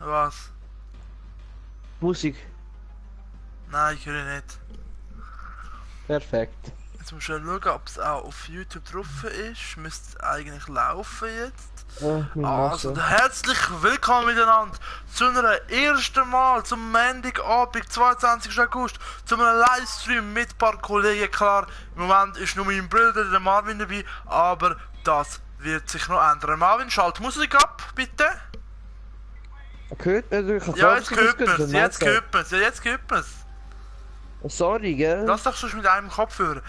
Was? Musik. Nein, ich höre nicht. Perfekt. Jetzt muss ich schauen, ob es auch auf YouTube drauf ist. Müsste eigentlich laufen jetzt. Also, herzlich willkommen miteinander zu einer ersten Mal zum Montagabend, 22. August, zu einem Livestream mit ein paar Kollegen. Klar, im Moment ist nur mein Bruder, der Marvin, dabei, aber das wird sich noch ändern. Marvin, schalt Musik ab, bitte. Ja, jetzt gehört man's, jetzt gehört man's, ja, jetzt gehört man's. Sorry, gell? Lass doch sonst mit einem Kopfhörer.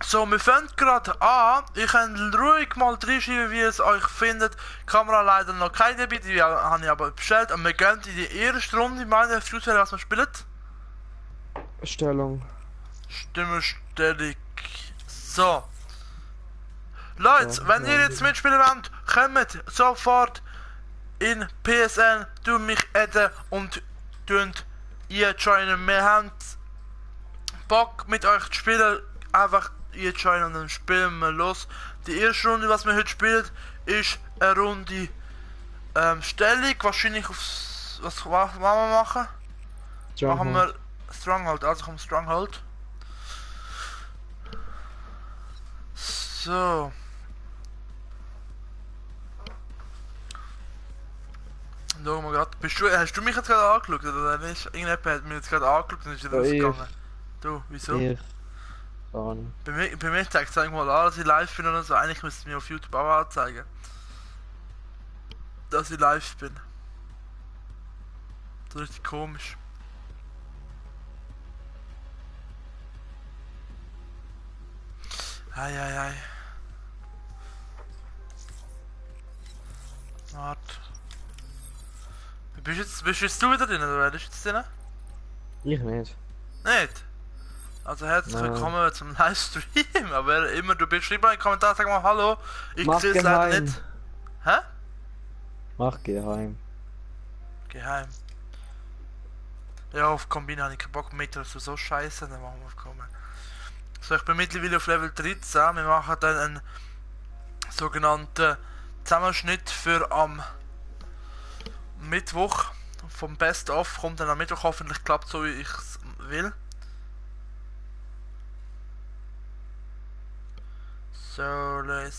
So, wir fangen gerade an. Ihr könnt ruhig mal reinschreiben, wie es euch findet. Die Kamera leider noch keine dabei, die habe ich aber bestellt. Und wir gehen in die erste Runde. Ich meine, was wir spielen? Stellung. Stimmenstellung. So. Leute, Ja, wenn ihr jetzt mitspielen wollt, kommt sofort in PSN, du mich adden und joinen. Wir haben Bock mit euch zu spielen. Einfach joinen und dann spielen wir los. Die erste Runde, was wir heute spielen, ist eine Runde Stellung. Wahrscheinlich aufs. Was wollen wir machen? Stronghold. Machen wir Stronghold, also kommt Stronghold. So. Schau mal grad. Hast du mich jetzt gerade angeschaut oder nicht? Irgendjemand hat mich jetzt gerade angeschaut und ist wieder rausgegangen. Du, wieso? Ich. Bei mir zeigt es eigentlich mal an, dass ich live bin oder so. Eigentlich müsste es mir auf YouTube auch anzeigen. Dass ich live bin. Das ist richtig komisch. Ei. Warte. Bist jetzt du wieder drin oder wer ist jetzt drin? Ich nicht. Nicht? Also herzlich willkommen zum Livestream. Aber wer immer du bist, schreib mal in den Kommentar, sag mal Hallo. Ich sehe es leider nicht. Hä? Mach geheim. Geheim. Ja, auf Kombin habe ich keinen Bock mit, das ist so scheiße, dann machen wir auf Kommen. So, ich bin mittlerweile auf Level 13. Wir machen dann einen sogenannten Zusammenschnitt für am Mittwoch. Vom Best of kommt dann am Mittwoch, hoffentlich klappt so wie ich es will. Sole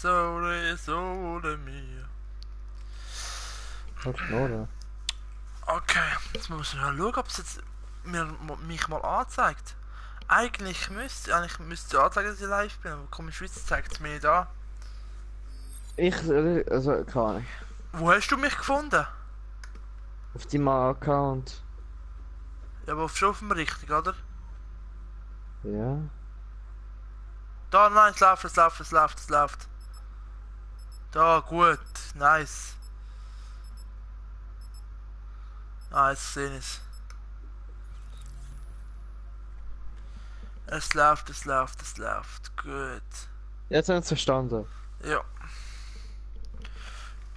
mir. Okay, jetzt muss ich schauen, ob es jetzt mich mal anzeigt. Eigentlich müsste anzeigen, dass ich live bin, aber komm, in Schweiz zeigt es mir nicht an. Also, keine Ahnung. Wo hast du mich gefunden? Auf deinem Account. Ja, aber schon auf dem richtigen, oder? Ja. Da, nein, es läuft. Da, gut, nice. Ah, jetzt sehe ich's. Es läuft, gut. Jetzt haben wir es verstanden. Ja.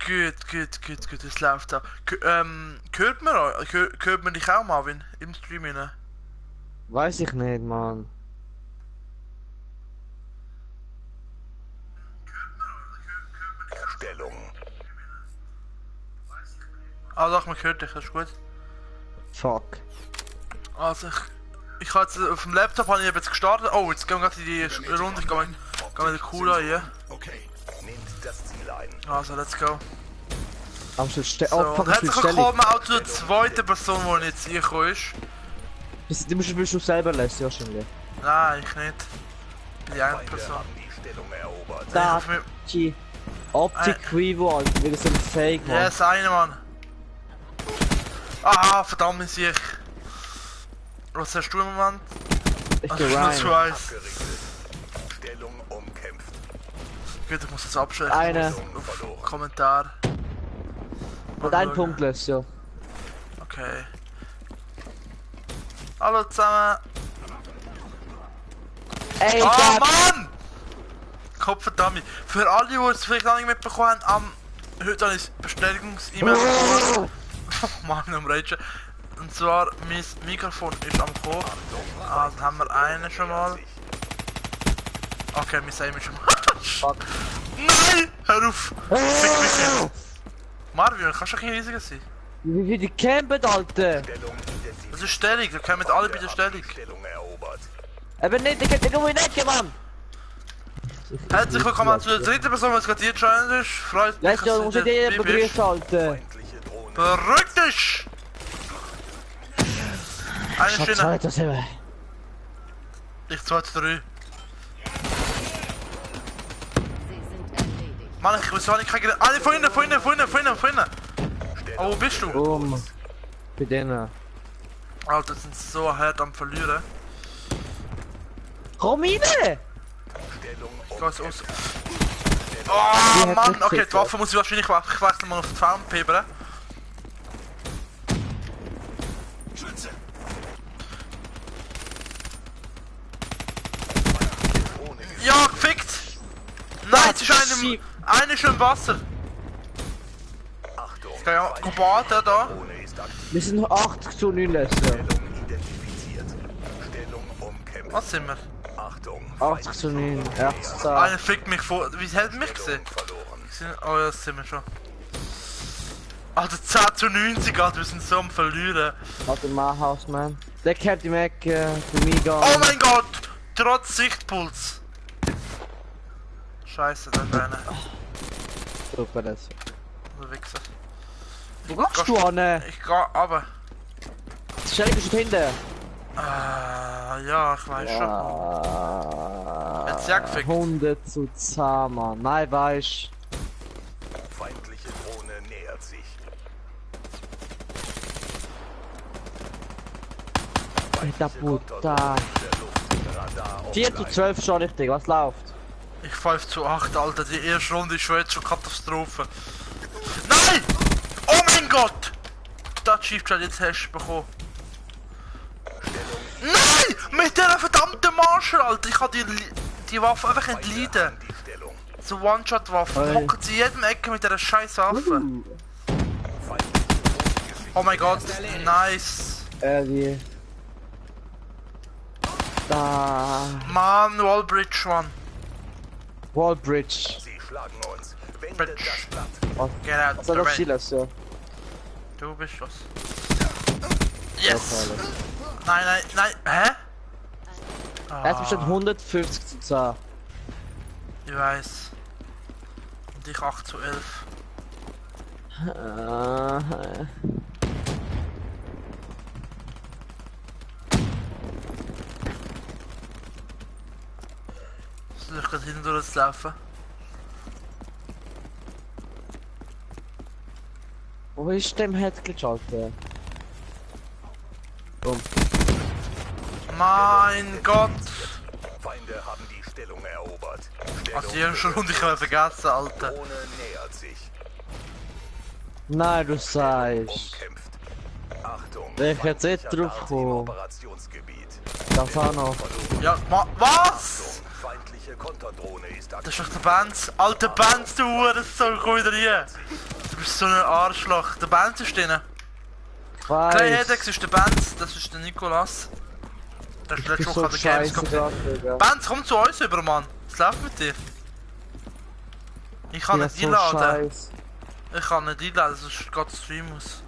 Gut, es läuft auch. Hört man dich auch, Marvin, im Stream rein? Weiß ich nicht, Mann. Stellung. Ah doch, man hört dich, das ist gut. Fuck. Also ich habe jetzt auf dem Laptop habe ich jetzt gestartet. Oh, jetzt gehen wir gerade in die Runde, ich gehe wieder cool an hier. Okay, nehmt das Ziel ein. Also, let's go. Am Schluss So, und herzlich willkommen auch zur zweiten Person, die jetzt hier gekommen ist. Du musst du selber lesen, wahrscheinlich. Nein, ich nicht. Ich bin die eine Person. Die Stellung erobert. Da, die Optik Vivo, Alter, wie so ein Fake, Mann. Ja, yes, eine Mann. Ah, verdammt, ist ich. Was hast du im Moment? Ich geh rein. Stellung umkämpft. Gut, ich muss das abschalten. Eine. Auf Kommentar. Und ein Punkt lässt, ja. Okay. Hallo zusammen. Ey, Mann! Kopfverdammt. Für alle, die es vielleicht noch nicht mitbekommen haben, heute habe ich Bestätigungs-E-Mail bekommen. Oh Mann, am Rage. Und zwar, mein Mikrofon ist am Kommen. Ah, dann haben wir einen schon mal. Okay, wir sehen mich schon mal. Fuck. Nein! Hör auf! Fick mich nicht. Marvin, kannst du ein bisschen riesiger sein? Wie viel die campen, Alter? Stellung identifiziert. Das ist Stellung, da kommen alle bei der Stellung. Stellung erobert. Aber nicht, ich kann nicht nur in die Ecke, Mann! Herzlich willkommen zu der dritten Person, was gerade hier Challenge ist. Freut mich, Lass dich uns nicht jeder begrüßen, Alter! Feindliche Drohne. Berück dich! Eine Schatz, schöne. Alter, sind wir. Ich 2 zu 3. Sie sind erledigt. Mann, ich weiß auch nicht, keine. Alle von innen, von innen, von innen, von innen, von innen. Oh, wo bist du? Boom. Bei denen. Alter, sind so hart am Verlieren. Komm rein! Stellung Ich geh jetzt aus. umkämpft. Oh hat Mann, nicht okay, die gekriegt, Waffe muss ich wahrscheinlich wechseln mal auf die Farmpebere. Ja, gefickt! Nein, es ist einer ist schon im Wasser. Achtung. Ich kann ja baden da. Drohne ist aktiv. Wir sind 80 zu 9 Lässer. Stellung identifiziert. Stellung umkämpft. Was sind wir? Achtung. 80 zu 9, 80 zu 10. Einer fickt mich vor. Wie hat er mich gesehen? Stellung verloren. Oh ja, das sind wir schon. Alter, 10 zu 90, Alter, wir sind so am Verlieren. Warte, Mahaus, man. Der kehrt im Ecke, für mich gar Oh mein Gott! Trotz Sichtpuls. Scheiße, da ist einer. Super, das. Der Wichser. Wo gehst du an? Ich geh aber. Die Stellung ist hinten. Ja, ich weiß schon. Hat's ja gefickt. 100 zu 10, Mann. Nein, weisst. Feindliche Drohne nähert sich. Der Puta. Der Luft. Radar 4 zu 12 schon richtig, was läuft? Ich 5 zu 8, Alter, die erste Runde ist schon jetzt schon Katastrophe. Nein! Oh mein Gott! Das Chief-Chat jetzt hast du bekommen. Nein! Mit der verdammten Marshall, Alter! Ich kann die Waffe einfach entleiden. Die Stellung. So One-Shot-Waffe. Hey. Hocken sie in jedem Ecke mit dieser scheiß Waffe. Oh mein Gott, nice. Wie? Da. Mann, Wallbridge, Mann. Wallbridge. Sie schlagen uns. Wende Bridge. das Blatt. Get out Was the soll das way. Silas, ja? Du bist was. Yes! Nein, nein, nein. Hä? Er ist bestimmt 150 zu 10. Ich weiß. Und ich 8 zu 11. Soll ich gerade hinten durchlaufen? Wo ist dem Headglitch, Alter? Mein Gott! Feinde haben die Stellung erobert. Also die haben schon Runde vergessen, Alter. Drohne nähert sich. Nein, du sagst. Umkämpft. Achtung. Wer ich jetzt nicht feindlicher drauf Dart im komme. Operationsgebiet. Das auch noch. Ja, was? Feindliche Konterdrohne ist Das ist aktiv. doch der Benz. Alter Benz, du Hurensohn, komm wieder hier. Du bist so ein Arschloch. Der Benz ist drin. Klein Hedex ist der Benz, das ist der Nikolas. Der ist letzte Woche an der Gamescom. Benz, komm zu uns über, Mann. Was läuft mit dir? Ich kann nicht einladen. Ich kann nicht einladen, sonst geht der Stream aus.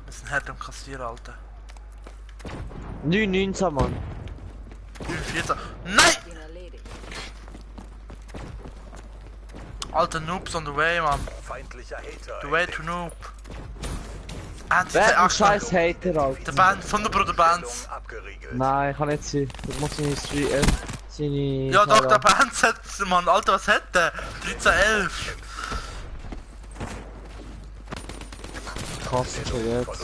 Wir sind hart am Kassieren, Alter. 9-19, Mann. 14. Nein! Bin erledigt. Alter, Noobs on the way, Mann. Feindlicher Hater. The way to Noob. Ernst, Wer der ein Achtung. scheiß Hater, Der Alter? Benz, von der Bruder Benz. Stellung abgeriegelt. Nein, kann nicht sein. Das muss seine seine... Ja doch, der Benz hat, Mann, Alter, was hat der? 13-11. Krass, schon jetzt.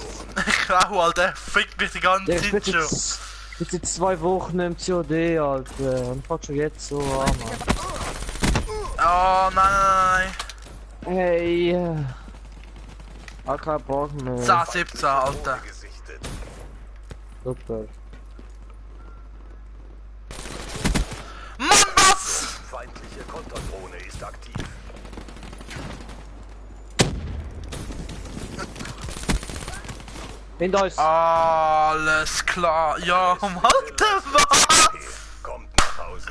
Ich glaube, Alter, fickt mich die ganze Der ist Zeit schon. jetzt seit 2 Wochen im COD, Alter. Und fängt schon jetzt so an, Mann. Oh, nein, nein, Hey. Auch kein Bock mehr. nein. 10, 17, Alter. Drohne gesichtet. Super. Mann, was? Feindliche Konterdrohne ist aktiv. Hinter uns. Alles klar. Ja, Alter, was? Kommt nach Hause.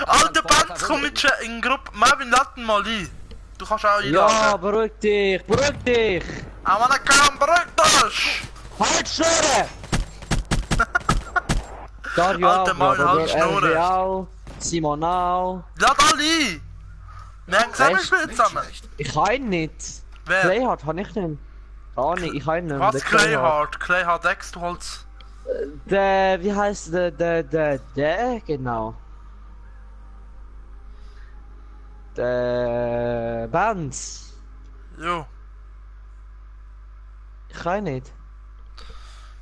Alter, Benz komm mit in Gruppe. Marvin, laden mal ein. Du kannst auch einladen. Ja, beruhig dich, beruhig dich! I wanna come, beruhig dich! Halt Schnurren! Dario Alter auch, Mann, Bruder, halt Schnurren. RB auch, Simon auch. Lad alle ein! Wir haben zusammen Weißt- gespielt zusammen. Ich kann ihn nicht. Wer? Clayhard habe ich nicht. Keine Ahnung, ich kann ihn nicht. Was? Der Clayhard? Clayhard X, du Holz. Der, wie heißt der, genau. Der Bands. Jo. Ich kann nicht.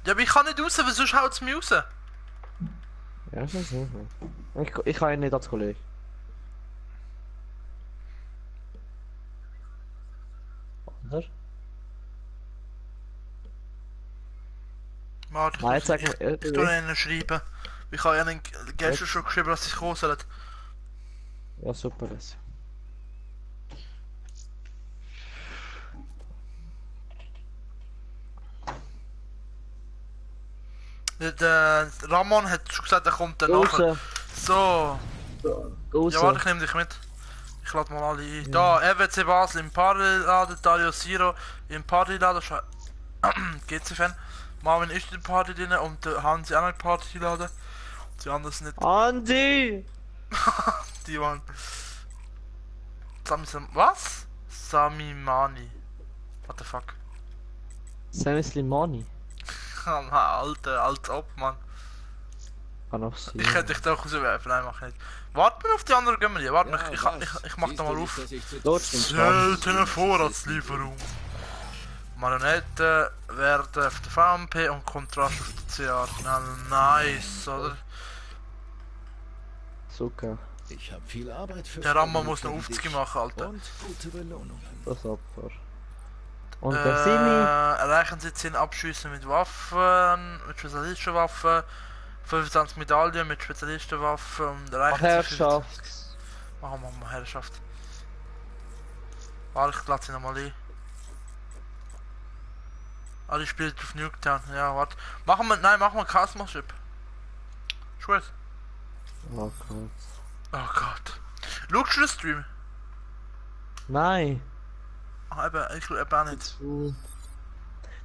Ja, aber ich kann nicht raus, weil sonst haut's mich raus. Ja, ist nicht so. Ich kann ihn nicht als Kollege. Oder? Warte, Nein, sag ich mal, tu ihnen schreiben. Ich habe ihnen gestern schon geschrieben, dass sie kommen sollen. ja, super das. Der Ramon hat schon gesagt, er kommt dann nachher. Raus, So. raus. Ja, warte, ich nehme dich mit. Ich lade mal alle ein. Da, RWC Basel im Party-Laden, Dario Siro im Party-Laden, GC-Fan. Marvin ist in der Party drin und Hansi auch noch im Party-Laden. Die anderen sind nicht. Andi! Die waren. Was? Samimani. What the fuck? Sammy Slimani. Alter, als ob, Mann. Kann auch sein. Ich hätte dich doch rauswerfen, nein, mach ich nicht. Warte mal auf die anderen Gömmerli, warte mal, ich mach da mal auf. Dort stimmt es. Seltene Vorratslieferung. Marionetten werden auf der VMP und Kontrast auf der CA. Na, nice, oder? Zucker. Ich habe viel Arbeit für Der Rammer Freunde muss noch wie Aufzüge dich machen, Alter. und gute Belohnungen. Das Opfer. Und der Simi. Erreichen Sie 10 Abschüsse mit Waffen, mit Spezialistenwaffen, 25 Medaillen mit Spezialistenwaffen und erreichen Sie Herrschaft. Machen wir mal Herrschaft. Warte, ich lade sie nochmal ein. Alle spielen auf Nuketown, ja, warte. Machen wir Cosmoship. Ist gut. Oh Gott. Oh Gott. Schaust du den Stream? Nein. Ah, eben, ich glaube eben auch nicht.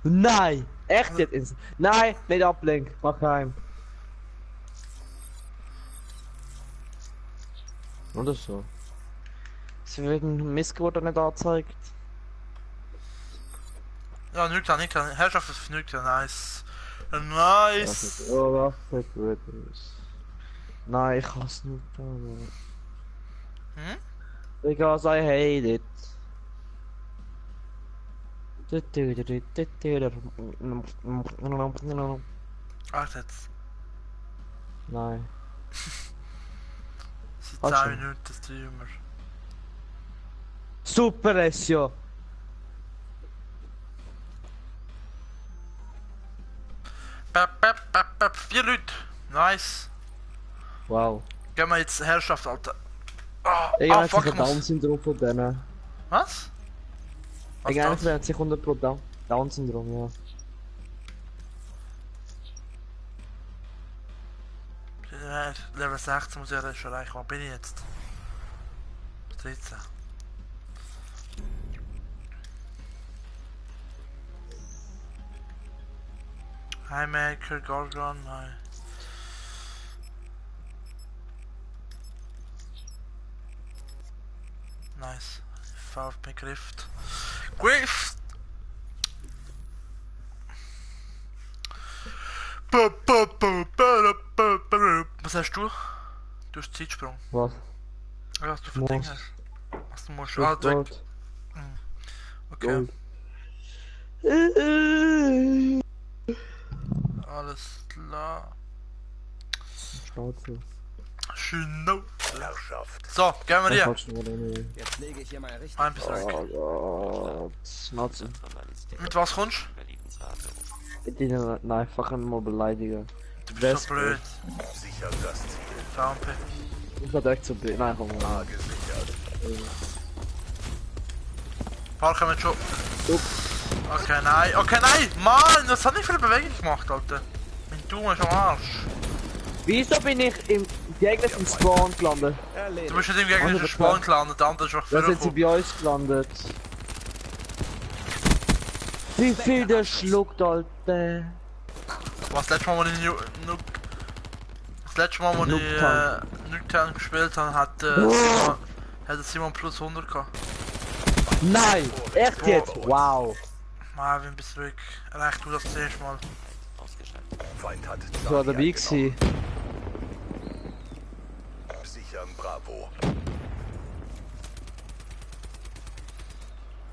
Nein! Echt jetzt? Nein, nicht ablenken. Mach heim. Oder so. Es wird ein Missgeburt nicht angezeigt. Ja, Nuketown, Herrschaft ist Nuketown, nice. Nice! Oh, was für gut ist. Nein, ich hasse nicht. Hm? Because I hate it. Ach, jetzt. Nein. Seit Ach 10 so. Minuten Streamer. Super Essio! Bep, 4 Leute. Nice. Wow. Gehen wir jetzt Herrschaft, Alter. Ich Ah, habe fuck, sich ich ein muss... Down-Syndrom von denen. Was? Was Ich das? habe sich 100% Down-Syndrom, ja. Level 16 muss ich ja schon erreichen. Wo bin ich jetzt? 13. Highmaker, Gorgon, nein. Nice. VfB Grift. Grift! Was hast du? Du hast Zeitsprung. Was? Ja, was du für Muss. Dinge hast. Was du musst. Plus Ah, du. Gold. Okay. Gold. Alles klar. Schnauze. Schön. No. Herrschaft. So, gehen wir Das hier. kannst du mir nicht. Jetzt lege ich hier mal richtig. Ein bisschen weg. Oh Gott. Schnauze. Mit was kommst Bitte nicht einfach mal beleidigen. du? Du bist so blöd. Sichert das Ziel. VMP. Ich war direkt so blöd. Nein, komm mal. A gesichert. Park haben wir schon. Up. Okay, nein. Okay, nein! Mann, das hat nicht viel Bewegung gemacht, Alter. Mein Daumen ist am Arsch. Wieso bin ich im gegnerischen Spawn gelandet? Du bist nicht im gegnerischen Spawn gelandet, der andere ist auch Da sind sie bei uns gelandet. Wie viel der schluckt, Alter? Was, das letzte Mal, als ich das letzte Mal, als ich Nuketown gespielt habe, hat Simon plus 100 gehabt. Nein! Echt jetzt? Wow! Marvin, bist du ruhig. Recht du das zuerst mal. Feind hat Ich war dabei gewesen. Sichern Bravo.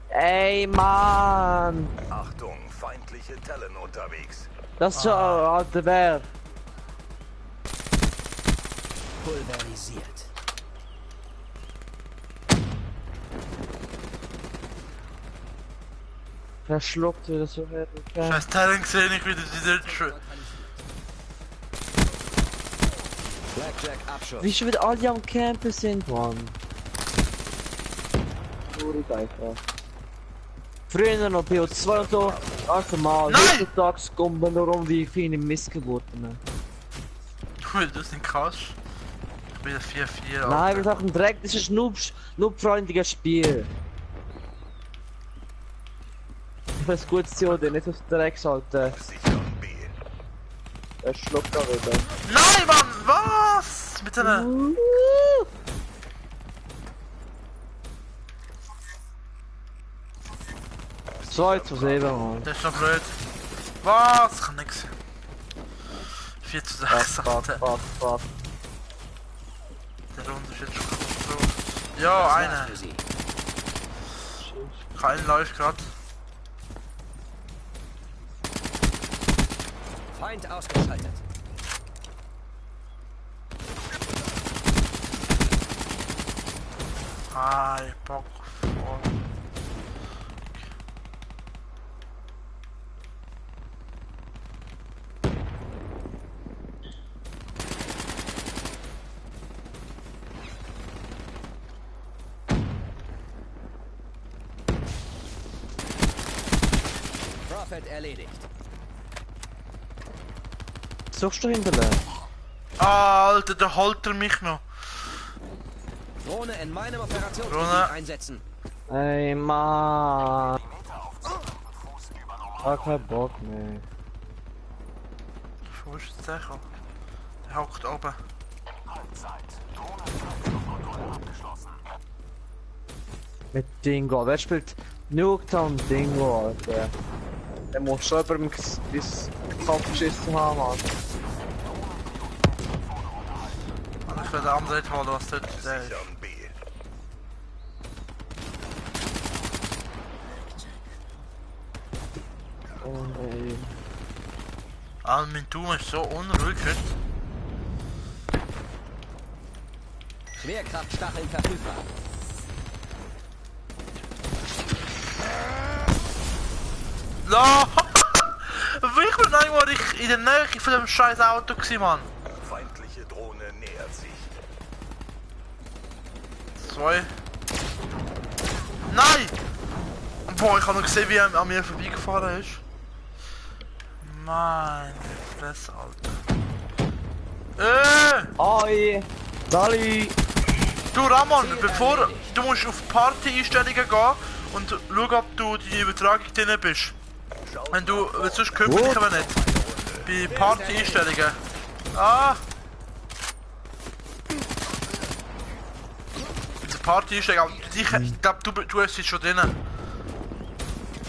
Ey, Mann! Achtung, feindliche Talon unterwegs. Das ist schon ein alter Bär. Pulverisiert. Der schluckt wieder so herrlich. Scheiß Talent gesehen, ich wieder die Deutsche. Blackjack Abschuss. Wie schon wieder alle am Campen sind, Mann. Traurig einfach. Früher noch PO2 und so, also mal, heutzutage kommen nur um wie viele Missgeburten. Weil du es nicht kannst. Ich bin 4-4. Nein, wir sagen direkt, das ist ein noob-freundliches Spiel. Ich weiß gut, COD, nicht auf Dreck schalten. Sichern B. Er schluckt da wieder. Nein, Mann, was? Mit einer. 2 zu 7, Mann. Der ist noch blöd. Was? Kann nix. 4 zu 6, Fuck, Alter. fuck. Der Runde ist jetzt schon Katastrophe. Ja, einer. Für Sie. Kein läuft grad. Feind ausgeschaltet. Hi, Bock vor. Prophet erledigt. Suchst du hinterher? Ah, Alter, der holt er mich noch. Drohne in meinem Operationsgebiet Drohne. einsetzen. Ey, Mann. Gar kein Bock mehr. Wo ist der sicher? Der hockt oben. Mit Dingo. Wer spielt Nuketown Dingo, Alter? Der muss schon über den Kopf geschissen haben, Mann. Und ich will den anderen nicht holen, was dort der ist. Sichern B. Oh, ey. Ah, mein Doom ist so unruhig heute. Schwerkraftstacheln verfügbar. No! Ich bin irgendwo in der Nähe von dem scheiß Auto gewesen, Mann. Feindliche Drohne nähert sich. 2. Nein! Boah, ich habe noch gesehen, wie er an mir vorbeigefahren ist. Meine Fresse, Alter. Oi! Dali! Du Ramon, bevor du musst auf Party-Einstellungen gehen und schau, ob du die Übertragung drin bist. Wenn du, sonst kümmere ich aber nicht. Bei Party-Einstellungen. Ah! Diese Party-Einstellungen, ich glaube, du hast sie schon drin.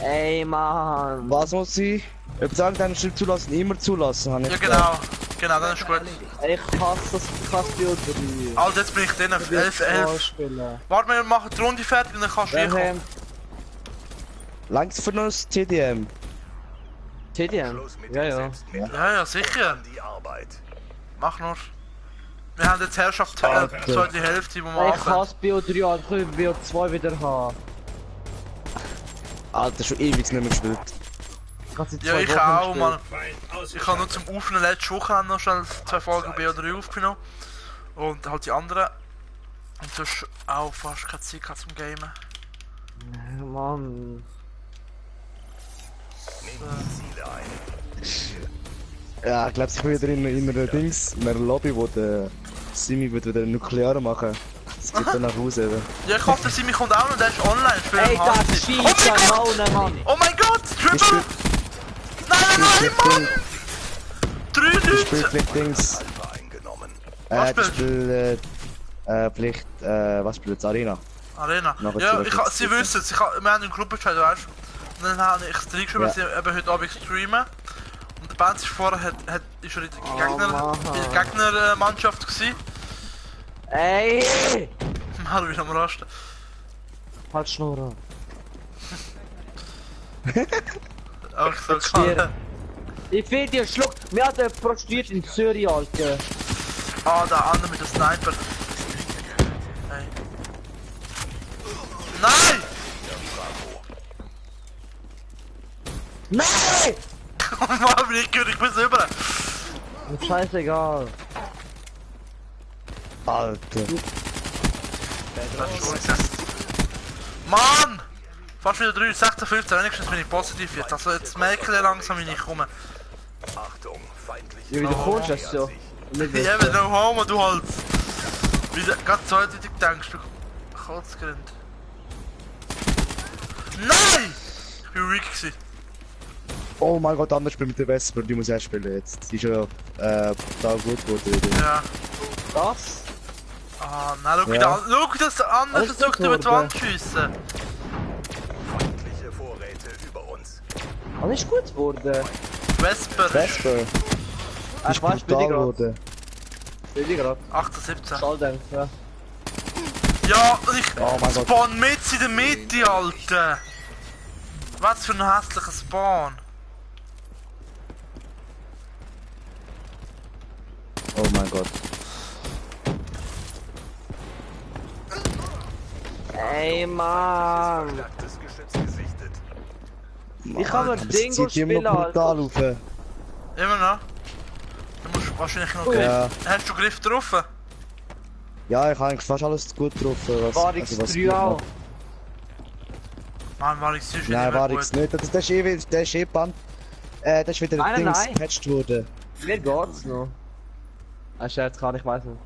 Ey, Mann! Was muss ich? Ob sagen, dann Schritt zulassen, immer zulassen, habe ich Ja, gesagt. genau, dann ist gut. Ich hasse das Kaspiel. Also jetzt bin ich drin, 11. Warte, wir machen die Runde fertig und dann kannst du reinkommen. Langs für uns TDM. TDM? Schluss mit Ja, dem ja. Selbstmord. Ja, sicher. An die Arbeit. Mach nur. Wir haben jetzt Herrschaft, so die Hälfte, wo wir Ich anfangen. hasse BO3, also ich will BO2 wieder haben. Alter, schon ewig nicht mehr gespielt. Ja, ich auch, Mann. Ich habe nur zum Aufnehmen letzte Woche noch schnell 2 Folgen BO3 aufgenommen. Und halt die anderen. Und sonst auch fast keine Zeit gehabt zum Gamen. Mann. Nehmt die Ziele ein. Ja, ich glaube, ich bin wieder in einer Dings, in einer Lobby, wo der Simi wird wieder nuklear machen. Es geht dann nach Hause eben. Ja, ich hoffe, der Simi kommt auch noch, der ist online. Ich Ey, am das Handy. schießt an Mann! Oh mein Gott, Ich Triple! spiel, Nein, Mann! 3 ich spiel Leute! vielleicht Dings. Alpha eingenommen. Was Ich spielst spiel, vielleicht, was spielt jetzt Arena? Arena. Nachher Ja, zurück. sie wissen es. Wir haben einen Gruppenchat, weißt du? Und dann habe ich es reingeschrieben, Ja. dass sie eben heute Abend streamen. Und der Benz ist vorher, ist er in der Mann. Gegnermannschaft gewesen. Ey! Mal wieder am Rasten. Halt Schnurr an. Auch so Jetzt klar. stier. Ich finde, ihr schluckt. Wir hatten prostituiert in Zürich, Alter. Ah, der andere mit dem Sniper. Hey. Nein! Nein! Mann, bin ich gehört, ich bin's über. Scheißegal. Alter. Mann! Fast wieder 3, 16, 15, wenigstens bin ich positiv jetzt. Also jetzt merke ich langsam, wie ich komme. Achtung, feindliche Ja, wie du Drohne kommst, das so. nähert sich. Nicht Ja, wenn du Homo, du halt. Wie du gerade zweideutig denkst, du Kotzgrind. Nein! Ich bin weak gewesen. Oh mein Gott, anders spielt mit der Vesper, die muss er spielen jetzt. Die ist ja, total gut geworden wieder. Ja. Was? Ah, nein, schau Ja. wieder an. Schau, dass der andere Alles versucht gut, über die Torben. Wand zu schiessen. Feindliche Vorräte über uns. Alles ist gut geworden. Vesper. Vesper, die Ich ist weiß, bin brutal ich gerade. geworden. Bin ich gerade. 18, 17. Schalldämpf, ja. Ja, und ich Oh mein Gott. spawn mit in der Mitte, Alter. Was für ein hässlicher Spawn. Oh mein Gott. Ey, Mann. Verstärktes Geschütz gesichtet. Ich kann mir Das Dingo zieht immer spielen, noch brutal Alter. auf. Immer noch? Du musst wahrscheinlich noch Griff. Ja. Hast du Griff drauf? Ja, ich habe eigentlich fast alles gut getroffen. Was, War ich was 3 gut auch. macht. Mann, war ich sonst Nein, war gut. ich nicht. Das ist der ist Band. Das ist wieder Nein, Dings nein. gepatcht worden. Mir geht's noch. Ah, Scherz, kann ich weiß nicht.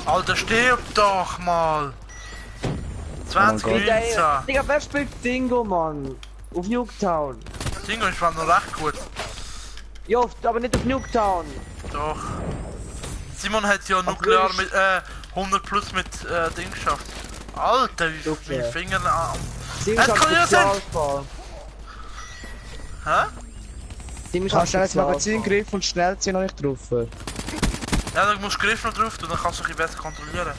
Alter, stirb doch mal! 20 Oh mein Digga, Minuten! Digga, wer spielt Dingo, Mann? Auf Nuketown. Dingo ist noch recht gut. Ja, aber nicht auf Nuketown. Doch. Simon hat ja nuklear mit 100 plus mit Ding geschafft. Alter, wie Okay. viele Finger an. Dingo Es ist kann ja sein. Spezialfall. Hä? Kannst Dingo ist du schnell das Spezialfall. Magazin greifen und schnell ziehen, noch nicht getroffen. Ja, da musst du Griff noch drauf tun, dann kannst du ein bisschen besser kontrollieren.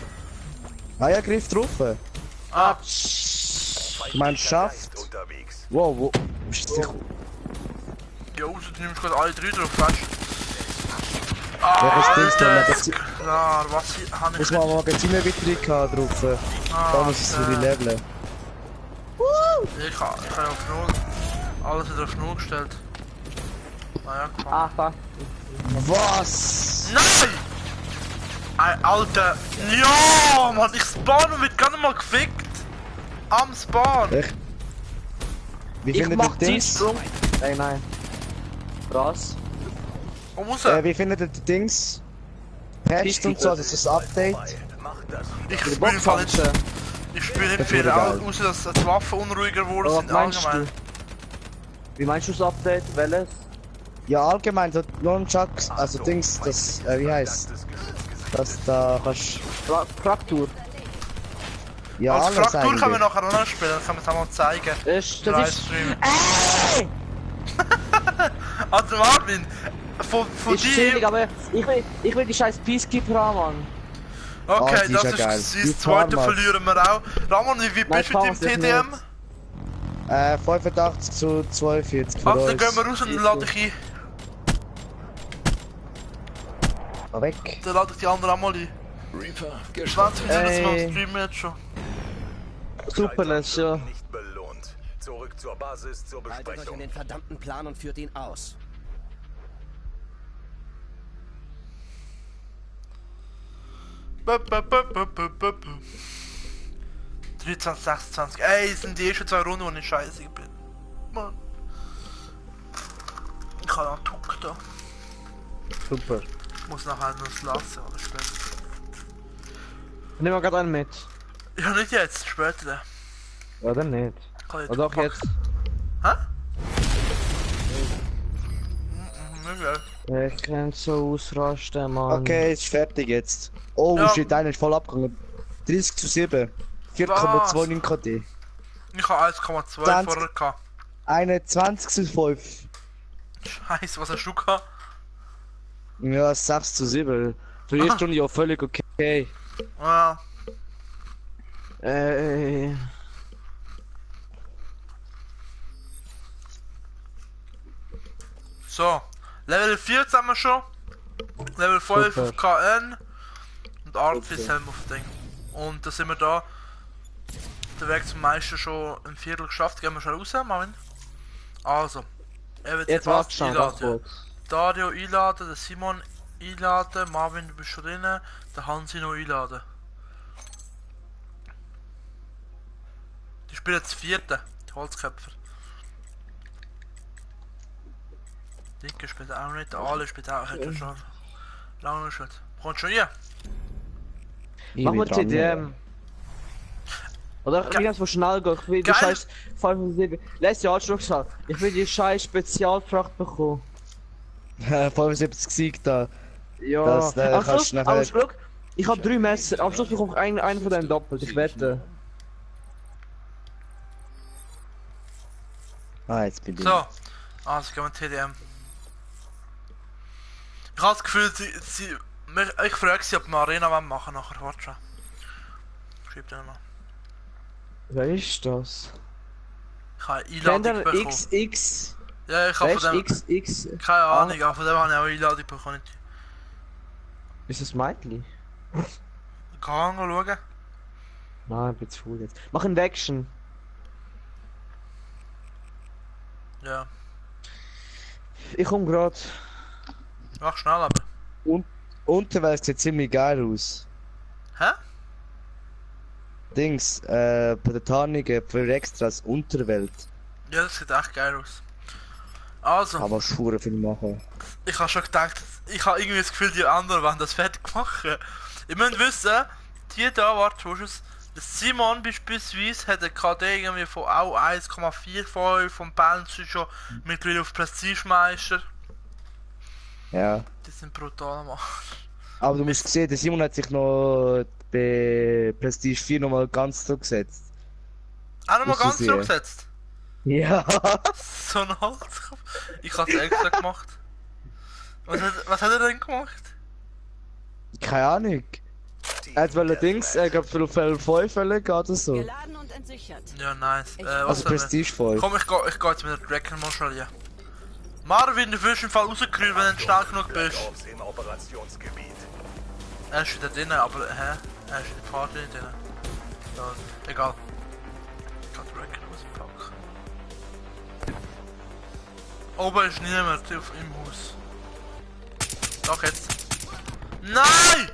Ah ja, Griff getroffen. Ah, Ich meine, schafft. Geist unterwegs. Wow, wo ist das sicher? ja, also, du nimmst gerade alle 3 drauf, weißt du? Welches Ding ist denn Alter, Magazin? klar, was habe ich Muss man Magazin wieder gehabt drauf. Da muss es wieder leveln. Ich habe auf 0. Alles wieder auf 0 gestellt. Naja, komm. Ah, fuck. Was? Nein! Ey, Alter! Ja, Mann, ich spawn und wird gar nicht mal gefickt! Am Spawn! Echt? Wie Ich findet mach ihr den Dings? Sprung. Nein. Was? Raus! Wie findet ihr die Dings? Patched und so, das ist das Update. Mach das. Ich spiele im Fall nicht, ich spiele nicht Das viel wurde auch, geil. außer dass die Waffen unruhiger geworden Was sind meinst du? allgemein. Wie meinst du das Update? Welches? Ja, allgemein, so Nunchucks, also Dings, das, wie heißt Verstärktes Geschütz gesichtet. das da kannst Fraktur. ja Als alles Fraktur können wir eigentlich. nachher auch noch spielen, dann können wir es auch mal zeigen. Das ist... Livestream. Ey! Also Marvin, von Ist dir... chillig, aber ich will die scheiß Peacekeeper haben, Mann. Okay, die ist das ja ist geil. das Die zweite Farmers. verlieren wir auch. Ramon, wie Nein, bist du mit dem Farmers ist TDM? nicht. 85 zu 42 für Also dann uns. gehen wir raus und dann lade ich ein. Geh weg. Dann lade ich die anderen auch mal ein. Reaper, 20 Minuten sind wir am Ey. Streamen jetzt schon. Super, das ja. Nicht belohnt. Zurück zur Basis zur Haltet euch an Besprechung. den verdammten Plan und führt ihn aus. Bup, bup, bup, bup, bup, bup. 23, 26. Ey, es sind die ersten 2 Runden, wo ich scheiße bin. Mann. Ich habe noch Tuck da. Super. Ich muss nachher noch das lassen oder später. Nehmen wir gerade einen mit. Ja, nicht jetzt, später. Oder nicht? Kann ich Oder doch packen. jetzt? Hä? Nicht mehr. Ich kann so ausrasten, Mann. Okay, ist fertig jetzt. Oh Ja. shit, einer ist voll abgegangen. 30:7. 4,29 KD. Ich habe 1,2 20. vorher gehabt. 21:5. Scheiße, was hast du gehabt? Ja, 6:7. Für die Aha. Stunde ja völlig okay. Ja. So, Level 4 jetzt haben wir schon. Level 5 Super. auf KN. Und Artis Super. haben wir auf Ding. Und da sind wir da. Der Weg zum Meister schon im Viertel geschafft. Gehen wir schon raus, Marvin. Also, er wird Jetzt warte schon, ganz einladen. kurz. Dario einladen, der Simon einladen, Marvin du bist schon drin, der Hansi noch einladen. Die spielen jetzt vierte, die Holzköpfer. Dicke spielt auch nicht, der Ale spielt auch, hat ja schon lange nicht gespielt. Kommt schon hier? Machen wir TDM. Oder ich ganz so schnell gehen. Ich will die Geil. scheiß 507. Letztes Jahr schon gesagt. Ich will die scheiß Spezialfracht bekommen. 75 Sieg da. Ja. Das, am kannst Schluss, du nachher- am Schluss, ich hab 3 Messer. Am Schluss bekomme ich einen von denen doppelt. Ich wette. Ah, jetzt bin ich. So, also gehen wir TDM. Ich habe das Gefühl, ich frage sie, ob wir Arena machen wollen nachher, warte schon. Schreib dir mal. Wer ist das? Ich habe eine Kennt Einladung ihr bekommen. XX? Ja, ich habe Weißt von du, dem... XX? Keine Ahnung, aber von dem habe ich auch eine Einladung bekommen. Ist das Meitli? Kann ich schauen? Nein, ich bin zu faul jetzt. Mach einen Action. Ja. Ich komm grad. Mach schnell aber. Unterwelt sieht ziemlich geil aus. Hä? Dings, bei der Tarnung für Extras Unterwelt. Ja, das sieht echt geil aus. Also, Aber schwuren viel machen. ich habe schon gedacht, ich habe irgendwie das Gefühl, die anderen wollen das fertig machen. Ihr müsst wissen, die da, warte, wo ist es? Der Simon beispielsweise hat eine KD irgendwie von auch 1,45 vom Balance schon mittlerweile auf Prestigemeister. Ja. Die sind brutal, Mann. Aber du musst sehen, der Simon hat sich noch bei Prestige 4 nochmal ganz zurückgesetzt. Auch nochmal Musst du ganz sehen. zurückgesetzt. Ja. So ein Holzkopf. Ich hab's extra gemacht. Was hat er denn gemacht? Keine Ahnung. Er hat allerdings, ich glaube, für Level 5 legen oder so. Geladen und entsichert. Ja, nice. Was Also soll man- Prestige 5. Komm, ich geh jetzt mit der Dragon mal schnell. Marvin, du wirst im Fall rausgerührt, wenn du schnell genug bist. Aufs im Operationsgebiet. Er ist wieder drin, aber hä? Er ist in der Fahrt nicht drin. Ja, egal. Ich kann Dragon auspacken. Oben ist niemand im Haus. Doch jetzt. Nein!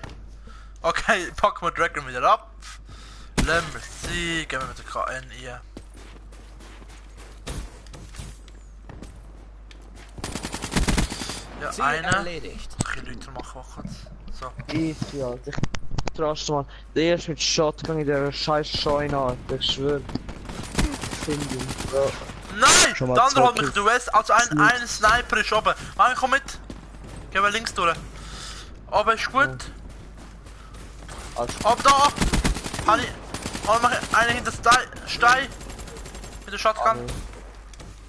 Okay, packen wir Dragon wieder ab. Lassen wir sie, gehen wir mit der KN ein. Ja, Ziel einer. erledigt. Ein bisschen Leute machen kurz. So. Easy, Alter. Ich traust mal. Der erste mit Shotgun in der scheiß Scheune, Alter. Ich schwör. Finde ich. Ja. Nein! Schon mal Der andere hat zwei mich du weißt, also ein Sniper ist oben. Mann, komm mit! Gehen wir links durch. Oben ist gut. Also, Oben da! Hab ich einen hinter Stein. Mit der Shotgun.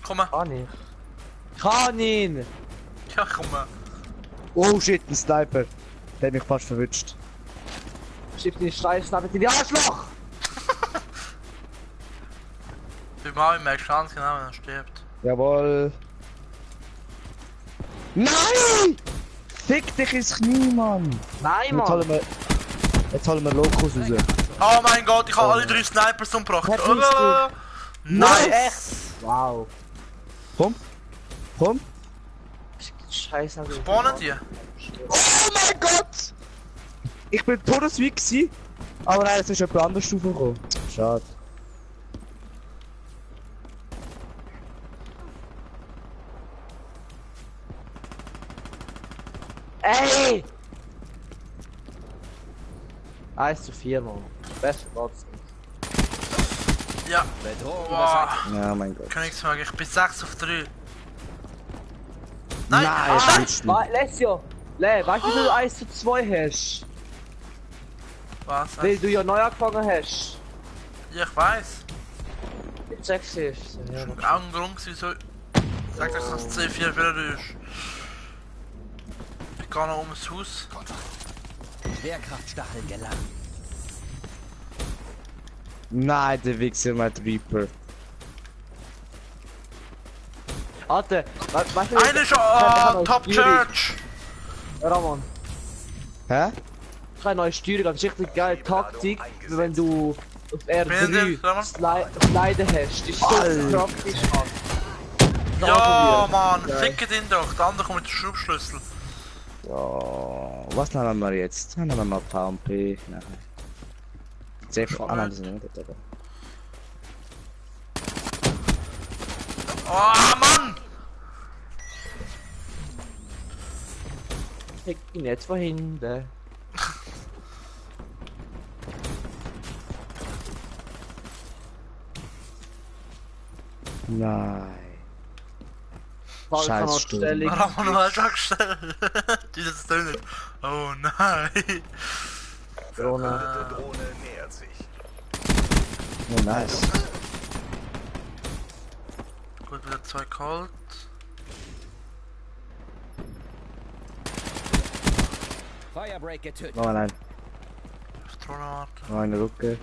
Komm mal. kann ich. Kann ihn! Ja, komm mal. Oh shit, ein Sniper. Der hat mich fast verwünscht. Schieb den Scheiß damit in die Arschloch! Bei Marvin merkst du ganz genau, wenn er stirbt. Jawohl. Nein! Fick dich ins Knie, Mann! Nein, Jetzt holen wir Lokus raus. Oh mein Gott, ich habe alle 3 Snipers umgebracht. Hat Oh, nichts nice! echt? Wow. Komm! Komm! Scheiße, Alter. Spawnen die? Oh mein Gott! Ich bin todesweich gewesen, aber nein, es ist jemand anderes raufgekommen. Schade. Ey! 1:4, Mann. Besser geht's nicht. Ja. Bedrohung Boah. Ja, mein Gott. Königsmark, ich bin 6:3. Nein, ah, das ist nicht. Lesio! Weißt du, wie du 1:2 hast? Was? Weil du ja neu angefangen hast. Ja, ich weiß. Jetzt sagst du es. Ja, Auch ein Grund, wieso ich sag, dass das C4 wieder ist. Ich gehe noch ums Haus. Schwerkraftstacheln geladen. Nein, der Wichser mit Reaper. Alter, weißt du, Eine schon! Top Church! Ramon, Hä? ich habe eine neue Steuerung, das ist richtig geile Taktik, wenn du auf Wen denn, R3 Ramon? Sliden hast. Das ist so praktisch, Mann. Ja, Mann, Geil. fickt ihn doch. Der andere kommt mit dem Schraubschlüssel. Ja, was nehmen wir jetzt? Nehmen wir mal PMP. Nein. Sehr viel. Ah nein, das ist nicht gut, aber. Oh, Mann! Ich ihn jetzt von hinten. Nein. Scheiß Scheißsturm. Ramon, du hast schon gestellt. Dieses Töne nicht. Oh nein. Drohne. Verbündete Drohne nähert sich. Oh, nice. Gut, wieder 2 Colt. Firebreak getötet. Oh nein, Auf die Drohne warten. noch eine Rücke.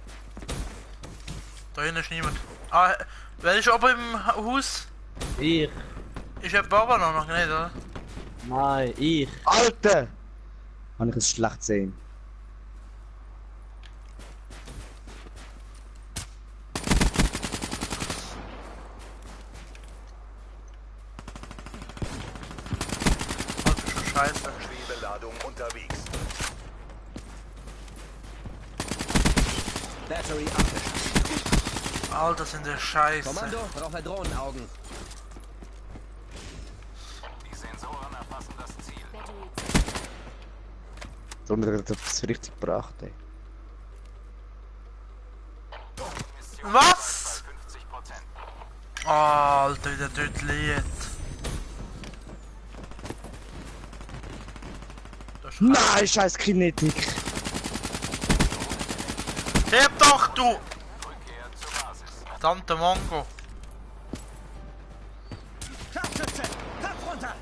Da hinten ist niemand. Ah, wer ist oben im Haus? Ich. Ist ja Baba noch nicht, oder? Nein, ich. Alter! Kann ich es schlecht sehen? Das ist schon scheiße. Schwebeladung unterwegs. Battery abgeschlossen. Alter, sind der Scheiße. Kommando, brauche Drohnenaugen. Die Sensoren erfassen das Ziel. Sondern hat es richtig gebracht, ey. Was? Oh, Alter, wie der dort liegt. Das ist Nein, scheiß Kinetik! Heb doch, du! Verdammte Mongo. Scharfschütze! Kopf runter!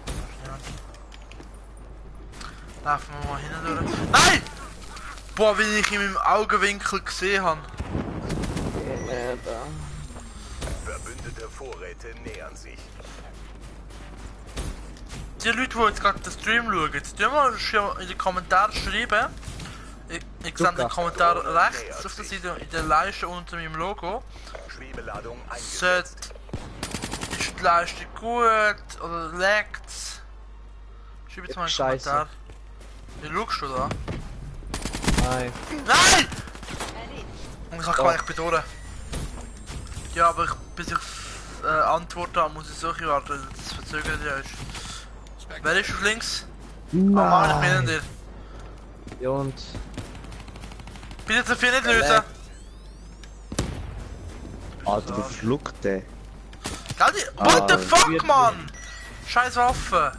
Laufen wir mal hin durch. Nein! Boah, wie ich ihn im Augenwinkel gesehen habe. Verbündete Vorräte nähern sich. Die Leute, die jetzt gerade den Stream schauen, die mal in den Kommentaren schreiben. Ich sehe den Kommentar rechts auf der Seite in der Leiste unter meinem Logo. Schwebeladung eingesetzt. Ist die Leiste gut oder lagt's? Schreib jetzt mal einen Scheiße. Kommentar. Wie schaust du da? Nein. Nein! Und ich habe gar nicht bin durch. Ja, aber bis ich antworten habe, muss ich so warten, weil das verzögert ja ist. Wer ist auf links? Oh Mann, ich bin hinter dir. Ja, und. Bitte zu viel nicht lösen. Alter, du Flugte. Gell, die... What the fuck, Mann? Scheiß Waffe.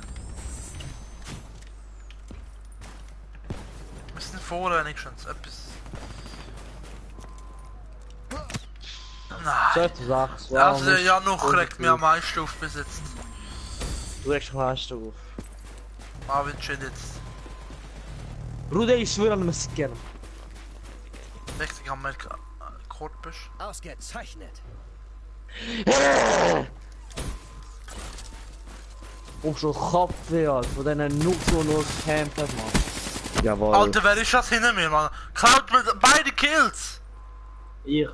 Wir müssen vorher wenigstens etwas... Nein. Solche Sachen. Ja, also der Januch regt mich am meisten auf bis jetzt. Du regst mich am meisten auf. Marvin, chill jetzt. Bruder, ich schwöre an mich gern. Richtig am Kort bist. Ausgezeichnet. Oh, schon Kopfweh, Alter, von denen Noobs, die nur gecampt hat, Mann. Jawohl. Alter, wer ist das hinter mir, Mann? Klaut mir beide Kills! Ich.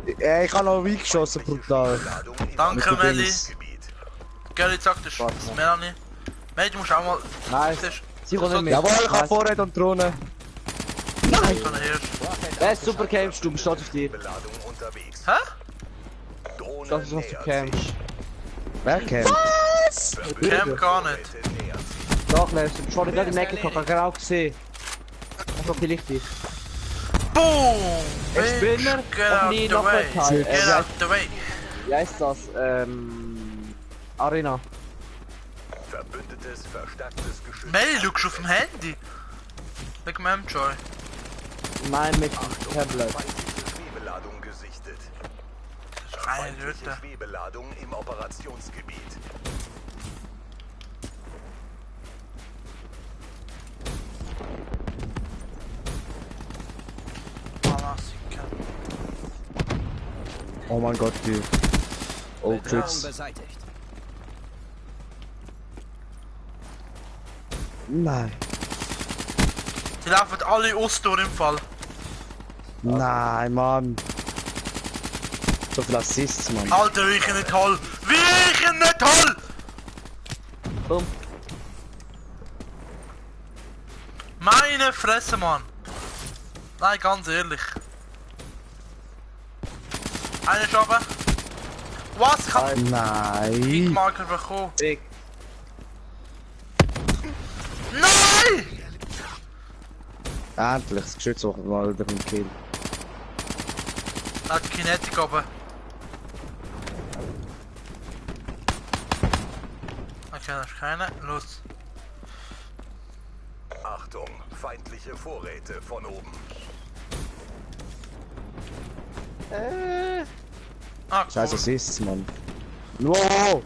Ich habe noch weggeschossen, brutal. Ladung Danke, Mit den Melli. Dings. Gebiet. Gary sagt das ist Melanie. Melanie, du musst auch mal... Nice. Siehst- Sie kommt nicht mit. Jawohl, ich habe Nice. Vorräte und Drohnen. So eine Hirsch. Wer ist super campst, du bist stolz auf dich. Schwebeladung unterwegs. Hä? Drohne Stolz auf du nähert campst. sich. Wer kennt? Camp gar nicht. Vorräte nähern sich. Nachlässt, du bist vorhin gerade in der Ecke, ich hab genau gesehen. Also vielleicht dich. Boom! Ein Spinner und nie noch ein Teil. Get out the way! Wie heisst das? Arena. Verbündetes verstärktes Geschütz. Meli, schaust du auf dem Handy? Wegen meinem Joy. Nein, mit Tablet. Feindliche Schwebeladung gesichtet. Das ist keine Feindliche Röte. Schwebeladung im Operationsgebiet. Oh mein Gott, die. Oh, Bedrohung Geschütz. beseitigt. Nein. Die laufen alle aus durch im Fall. Nein, Mann. So viel Assists, Mann. Alter, wie ich ihn nicht hol! Wie ich ihn nicht hol! Boom. Meine Fresse, Mann! Nein, ganz ehrlich. Einer ist oben. Was? Ich hab Nein. Marker bekommen. Big. Nein! Endlich, das Geschütz auch mal durch den Kill. Er hat die Kinetik oben. Okay, da ist keiner. Los. Achtung, feindliche Vorräte von oben. Ah, Scheiß cool. Assists, Mann. Wow!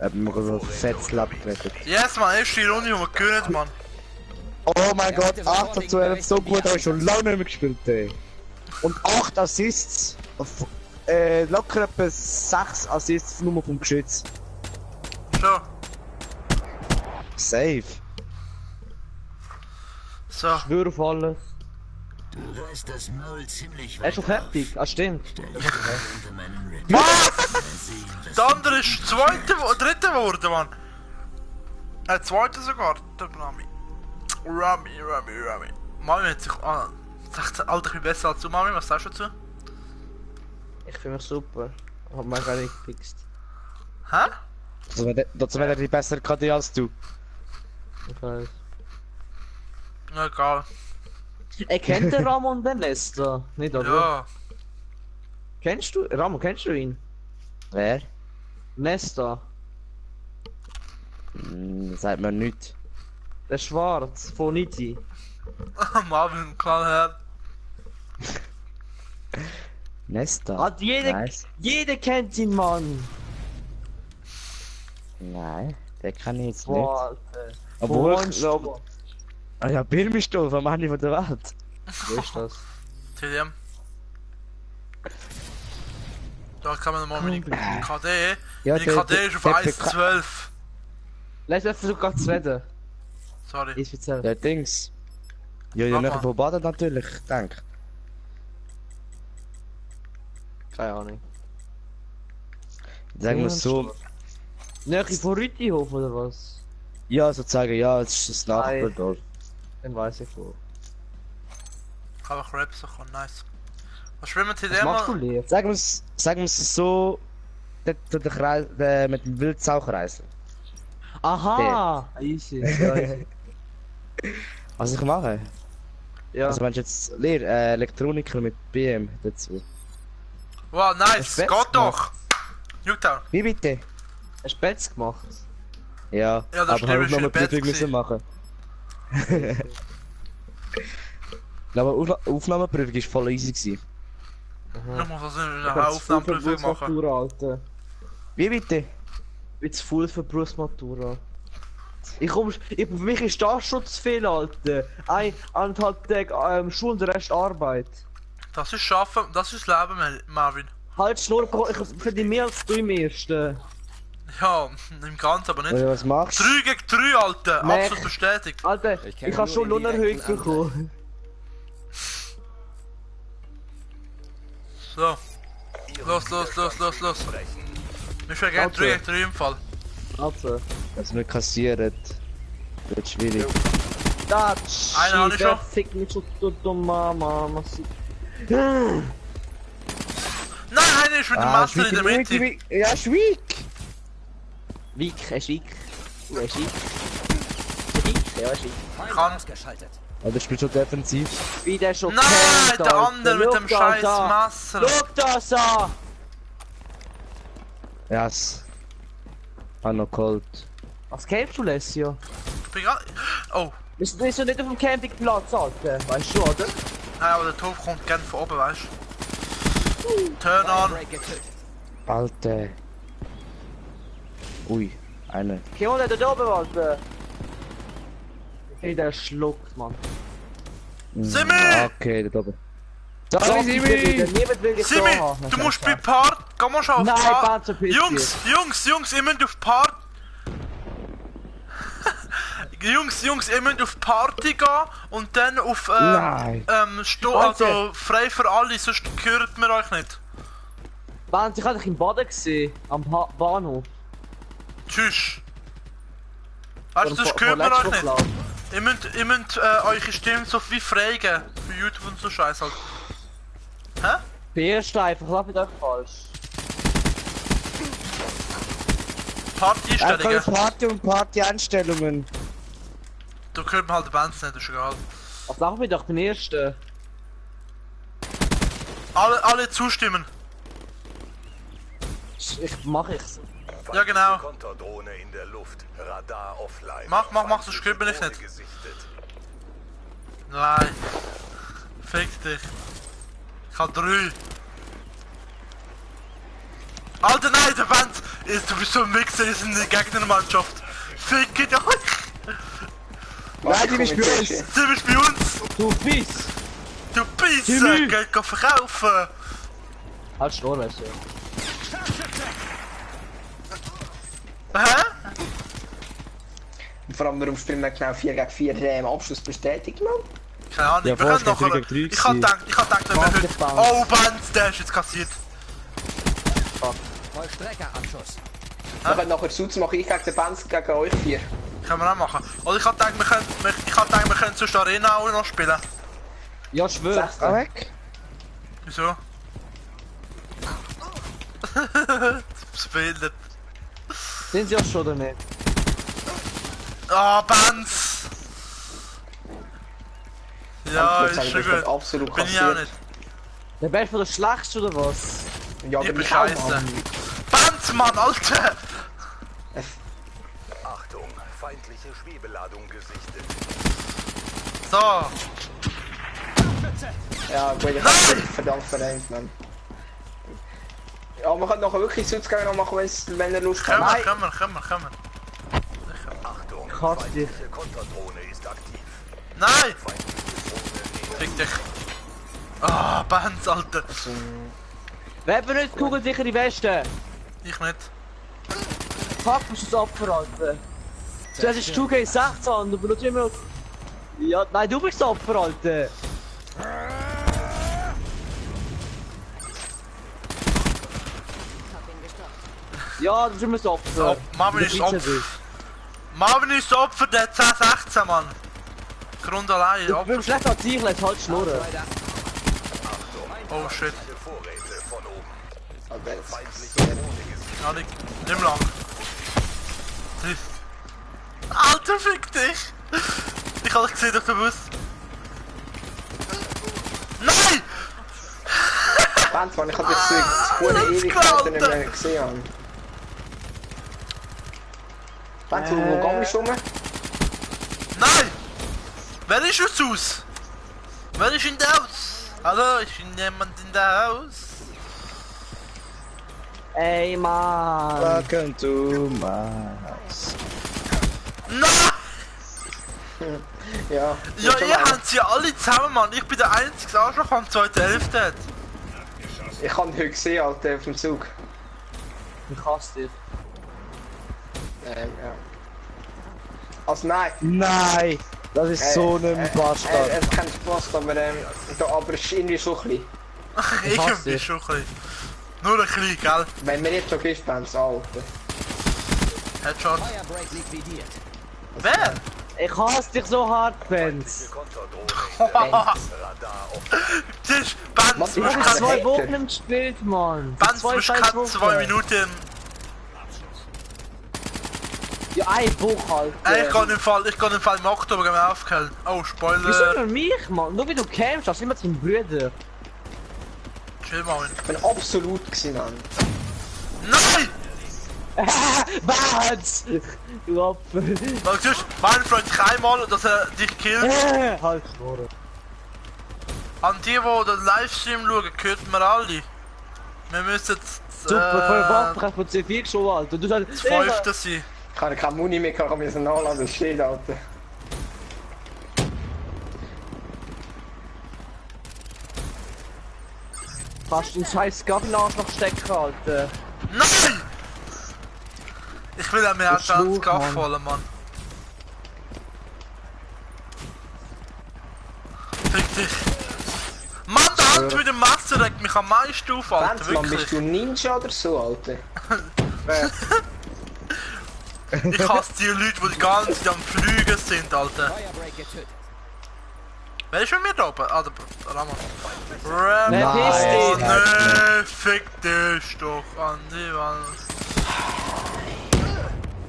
Haben wir so fett Slap gerettet. Yes, Mann, erste Runde, wo wir gewinnen, Mann. Oh mein Gott, 8 zu 11, so gut habe ich schon lange nicht mehr gespielt, ey. Und 8 Assists. Locker etwa 6 Assists nur vom Geschütz. So. Safe. So. Schwör auf alles. Du hast das Maul ziemlich Er ist schon fertig. Ah, stimmt. unter meinen Rippen. Der andere ist dritte geworden, Mann. Zweiter sogar, der Rami. Rami. Mami hat sich sagt, Alter, ich bin besser als du, Mami, was sagst du dazu? Ich finde mich super. Hab mich gar nicht gefixt. Hä? Dazu wäre er die bessere KD als du. Ich weiß. Ja, egal. Er kennt den Ramon den Nesta? Nicht, oder? Ja. Kennst du? Ramon, kennst du ihn? Wer? Nesta. Sagt mir nichts. Der Schwarz von Niti. Marvin, klar her. Nesta? Hat Nice. jeder kennt ihn, Mann. Nein, der kann ich jetzt Boah, nicht. Alter. Obwohl Von ich glaube. Ah ja, Birmistoff am Ende von der Welt. Wo ist das? TDM. Da kann man mal meine KD. Ja, Meine KD ist auf 1,12. Lass mich versuchen zu reden. Sorry. Ich erzähl. Der Dings. Ja, Mach nachher mal. von Baden natürlich, denk. Keine Ahnung. Sagen wir es so. Nähe von Rüttihof oder was? Ja, sozusagen, ja, es ist das Nachbardorf. Dann weiß ich wo. Ich habe auch Raps bekommen, nice. Was schwimmen Was TDM? machst du, Lehr? Sagen wir es so. Der Kreis, mit dem Wildsau-Kreisel. Aha! Easy. Ja, Was ich mache? ja. Also, wenn ich jetzt Lehr, Elektroniker mit BM dazu. Wow, nice, Hast du geht Bett doch! Newtown. Wie bitte? Hast du Betts gemacht? Ja, Ja, das aber stimmt, habe ist ich noch eine in Bett Prüfung müssen machen. Aber Aufnahmeprüfung war voll easy gewesen. Ich muss also eine Aufnahmeprüfung machen. Berufsmatura, Alter. Wie bitte? Ich bin zu voll für Berufsmatura. Für mich ist das schon zu viel, Alter. 1,5 Tage Schule und der Rest Arbeit. Das ist Schaffen, das ist Leben, Marvin. Halt Schnur, ich verdiene mehr als du im ersten. Ja, im Ganzen, aber nicht. Oder was machst 3 gegen 3, Alter! Nee. Absolut bestätigt. Alter, Ich ich, kenne habe nur schon den Lohnerhöhung direkten bekommen. So, Los. Brechen. wir spielen gerne 3 gegen 3 im Fall. Also, Also nicht kassiert. Wird schwierig. das Einer habe ich schon. Fick mich so dumm, Mama. Nein, einer ist mit dem Messer in der Mitte. Ja, schwieg! Wick, er ist Wick. Regie. Ja, Regie. Feind Kann. ausgeschaltet. Ja, der spielt schon defensiv. Wie der schon Nein, kennt, der Alter. andere mit dem Schau scheiß das an. Messer. Schau das an! Yes. Ah, noch kalt. Was kämpfst du, Lesio? Ich bin gar... Oh, Wir sind nicht auf dem Campingplatz, Alter. Weißt du, oder? nein, aber der Topf kommt gerne von oben, weißt du? Turn on. Break getötet. Alter. Ui, eine. Geh mal da oben, Alter. Hey, der schluckt, Mann. Simi! Okay, da oben. Sorry, Simi! Niemand will dich so Simi, haben. du musst bei Part... Geh mal schon auf Nein, Part... Panzer, piss Jungs, ihr müsst auf Part... Jungs, ihr müsst auf Party gehen und dann auf Nein. also frei für alle, sonst hört man euch nicht. Panzer, ich hab dich im Baden gesehen. Am Bahnhof. Tschüss. Weißt du, sonst hört man euch nicht. Ihr müsst eure Stimme so wie freigeben. Für YouTube und so Scheiß halt. Hä? Beerst einfach, lass mich euch falsch. Party-Einstellungen. Einfach Party und Party-Einstellungen. Da hört man halt die Bands nicht, ist egal. Was machen wir doch den ersten? Alle zustimmen. Ich mach ich's. Ja, genau. Konterdrohne in der Luft. Radar offline. Mach, sonst hört man dich Drohne nicht. gesichtet. Nein. Fick dich. Ich hab 3. Alter, nein, der Band! Du bist so ein Mixer, ist in der Gegnermannschaft. Fick dich euch! Nein, die bist bei uns. Sie bist bei uns! Du bist! Du Pisse! Timmy. Geld verkaufen! Halt Schnurr, Lesio. Hä? Vor allem, warum spielen wir genau 4 gegen 4 im Abschluss bestätigt, man? Keine Ahnung, Ja, wir können vorher nachher... ist 3 gegen 3 Ich hab gedacht, wenn wir heute... Band. Oh, Band, der ist jetzt kassiert. Vollstreckerabschuss. Wir können nachher Suits machen, ich gegen den Benz, gegen euch 4. Können wir auch machen. Oder ich hab gedacht, wir können sonst Arena auch noch spielen. Ja, schwör. 6. Geh weg. Wieso? Das bildet. Sind sie auch schon oder nicht? Ah, Bands! Ja, ist schon gut. Absolut Bin ich auch kassiert. nicht. Der Bär von der Schlacht oder was? Ja, Ich bin bin ich auch, scheiße. Mann. Bands, Mann, Alter! Achtung, feindliche Schwebeladung gesichtet. So, Ja, gut, ich hab mich verdammt verrenkt, man. Ja, wir können nachher wirklich Suits gegen noch machen, wenn ihr Lust können habt. wir. Achtung, Ich hasse dich. feindliche Konterdrohne ist aktiv. Nein! Feindliche Drohne Fick dich. Ah, Bands, Alter. Wer benutzt kugelsichere Weste? Ich nicht. Fuck, bist du das Opfer, Alter. Das ist 2K16 und du benutzt immer noch... Ja, nein, du bist das Opfer, Alter. Ja, du bist immer das Opfer. Marvin ist Opfer. Marvin ist das Opfer der 10-16, Mann. Grund allein, Du Opfer. bist schlecht als ich, jetzt halt Schnurren. Oh shit. Vorräte von oben. Aber jetzt- Feindliche Drohne gesichtet. Ja, nimm lang. Triff. Alter, fick dich! Ich hab dich gesehen durch den Bus. Nein! Benz, man, ich hab dich seit coole Ewigkeiten nicht mehr gesehen. Benz, wo gehst du rum? Nein! Wer ist aus Haus? Wer ist in der Haus? Hallo, ist jemand in der Haus? Ey, Mann. Welcome to my house. Nein! Ja. Ja, ihr habt sie alle zusammen, Mann. Ich bin der einzige Arschloch am 2.11. Ich hab ihn heute gesehen, Alter, auf dem Zug. Ich hasse dich. Ja. Also nein. Nein! Das ist so ein Bastard. Es kann Spaß, aber es ist irgendwie so ein bisschen. Ich hasse bin dich. schon ein bisschen. Nur ein bisschen, gell? Wenn wir nicht so ist, Benz, Alter. Headshot. Firebreak liquidiert. Wer? Ich hasse dich so hart, Benz. Konterdrohne Radar offline. Tisch, Benz, Was du Ich musst hab kann- seit 2 Hater. Wochen nicht gespielt, Mann. Benz, du musst keine 2 Wochen. Minuten. Ja, ein Buch halt. Ey, ich kann im Fall im Oktober gehen wir aufkellen. Oh, Spoiler. Wieso nur mich, Mann? Nur wie du campst, als immer zum Brüder. Chill mal. Ich bin absolut gewesen, Mann. Nein! Was? Du Apfel. Weil sonst, mein Freund einmal, dass er dich killt. Halt Schnurren. An die den Livestream schauen, gehört mir alle. Wir müssen jetzt Super, voll Waffen, ich hab von C4 geschoben, Alter. Du sagst, das 5. sein. Ich habe keine Muni mehr, kann mir so nachladen, das steht, Alter. Kannst du den scheiß Gabel-Arschloch stecken, Alter. Nein! Ich will mir auch Schluch, den Gaff Mann. holen, Mann. Fick dich. Mann, der Hand mit dem Messer regt mich am meisten auf, Alter. Benz, Mann, bist Wirklich. du Ninja oder so, Alter? Ich hasse die Leute, die die ganze Zeit am Fliegen sind, Alter. Firebreak getötet. Wer ist mit mir da oben? Ah, der Ramon. Nein, Ramon, piss dich. nee, fick dich doch an die Wand.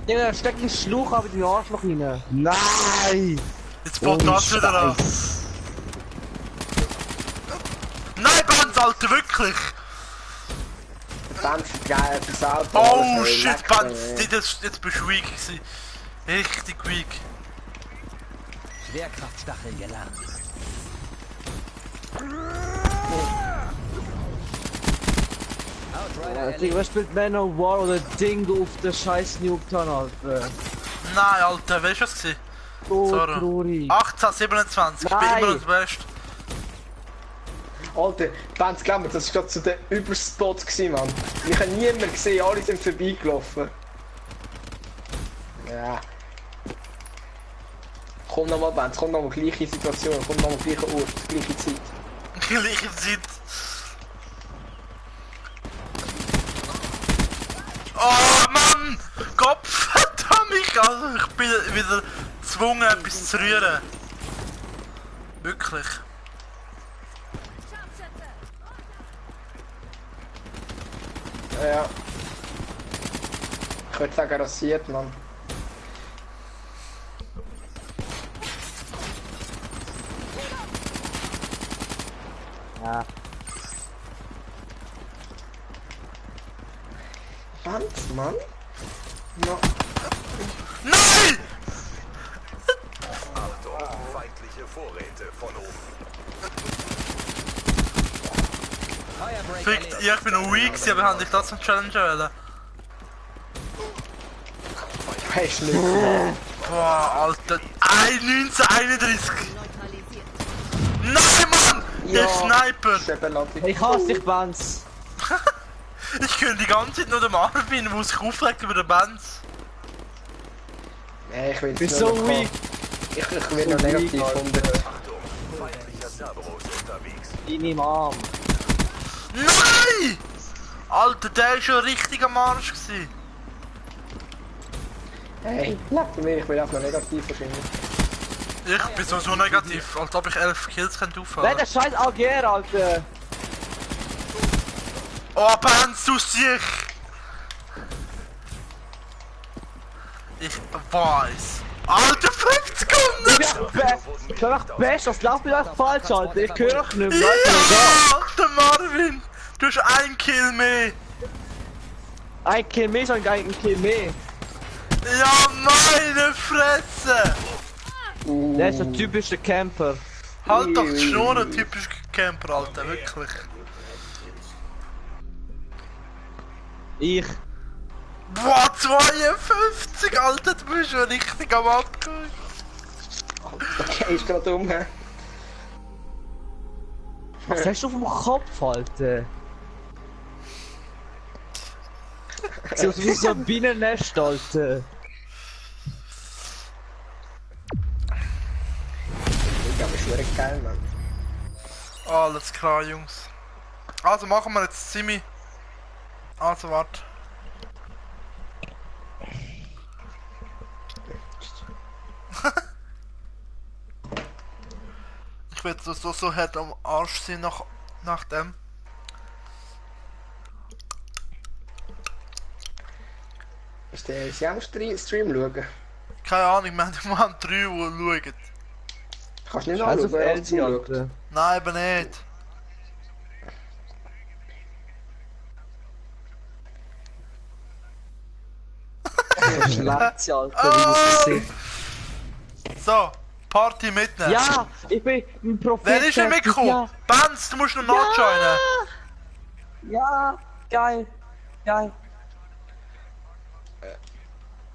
Digga, steck den Schluch aber in den Arschloch rein. Nein! Jetzt baut das wieder an. Scheiß. Nein, Benz, Alter, wirklich! Benz, geil, das Auto. Oh alles, shit, leck, Benz, ey. jetzt bist du weak gewesen. Richtig weak. Schwerkraftstachel gelernt. Outrider Digga, wer spielt Man of War oder Dingo auf der scheiß Nuketown, Alter? Nein, Alter, weißt du was gewesen? So Sorry. traurig. 1827, ich bin Nein. immer noch der Beste. Alter, Benz, glaub mir, das war gerade zu den Überspots gewesen, Mann. Ich habe niemanden gesehen, alle sind vorbeigelaufen. Ja. Komm nochmal, Benz, komm nochmal, gleiche Situation, komm nochmal, gleicher Ort, gleiche Zeit. Gleiche Zeit. Oh Mann! Kopf! Verdammt mich! Also ich bin wieder gezwungen, etwas zu rühren. Wirklich. Ja. Ich würde sagen, rasiert, Mann. Ja. Benz, Mann? No. Nein! Achtung, feindliche Vorräte von oben. Firebreak Fickt, erledigt. ja, ich bin noch weak gewesen, aber haben dich trotzdem challengen wollen. Hast du nicht gemacht. Boah, Alter. 1931! Neutralisiert. Nein, Mann! Der Sniper! Schäbelati. Ich hasse dich, Benz. Ich höre die ganze Zeit nur den Marvin, der sich aufregt über den Benz. Nee, ich will Du bist jetzt so nur noch weak. Ich will noch negativ von der... Achtung, feindlicher Cerberus unterwegs. In meinem Arm. Nein! Alter, der war schon richtig am Arsch gewesen. Hey, leck mir, ich will auch noch negativ wahrscheinlich. Ich bin so negativ, als ob ich 11 Kills könnte Wer aufhören. der scheiß AGR, Alter? Oh, Benz, du sich! Ich weiß. Alter, 5 Sekunden! Ich bin echt best, das läuft mir echt falsch, Alter. Ich höre euch nicht mehr. Ja, Alter Marvin! Du hast 1 Kill mehr! Ein Kill mehr, sondern ein Kill mehr. Ja, meine Fresse! Der ist ein typischer Camper. Halt doch die Schnur, typisch Camper, Alter, wirklich. Ich. Boah, 52, Alter, du bist schon richtig am Abgehen. Okay, ist gerade um, hä? Was hast du auf dem Kopf, Alter? Sieht aus wie so ein Bienennest, Alter. Ich glaube, ist wirklich geil, Mann. Alles klar, Jungs. Also machen wir jetzt Simi. Also warte. Ich werde so hart am Arsch sein nach dem. Ist der sie auch im Stream schauen? Keine Ahnung, wir haben 3, die schauen. Kannst du nicht Scheiß anschauen, auf wer Elsie, zuschaut? Alter. Nein, eben nicht. Schlägt sie, Alter, wie das sieht. So, Party mitnehmen. Ja, ich bin ein Prophet. Wer ist denn mitgekommen? Ja, Benz, du musst noch nachjoinen. ja, geil, geil.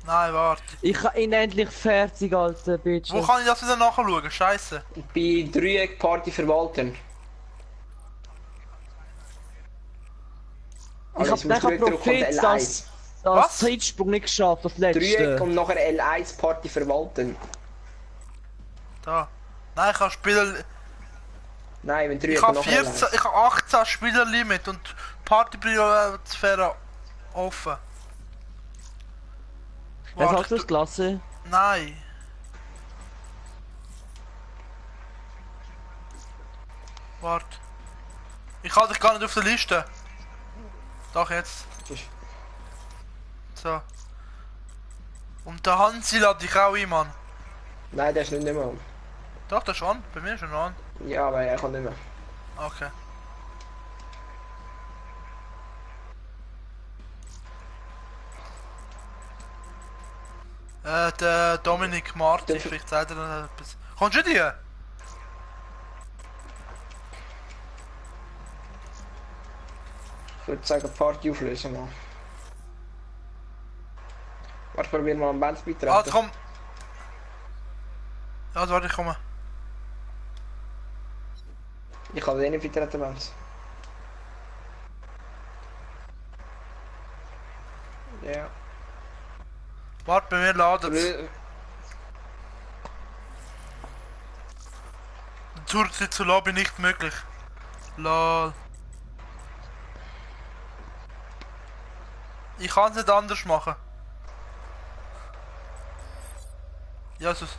Nein, warte. Ich habe ihn endlich fertig, Alter, Bitch. Wo kann ich das wieder nachschauen? Scheiße. Bei Dreieck Party verwalten. Ich hab nachher nachher Prophet das Was? Zeitsprung nicht geschafft, das Dreieck letzte. und nachher L1 Party verwalten. Da. Nein, ich habe Spieler. Nein, wenn Dreieck Ich und habe nachher 14, L1. ich habe 18 Spielerlimit und Partypriosphäre offen. Was Warte, hast du das gelassen? Nein. Warte. Ich habe dich gar nicht auf der Liste. Doch jetzt. So. Und der Hansi lade dich auch ein, Mann. Nein, der ist nicht mehr an. Doch, der ist an. Bei mir ist er noch an. Ja, aber er kann nicht mehr. Okay. Der Dominik Martin, vielleicht sagt er noch etwas. Kommst du dir? Ich würde sagen, Party auflösen mal. Warte, probier mal am Bands beitreten. Ah, komm. Ja, warte, ich komme. Ich kann den nicht beitreten, Bands. Ja. Warte, bei mir ladet es. Zurzeit zur Lobby nicht möglich. Lol. Ich kann es nicht anders machen. Jesus.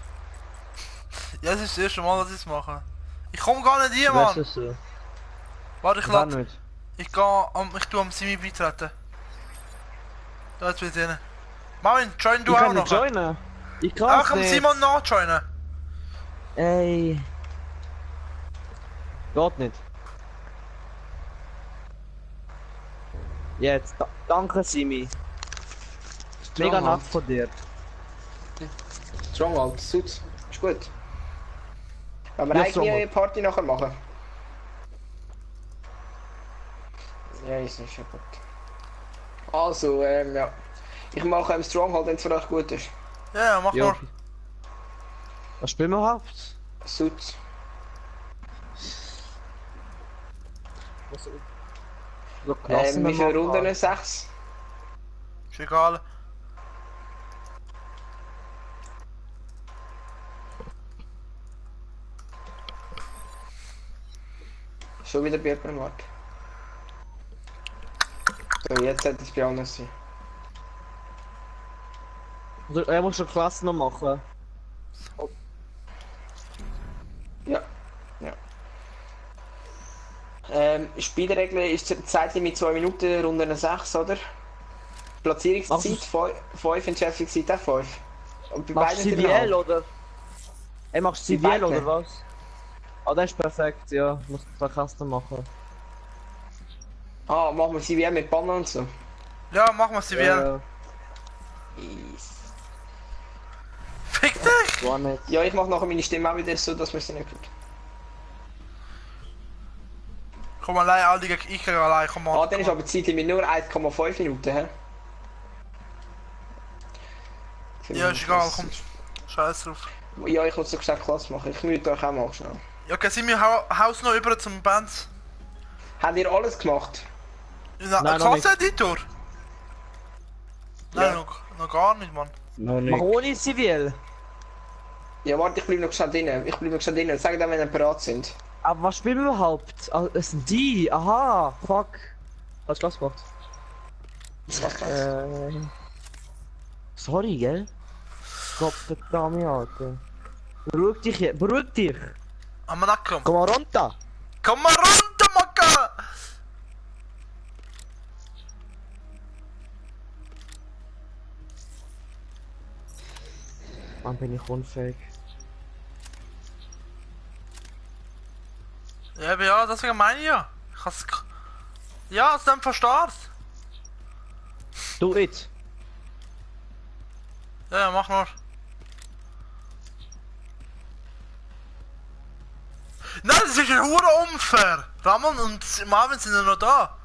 Ja, es ist das erste Mal, dass ich es mache. Ich komme gar nicht hier, Weißt Mann. du so? Warte, ich Gar lade. nicht. Ich tue am Simi beitreten. Da jetzt wieder rein. Marvin, join du Ich auch kann noch. nicht joinen. Ich kann Auch am nicht. Simon nachjoinen. Ey. Geht nicht. Jetzt. Danke, Simi. Mega Stronghold. nett von dir. Stronghold, Suits. Ist gut. Wenn wir Ja, eigentlich Stronghold. eine Party nachher machen. Ja, ist nicht schon gut. Also, ja. Ich mache Stronghold, wenn es für euch gut ist. Ja, mach Ja. mal. Was spielen wir überhaupt? Suits. So Klassen Wie viele Runden? 6? Ist egal. Schon wieder bei jemandem Mark. So, jetzt sollte es bei anderen sein. Also, er muss schon Klassen noch machen. Ja. Ja. Spielregel ist Zeitlimit 2 Minuten, Runde 6, oder? Platzierungszeit 5, Entschärfungszeit auch 5. Und bei Machst du beiden CVL oder? Er macht Bei CVL beiden? oder was? Ah, das ist perfekt, ja. Muss 2 Kasten machen. Ah, machen wir CVL mit Bannen und so. Ja, mach mal sie wieder. Fick dich! Gar nicht. Ja, ich mache nachher meine Stimme auch wieder so, dass man sie nicht hört. Komm allein, alle gegen ich gegen allein, komm mal. Ah, dann ist aber die Zeitlimit nur 1,5 Minuten, hä? Ja, ist egal, komm. Scheiß drauf. Ja, ich wollte so gesagt Klasse machen. Ich müde euch auch mal schnell. Ja, okay, sind wir Haus noch über zum Bands? Habt ihr alles gemacht? Na, Nein, noch nicht. Klasseneditor? Nein, Ja. noch gar nicht, Mann. Noch Mach ohne CVL. Ja, warte, ich bleib noch schnell drinnen. Ich bleib noch schnell drinnen. Sag dann, wenn ihr bereit sind. Aber was spielen wir überhaupt? Ah, es sind die. Aha, fuck. Hast du das gemacht? Was Sorry, gell? Gott verdammt, Alter. Beruhig dich jetzt, beruhig dich. Am Nacken. Komm mal runter. Komm mal runter, Macke! bin ich unfähig. Ja, aber ja, deswegen meine ich ja. Ich kann's... Ja, also dann verstehst Do it! du. Ja, mach nur. Nein, das ist ein hure unfair! Ramon und Marvin sind ja noch da.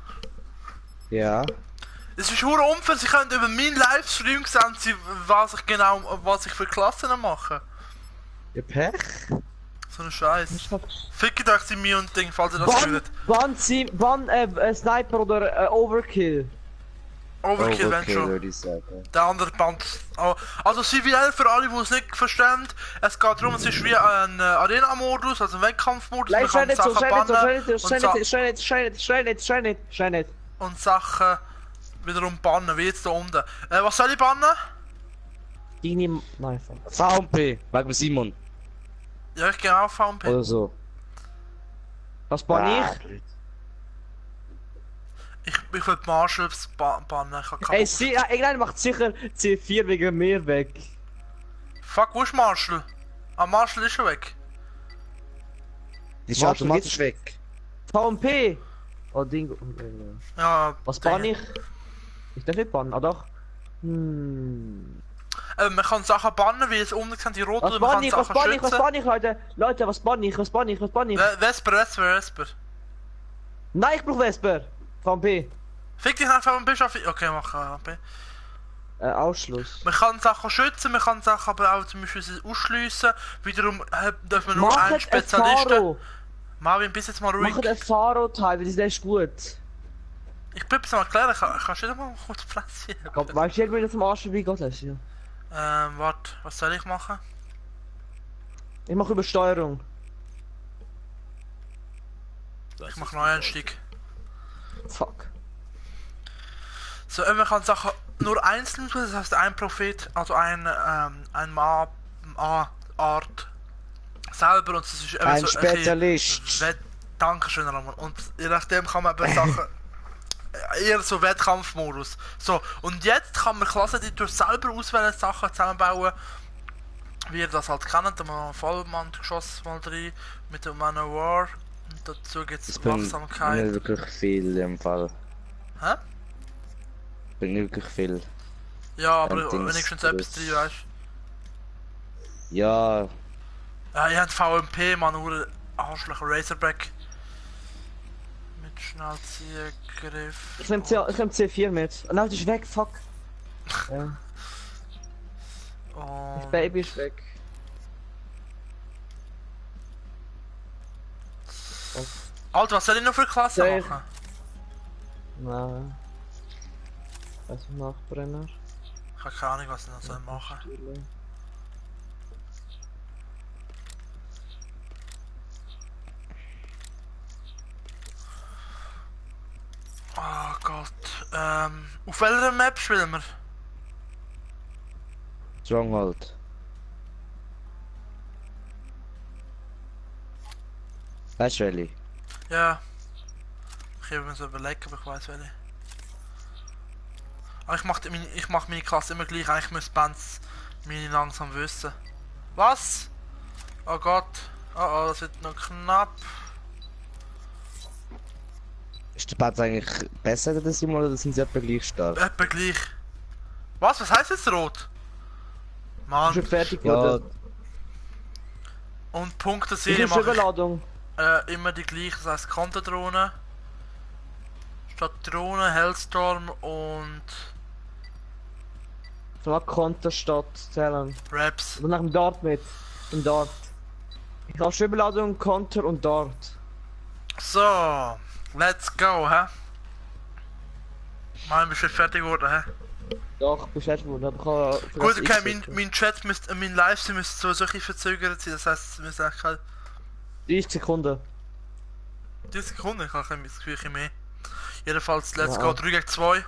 Ja. Es ist hure unfair, sie können über meinen Livestream sehen, was ich für Klassen mache. Ja, Pech. So ein Scheiß. Fickt euch sie mir und Ding, falls ihr das Wann Sniper oder Overkill? Overkill, wenn schon. würde ich sagen. Der andere Band. Also CVL für alle, die es nicht verstehen. Es geht darum, es ist wie ein Arena-Modus, also ein Wettkampfmodus. Man kann Sachen bannen und Sachen wiederum bannen, wie jetzt da unten. Was soll ich bannen? Deine... Nein, VMP, wegen Simon. Ja, ich gehe auf VMP. Oder so. Was bann ich? Ich will die Marshalls bannen. Ich hab Ey, irgendeiner macht sicher C4 wegen mir weg. Fuck, wo ist Marshall? Ah, Marshall ist schon weg. Die ist automatisch weg. VMP! Oh, Ding. Ja, Was bann ich? Ich darf nicht bannen, ah doch. Man kann Sachen bannen, wie es unten sind, die roten, Was bann ich, Leute? Leute, was bann ich? Vesper. Nein, ich brauch Vesper! VMP. Fick dich nach VMP, schaffe ich. Okay, mach VMP. Ausschluss. Man kann Sachen schützen, man kann Sachen aber auch zum Beispiel ausschliessen. Wiederum darf man nur einen Spezialisten. Marvin, bist jetzt mal ruhig. Macht ein Faro-Teil, weil das ist gut. Ich will es mal erklären, kannst du nicht mal kurz Plätzchen? Weißt du, wie du zum Arsch vorbeigeht hast? Ja. Warte, was soll ich machen? Ich mache Übersteuerung. Ich mach Neueinstieg. Fuck. So, man kann Sachen nur einzeln tun, das heißt ein Prophet, also ein Art selber und das ist eben ein so Spezialist. Dankeschön, Ramon. Und je nachdem kann man eben Sachen eher so Wettkampfmodus. So, und jetzt kann man Klassen, die durch selber auswählen, Sachen zusammenbauen, wie ihr das halt kennt, da haben wir Vollmann-Geschoss mal drin, mit dem Man of War. Und dazu gibt es Wachsamkeit. Nicht wirklich viel im Fall. Hä? Bin nicht wirklich viel. Ja, aber wenigstens etwas drin, weißt du? Ja. Ja, ihr habt VMP, man, nur Arschloch Razorback. Mit Schnellziehgriff. Ich nehm C4 mit. Oh nein, das ist weg, fuck. Ja. Das Baby ist weg. Alter, was soll ich noch für Klasse machen? Nein. Was Nachbrenner? Ich habe keine Ahnung, was ich noch soll machen. Oh Gott. Auf welcher Map spielen wir? Stronghold. Weißt du welche? Ja. Ich habe mir so überlegt, aber ich weiß welche. Aber ich mach meine Klasse immer gleich, eigentlich müssen Bands meine langsam wissen. Was? Oh Gott. Oh, das wird noch knapp. Ist der Band eigentlich besser als der Simon oder sind sie etwa gleich stark? Etwa gleich. Was? Was heisst jetzt rot? Mann. Schon fertig Ja. geworden. Und Punkte Ich Serie muss mache Überladung. ich immer die gleichen, das heisst Konterdrohne. Statt Drohne, Hellstorm und So eine Konterstadt zählen. Raps. Und nach dem Dart mit. Im Dart. Ich habe schon Überladung, Konter und Dart. So, let's go, hä? Mann, bist du fertig geworden, hä? Doch, beschäftigt worden, aber ich kann... Gut, okay, mein Chat müsste, mein Livestream müsste so ein bisschen verzögert sein, das heisst, es müsste eigentlich halt 30 Sekunden. 30 Sekunden, ich habe das Gefühl, ein bisschen mehr. Jedenfalls, let's Ja. go, 3 gegen 2.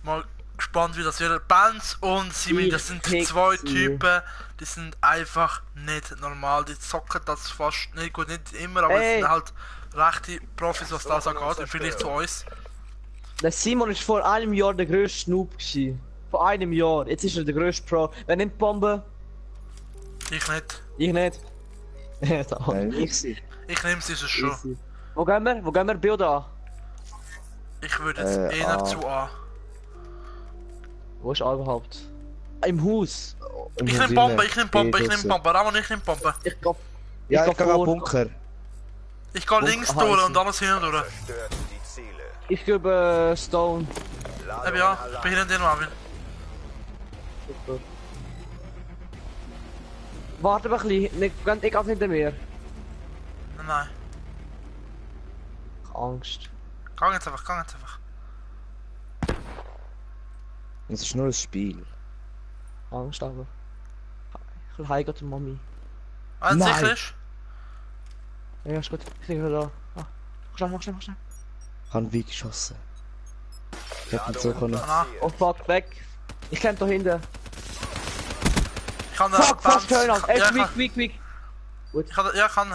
Mal gespannt, wie das wird. Bands und Simi, das sind Ich zwei pick sie. Typen, die sind einfach nicht normal. Die zocken das fast, nicht gut, nicht immer, aber es Ey. sind halt rechte Profis, was das angeht, im Vergleich zu uns. Der Simon ist vor einem Jahr der grösste Noob gewesen. Vor einem Jahr. Jetzt ist er der grösste Pro. Wer nimmt die Bombe? Ich nicht. Ich nicht. Ja, da. Nein, ich sie. Ich nehme sie sonst schon. Easy. Wo gehen wir? Wo gehen wir? B oder A? Ich würde jetzt eher A. zu A. Wo ist A überhaupt? Im Haus. Ich nehme Bombe, ich nehme Bombe, ich nehme Bombe. Ramon, ich nehme Bombe. Ich geh. Ja, geh ich gehe vor. Bunker. Ich gehe links aha, durch ich und alles hin und durch. Zerstört die Ziele. Ich gebe Stone. Eben ja, ich bin hinter dir, Marvin. Warte mal ein bisschen. Ich gehe hinter mir. Nein. Ich hab Angst. Gang jetzt einfach, gang jetzt einfach. Das ist nur ein Spiel. Angst aber. Ich will heimgehen zur Mami. Wenn es Nein. sicher ist. Ja, ist gut. Ich bin da. Ah. Mach schnell. Ich habe wie geschossen. Ich hätte nicht so können. Ah, Oh fuck, weg. Ich kämpfe da hinten. ich kann Fuck, fast Bounce- Turn-Out. Ja, Echt weak. ich kann. Ja, kann.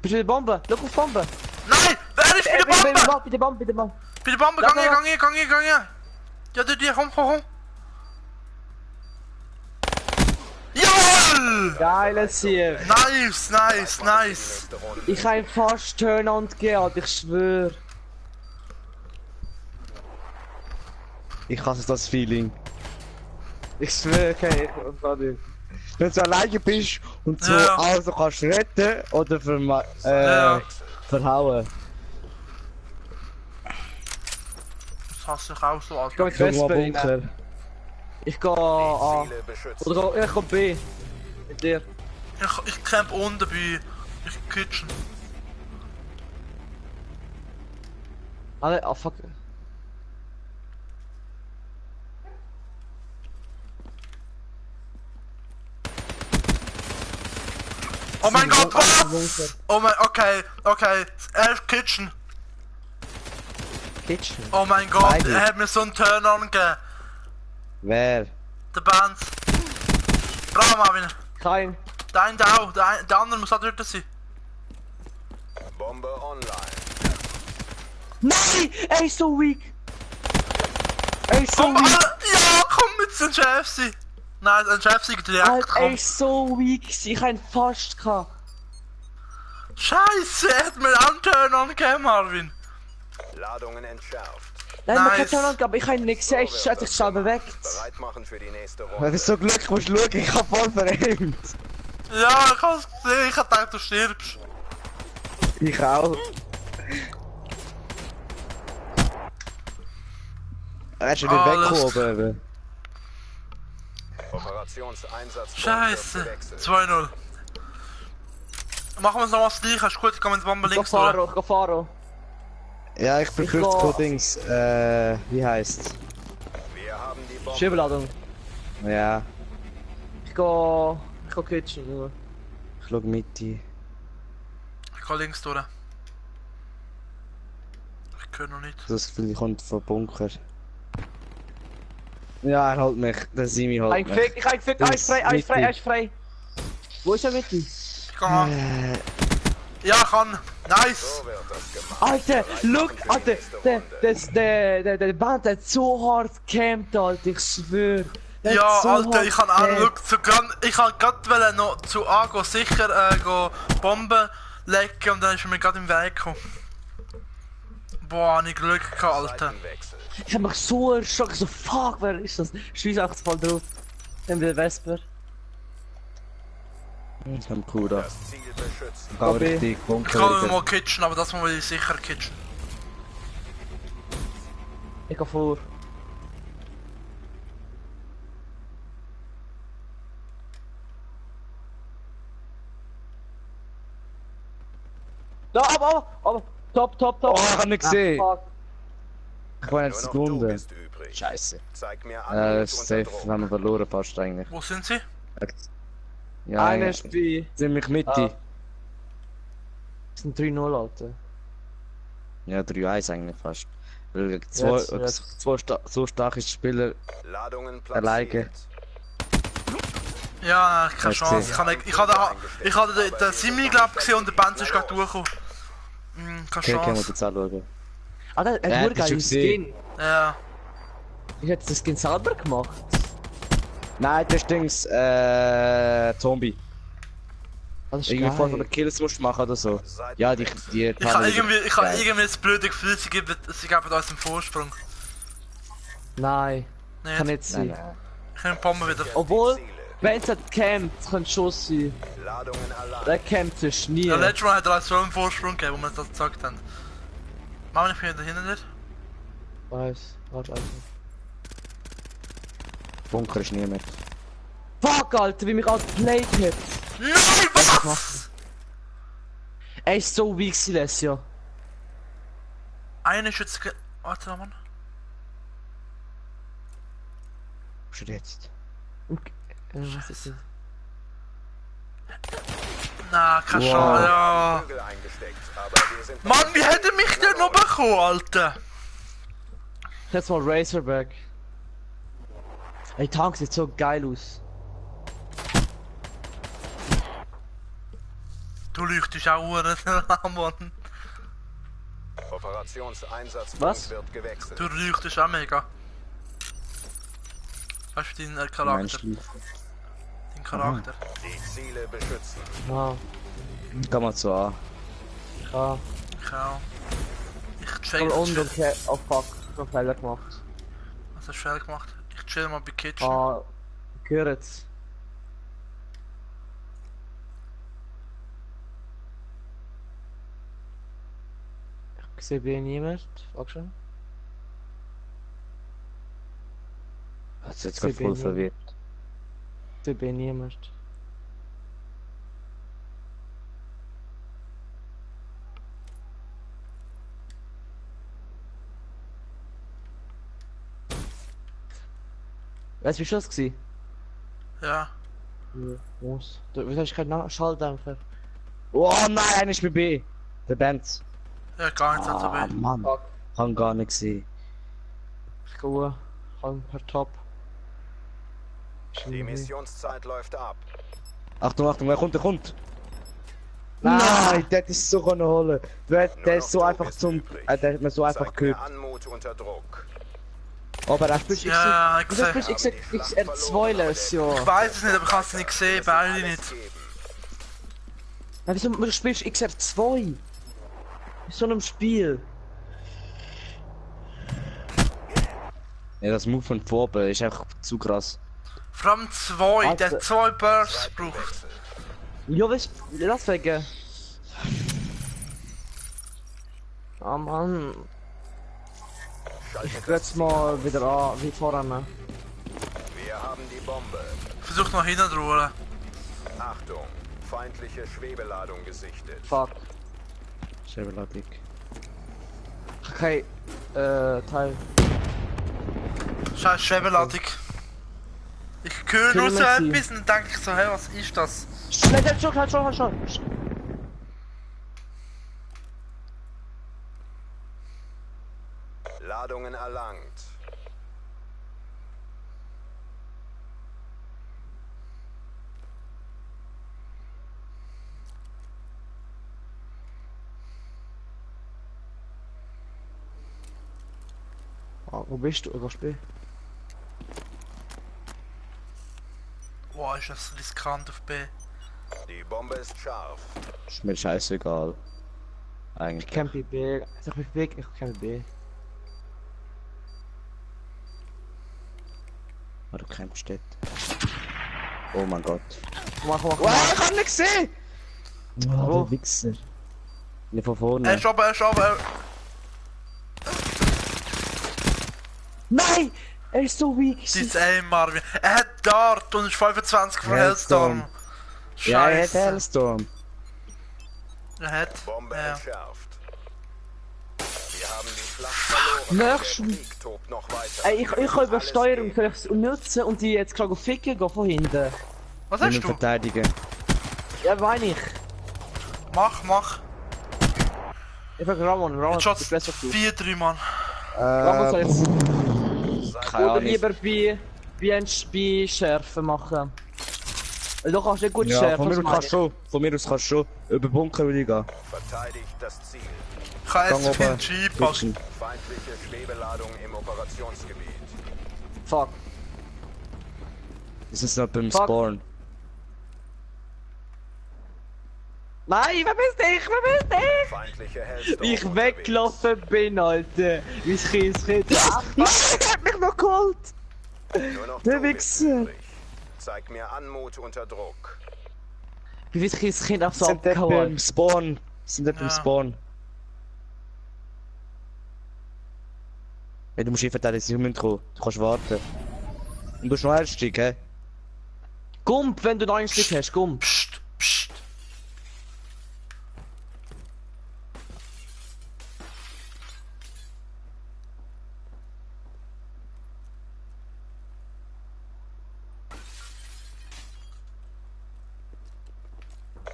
Bist du in der Bombe? Schau auf die Bombe. Nein! Wer ist bei der Bombe? Bei der Bombe. Bei der Bombe, Lass gang mal. hier! Ja, du, komm. Jawohl! Geiles hier. Nice! Nächste Runde. Ich habe fast Turn-Out gegeben, ich schwör. Ich hasse das Feeling. Ich schwör, okay, ich kann nicht. Wenn du alleine bist und so Ja. also kannst retten oder Ja. verhauen. Das hasse ich auch so, Ich gehe Alter. mit Schau mal Vesper rein. Bunker. Ich gehe A. Ziele beschützen. Oder ich gehe B. Mit dir. Ich camp unten bei Kitchen. Alle, ah fuck. Oh mein Gott, was? Oh mein, okay. 11 Kitchen. Kitchen. Oh mein Gott, Beide. er hat mir so einen Turn-on gegeben. Wer? Der Bands. Bravo, Marvin. Kein. Der eine auch, der andere muss auch dort sein. Bombe online. Nein! Er ist so weak! Er ist so Komm, weak! ja, komm mit dem Chef sein. Nein, ein Chef sein direkt, Alter, er komm. ist so weak! Ich hab ihn fast gehabt! Scheiße, er hat mir einen Turn-on gegeben, Marvin. Ladungen entschärft. Nein, man kann Nice. schon aber ich hab ihn nicht gesehen, So er wird hat sich das schnell gemacht. bewegt. Bereit machen für die nächste Wenn Runde. du so Glück musst schauen, ich hab voll verrenkt. Ja, ich hab's gesehen, ich hab gedacht, du stirbst. Ich auch. Er ist schon nicht Alles weggekommen, eben. Operationseinsatz. Scheiße. 2-0. Machen wir es noch was gleich, ist gut, ich komm mit der Bombe Ich links geh durch. Faro, ich geh Faro. Ja, ich bin Ich kurz geh- Codings, wie heisst's? Wir haben die Bombe. Schiebladung. Ja, Ich geh Kitchen, nur. ich schau Mitte. Ich geh links durch. Ich kann noch nicht. Das Gefühl, kommt von Bunker. Ja, er holt mich, der Simi holt Ein mich. Fick, ich hab gefickt, Das eins frei, ist eins frei, Mitte. eins frei. Wo ist er mit ihm? Ich kann an. Ja, ich kann. Nice. So wird das gemacht. Alter, look, Alter, der Band hat so hart gecampt, Alter, ich schwör. Der Ja, hat so Alter, hart ich kann auch gecampt. ich kann grad noch zu A gehen, sicher go Bomben legen und dann ist er mir gerade im Weg gekommen. Boah, hab ich Glück gehabt, Alter. Seitenwechsel. Ich hab mich so erschrocken, so fuck, wer ist das? Scheiß einfach voll drauf. Dann wieder Vesper. Ich hab cool da. Das Ziel beschützen. Ich kann richtig Ich Bunker kann wieder. mal Kitchen, aber das mal will ich sicher Kitchen. Ich geh vor. Da, aber, top. Oh, ich hab nicht gesehen. Ah, fuck. Ich war Nur jetzt noch du Sekunde. bist übrig. Scheiße. Zeig mir Das an. ist safe, haben wir verloren fast eigentlich. Wo sind sie? Ja, Einer eigentlich ist bei... ziemlich Mitte. Ah. Das sind 3-0, Alter. Ja, 3-1 eigentlich fast. Weil Jetzt. so starke Spieler Ladungen alleine. platziert. Ja, keine Hast Chance. gesehen. Ich hatte den Simi glaub gesehen und der Benz ist gerade durchgekommen. Keine Okay, können wir Chance. jetzt anschauen. Ah, der hat Ja, nur das ist geile schon gesehen. Skin. Ja. Ich hätte den Skin selber gemacht. Nein, das Dings, Zombie. Das ist Irgendwie von den geil. Kills musst du machen oder so. Ja, die Ich habe irgendwie das blöde Gefühl, sie geben uns einen Vorsprung. Nein, Nicht? kann nicht sein. Ich nehme die Bombe wieder. Obwohl, wenn es campt, könnte Schuss sein. Ladungen Alarm. Der campt ist nie. Ja, letztes Mal hat er so einen Vorsprung gegeben, wo wir das gesagt haben. Machen wir nicht wieder hinter dir? Weiß, warte einfach. Bunker ist niemand. Fuck, Alter, wie mich outplayed hat. Nein, was? Er ist so weak, Silesia. Eine Schütze. Warte mal, Mann. Schon jetzt. Was ist das? Na, kein Schaden, ja. Vögel eingesteckt, aber wir sind Mann, wie hätte mich der noch bekommen, Alter? Jetzt mal Razorback. Ey, Tank sieht so geil aus. Du leuchtest auch an, Mann. Operationseinsatzpunkt Was? wird gewechselt. Du leuchtest auch mega. Hast du deinen Charakter? Menschlich. Deinen Charakter. Die Ziele beschützen. Ja, Kann man so an. ja. Genau. Ich Voll chill. und okay. Oh fuck, ich hab Fehler gemacht. Was hast du schnell gemacht? Ich chill mal bei Kitchen. Ah, gehört's. Ich sehe bei niemand. Warte schon. Hat jetzt Sie gerade voll bin- verwirrt. Ich sehe bei niemand. Weißt du, wie das war? Ja. Ja, muss. Wieso hast du keinen Schalldämpfer? Oh nein, einer ist bei B. Der Benz. Ja, gar nichts dazu Ah, weh. Mann. Fuck. Kann gar nicht sehen. Ich gehe. Komm, per Top. Die Missionszeit läuft ab. Achtung, Achtung, er kommt, er kommt. Nein, der ist so können holen. Der Nur ist so noch einfach Druck ist zum. übrig. Der hat mir so einfach Zeigt mehr gehört. Anmut unter Druck. Aber er Bist Ja, ich Wieso sehe. spielst du XR2 letztes Jahr? Ich weiß es nicht, aber ich kann es nicht sehen, beide nicht. Geben. Nein, wieso du spielst XR2? In so einem Spiel. Ja, das Move von Vorbe ist einfach zu krass. Vor allem zwei, Alter. der zwei Bursts braucht. Ja, weißt du, deswegen. Ah Mann. Ich geh jetzt mal wieder an, wie voran. Wir haben die Bombe. Versuch noch hinten zu rollen. Achtung, feindliche Schwebeladung gesichtet. Fuck. Schäbeladig. Okay, Teil. Scheiß Schwebeladung. Ich höre nur so Kill etwas und denke ich so, hey, was ist das? Schnell, schon. Ladungen erlangt. Ah, wo bist du? Wo spielst Boah, ist das riskant auf B. Die Bombe ist scharf. Ist mir scheißegal. Ich Eigentlich. kann bei B. Sag mich weg, ich kann bei B. Aber du kämpfst dort. Oh mein Gott. Mach. Oh, ich hab nicht gesehen! Wo? Oh, der Wichser. Nicht von Er vorne. ist oben. Nein! Er ist so weak. Dein Aim, Marvin. Er hat Dart und ist 25 von Hellstorm. Hellstorm. Ja, er hat Scheiße. Hellstorm. Er hat. Bombe Ja. entschärft. Wir haben die Schlacht verloren. Nächsten- Der Krieg tobt noch weiter. Ey, ich Wir kann müssen über alles Steuerung geben. vielleicht nutzen und die jetzt gerade ficken gehen von hinten. Was Wir hast müssen du? verteidigen. Ja, meine ich. Mach. Ich frage Ramon, Jetzt ist schaut's besser als du. 4-3, Mann. Ramon soll jetzt Keine oder Ahnung. lieber bei Schärfen machen. Weil du kannst nicht gut Ja, schärfen. von mir das aus kannst du schon. Von mir aus kannst du schon. Über Bunker würde ich gehen. Verteidigt das Ziel. Ich kann Gang jetzt oben. viel G packen. Fixen. Feindliche Schwebeladung im Operationsgebiet. Fuck. Es ist noch beim Fuck. Spawn. Nein, wer bist ich? Wer bist ich? Feindliche Hellstorm Wie ich unterwegs. weggelaufen bin, Alter. Wie Kind. Nein, er hat mich noch geholt! Nur noch Der du bist Wichser. übrig. Zeig mir Anmut unter Druck. Wie weit ich Kind auf so Sind dort beim abgehauen? Spawn. Sind dort beim Ja. Spawn. Ja, du musst einfach sie kommen. Du kannst warten. Und du hast noch einen Stück, hä? Gump, wenn du noch einen Stück hast, Gump. Psst, psst.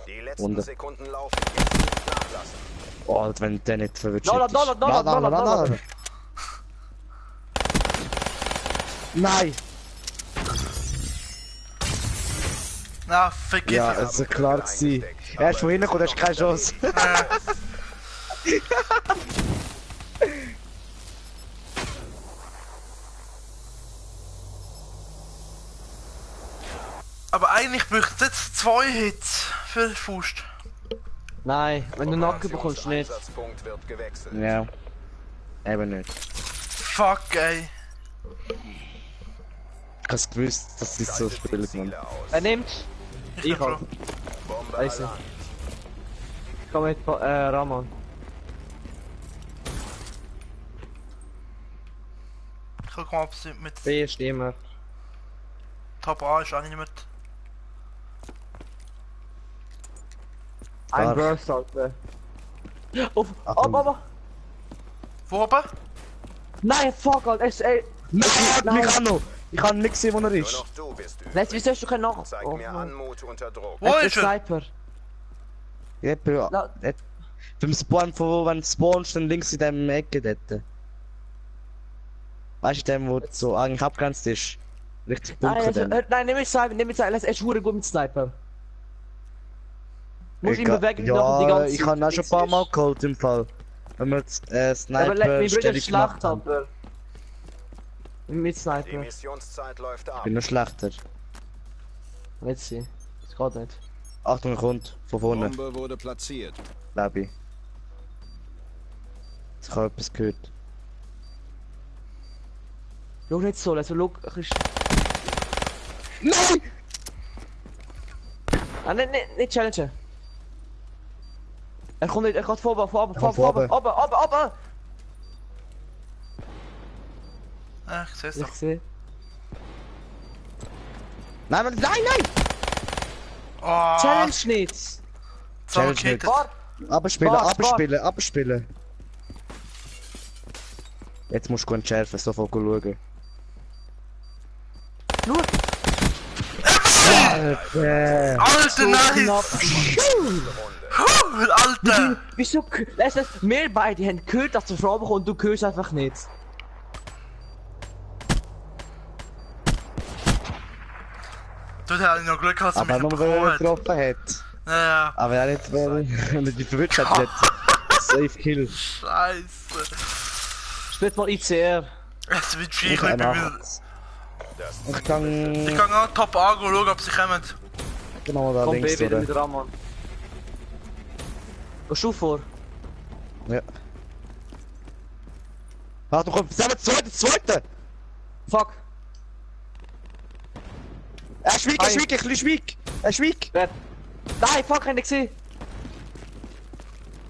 Die letzten Wunder. Sekunden laufen. Jetzt nicht nachlassen. Oh, wenn der nicht verwirrt Dollar. Nein! Na, vergiss Ja, es. es ist klar gewesen. Er ist von hinten gekommen, hast keine Chance. Aber eigentlich bräuchte es jetzt 2 Hits für Faust. Nein, wenn du Nacken bekommst, nicht. Einsatzpunkt wird gewechselt. Ja. Eben nicht. Fuck, ey. Ich hab's gewusst, dass sie so Schaltet die spielen, Mann. Ziele aus. Wer nimmt? Ich Ich bin hab. froh. Bombe Weiss alarm. Komm mit Raman. Ich guck mal, ob sie mit B ist immer. Top A ist auch nicht mit. Ein Ach. Burst, Alter. Auf, Achtung. aber. Wo oben? Nein, fuck, Alter. Nein, ich kann noch! Ich kann nicht sehen, wo er Nur ist. noch du bist übrig. Weißt du, wieso hast du keinen nach... Zeig Oh, mir Mann. Anmut unter Druck. Wo Er ist er? Sniper. Ja, Na- beim Spawn, wenn du spawnst, dann links in dem Ecke dort. Weißt du, dem, wo so eigentlich abgrenzt ist? Richtig Nein, dunkel also, dann. nein, nimm mich Sniper, er ist verdammt gut mit Sniper. Muss ihn bewegen, Ja, ich habe auch schon ein paar Mal geholt im Fall. Wenn man Aber Sniper mein Bruder Stellung ist gemacht schlecht, haben. Alter. Mit Die Sniper. Missionszeit läuft ab. Ich bin noch schlechter. Jetzt sie. Das geht nicht. Achtung, er kommt von vorne, Bombe wurde platziert. glaube ich. Ich habe etwas gehört. Schau nicht so, also schau, ein bisschen... Nein! Ah, nicht challengen. Er kommt nicht, er geht vorbei. Ja, ich seh's Ich doch. sehe. Nein! Oh, Challenge nicht! zusammengekittet. Warte! Abspielen! Jetzt musst du entschärfen, sofort schauen. Schau! Alter! Alter, nice! Alter! Wieso? Wir beide haben gehört, dass du Frau bekommst und du hörst einfach nicht. Du hättest noch Glück gehabt, dass er Aber mich nur weil er bekommen hat. getroffen hat. Ja, Aber er nicht, wenn er die verwirrt hat, jetzt. Safe Kill. scheiße. Spielt mal ICR. Es wird schwierig Ich bei mir. macht's. Ich kann Ich kann auch Top A schauen, ob sie kommen. genau da Komm links B wieder oder. mit Raman. Gehst du vor? Ja. Achtung, komm, zweite! Fuck! Er schwieg! Wer? Nein, fuck, hab ich gesehen!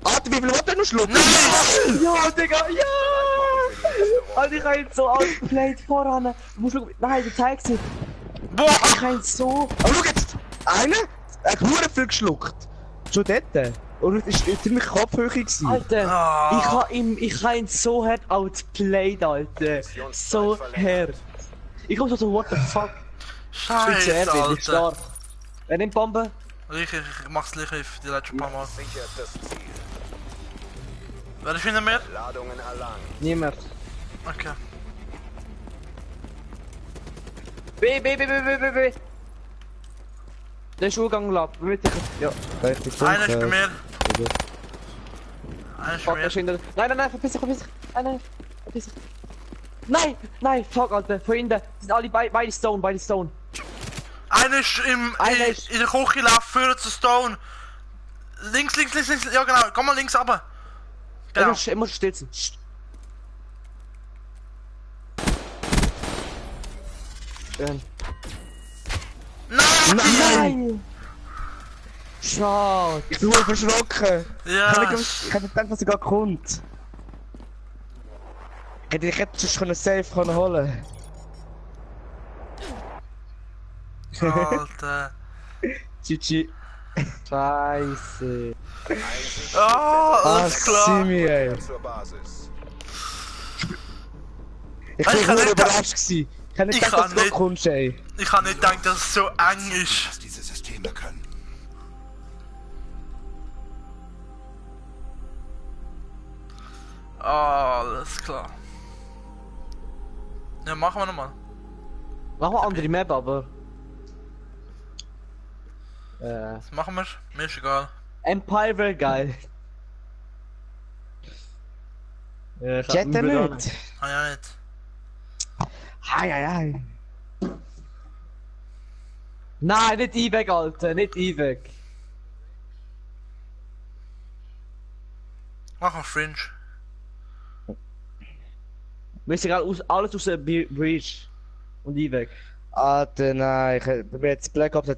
Alter, wie viel hat er noch schlucken? Ja, Digga, ja! Alter, ich hab ihn so outplayed voran. Du musst schauen. Nein, du zeigst sie. Boah! Ich hab ihn so. Aber schau jetzt! Einer? Er hat nur viel geschluckt. Schon dort. Und es war ziemlich Kopfhöhe gewesen. Alter, Ah. ich hab ihn so hart outplayed, Alter. So hart. Ich komm so, what the fuck? Scheiße, Ich bin Alter. stark. Wer nimmt Bombe? Ich mach's gleich die letzten paar Mal. Sichert das Ziel. Wer ist hinter mir? Ladungen erlangt. Niemand. Okay. B. Der ist Urgang ab. Ja. Richtig Einer ist bei dunkel. mir. Einer ist bei Fuck, er ist mir. hinter. Nein, verpiss dich. Nein, verpiss dich. Nein, fuck, Alter, von hinten. Die sind alle beide Stone. Einer ist in der Küche, läuft führen zu Stone. Links, ja genau, komm mal links runter. Genau. Immer still sein. Nein! Schade. Ich bin verschrocken. Ja. Ich hätte gedacht, dass er gerade kommt. Ich hätte sonst können safe holen. Alter. GG. Scheiße. Alles klar. Simi, ey. Zur Basis. Ich Ich kann war nicht- überrascht gewesen. Ich hätte nicht Ich gedacht, kann dass du nicht- kommst, ey. Ich habe nicht gedacht, dass es so eng ist. Was diese Systeme können. Alles klar. Ja, machen wir nochmal. Machen wir andere Map, aber. Was machen wir? Mir ist egal. Empire wäre geil. Ja, ich hab Jette überall- nicht. Ah ja, nicht. Hei. Nein, nicht E-Weg, Alter, nicht E-Weg. Mach mal Fringe. Wir sind gerade alles aus der Breach. Und E-Weg. Alter, nein. Bei mir jetzt Black Ops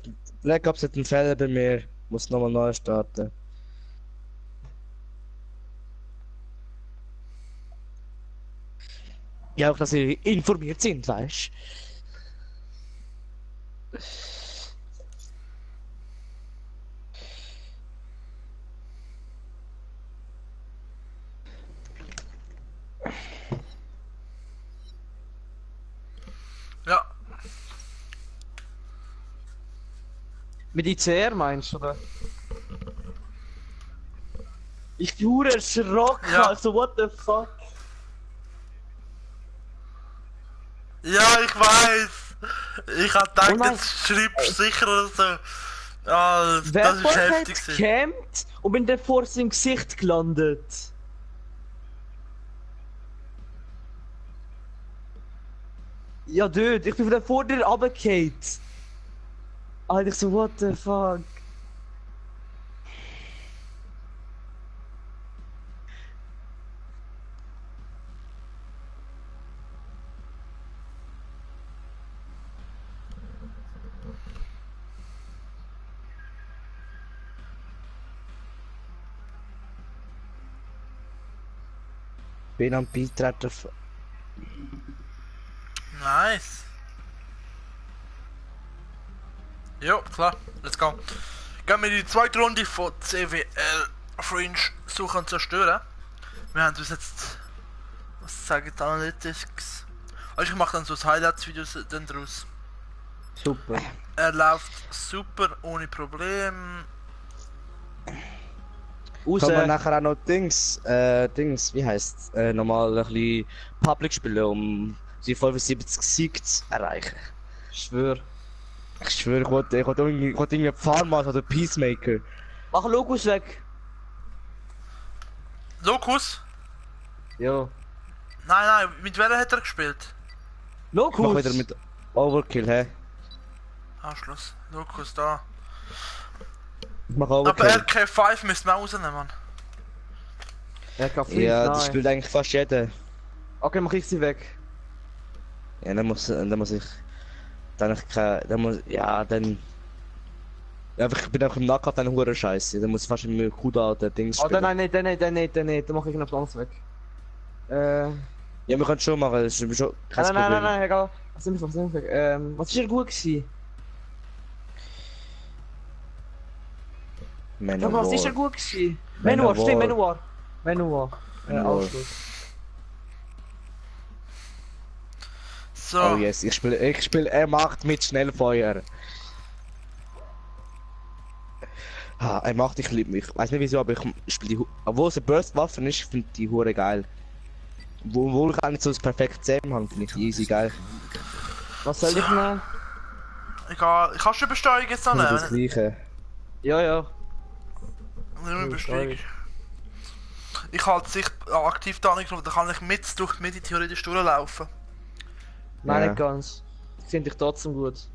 hat einen Fehler bei mir. Muss nochmal neu starten. Ja, auch dass sie informiert sind, weißt Ja. Mit ICR meinst du, oder? Ich bin hure erschrocken, Ja. also what the fuck? Ja, ich weiß. Ich hab gedacht, Oh nein. jetzt schreibst du sicher oder so. Ah, das ist heftig. hat gewesen. gecampt und bin dann vor seinem Gesicht gelandet. Ja, dude, ich bin von der vor dir runtergefallen. Alter, ich so, what the fuck? Bin am Beitreten. Nice. Jo, klar, let's go. Gehen wir in die zweite Runde von CWL Fringe Suchen und Zerstören. Wir haben bis jetzt, was sagen die Analytics? Also ich mache dann so das Highlights-Video dann draus. Super. Er läuft super, ohne Problem. Raus. Kann man nachher auch noch Dings, wie heisst nochmal ein bisschen Public spielen, um die 75 Siege zu erreichen. Schwör. Ich schwöre, ich wollte irgendwie Pharma oder Peacemaker. Mach Logos weg. Lokus? Ja. Nein, mit welcher hat er gespielt? Ich mach Logos. wieder mit Overkill, hä? Anschluss. Lokus da. Ich mach Aber Overkill. RK5 müsste man rausnehmen, Mann. RK5, Ja, nein. das spielt eigentlich fast jeder. Okay, mach ich sie weg. Ja, dann muss ich. Dann ja, dann. Ja, ich bin einfach im Nahkampf dann hure scheiße. Dann muss ich fast mit Kuda oder Dings Oh, spielen. nein, dann mach ich noch ganz weg. Ja, wir können schon machen, das ist schon kein Problem. Nein, egal. Was sind wir weg? Was ist denn gut gewesen? Sag mal, was ist denn gut gewesen? Menuar, stimmt, Menuar. Menuar. Ausschluss. So. Oh yes, ich spiele M8 mit Schnellfeuer. M8, ich liebe mich. Ich weiß nicht wieso, aber ich spiele die. Obwohl es eine Burst-Waffe ist, finde ich die hure geil. Obwohl ich auch nicht so das perfekte Aim habe, finde ich die easy geil. Was soll ich nehmen? Egal, kannst du Besteuerung jetzt noch Das nehmen? gleiche. Ja. Nimm Besteuerung. Ich halte sich aktiv da nicht, da kann ich mit durch die Mitte theoretisch durchlaufen. Nein, Ja. nicht ganz. Ich finde dich trotzdem gut.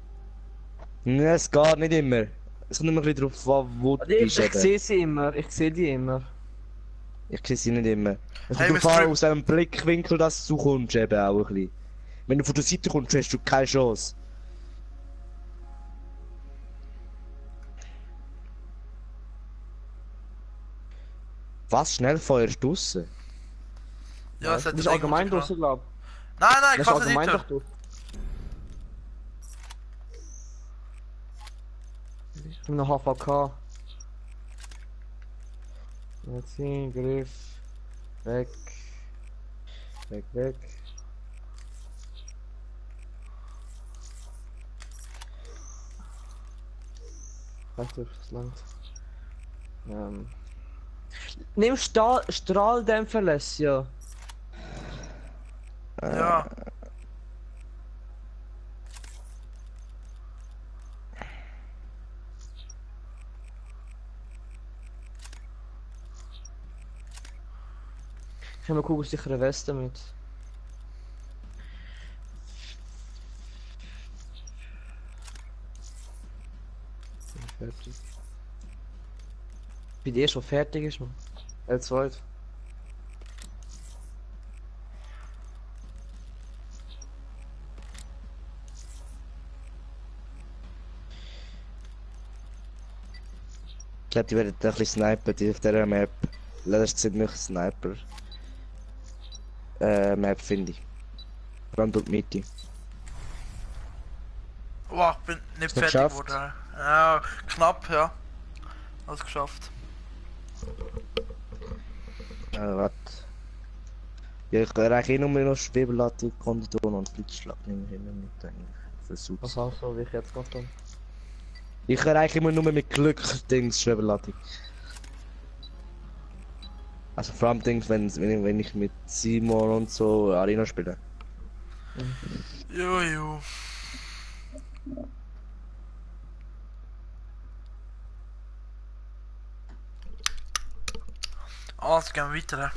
Nein, es geht nicht immer. Es kommt immer ein bisschen drauf an, wo du bist. Ich sehe sie immer, ich sehe die immer. Ich sehe sie nicht immer. Es Hey, kommt wir drauf an, stream- aus einem Blickwinkel, dass du kommst, eben auch ein bisschen. Wenn du von der Seite kommst, hast du keine Chance. Was? Schnellfeuer ist draussen? Ja, es hat Das ist das allgemein irgendwo draussen, glaub Nein, nein, ich. ich Das ist fasse allgemein nicht. doch durch. Ich bin noch HVK. Jetzt hin, Griff. Weg. Weg, weg. Weißt du, das Land. Nimm Strahldämpfer, ja. Ja. Ich habe eine kugelsichere Weste mit. Bin fertig. Bei dir schon fertig ist, man. L2. Ich glaube, die werden ein bisschen snipen, die auf dieser Map. Leider sind nicht Sniper. Map finde ich. Rand und Mitte. Wow, ich bin nicht Hast du fertig geschafft? geworden. Ja, knapp, ja. Alles geschafft. Warte. Ja, ich erreiche eh nur noch Schwebellatte, Konditon und Blitzschlag nicht mehr mit eigentlich. Versuch's. Was auch so, wie ich jetzt gemacht habe. Ich erreiche immer nur mit Glück Dings Schwebellatte. Also vor allem Dings, wenn ich mit Simon und so Arena spiele. Jojo. Also gehen wir weiter.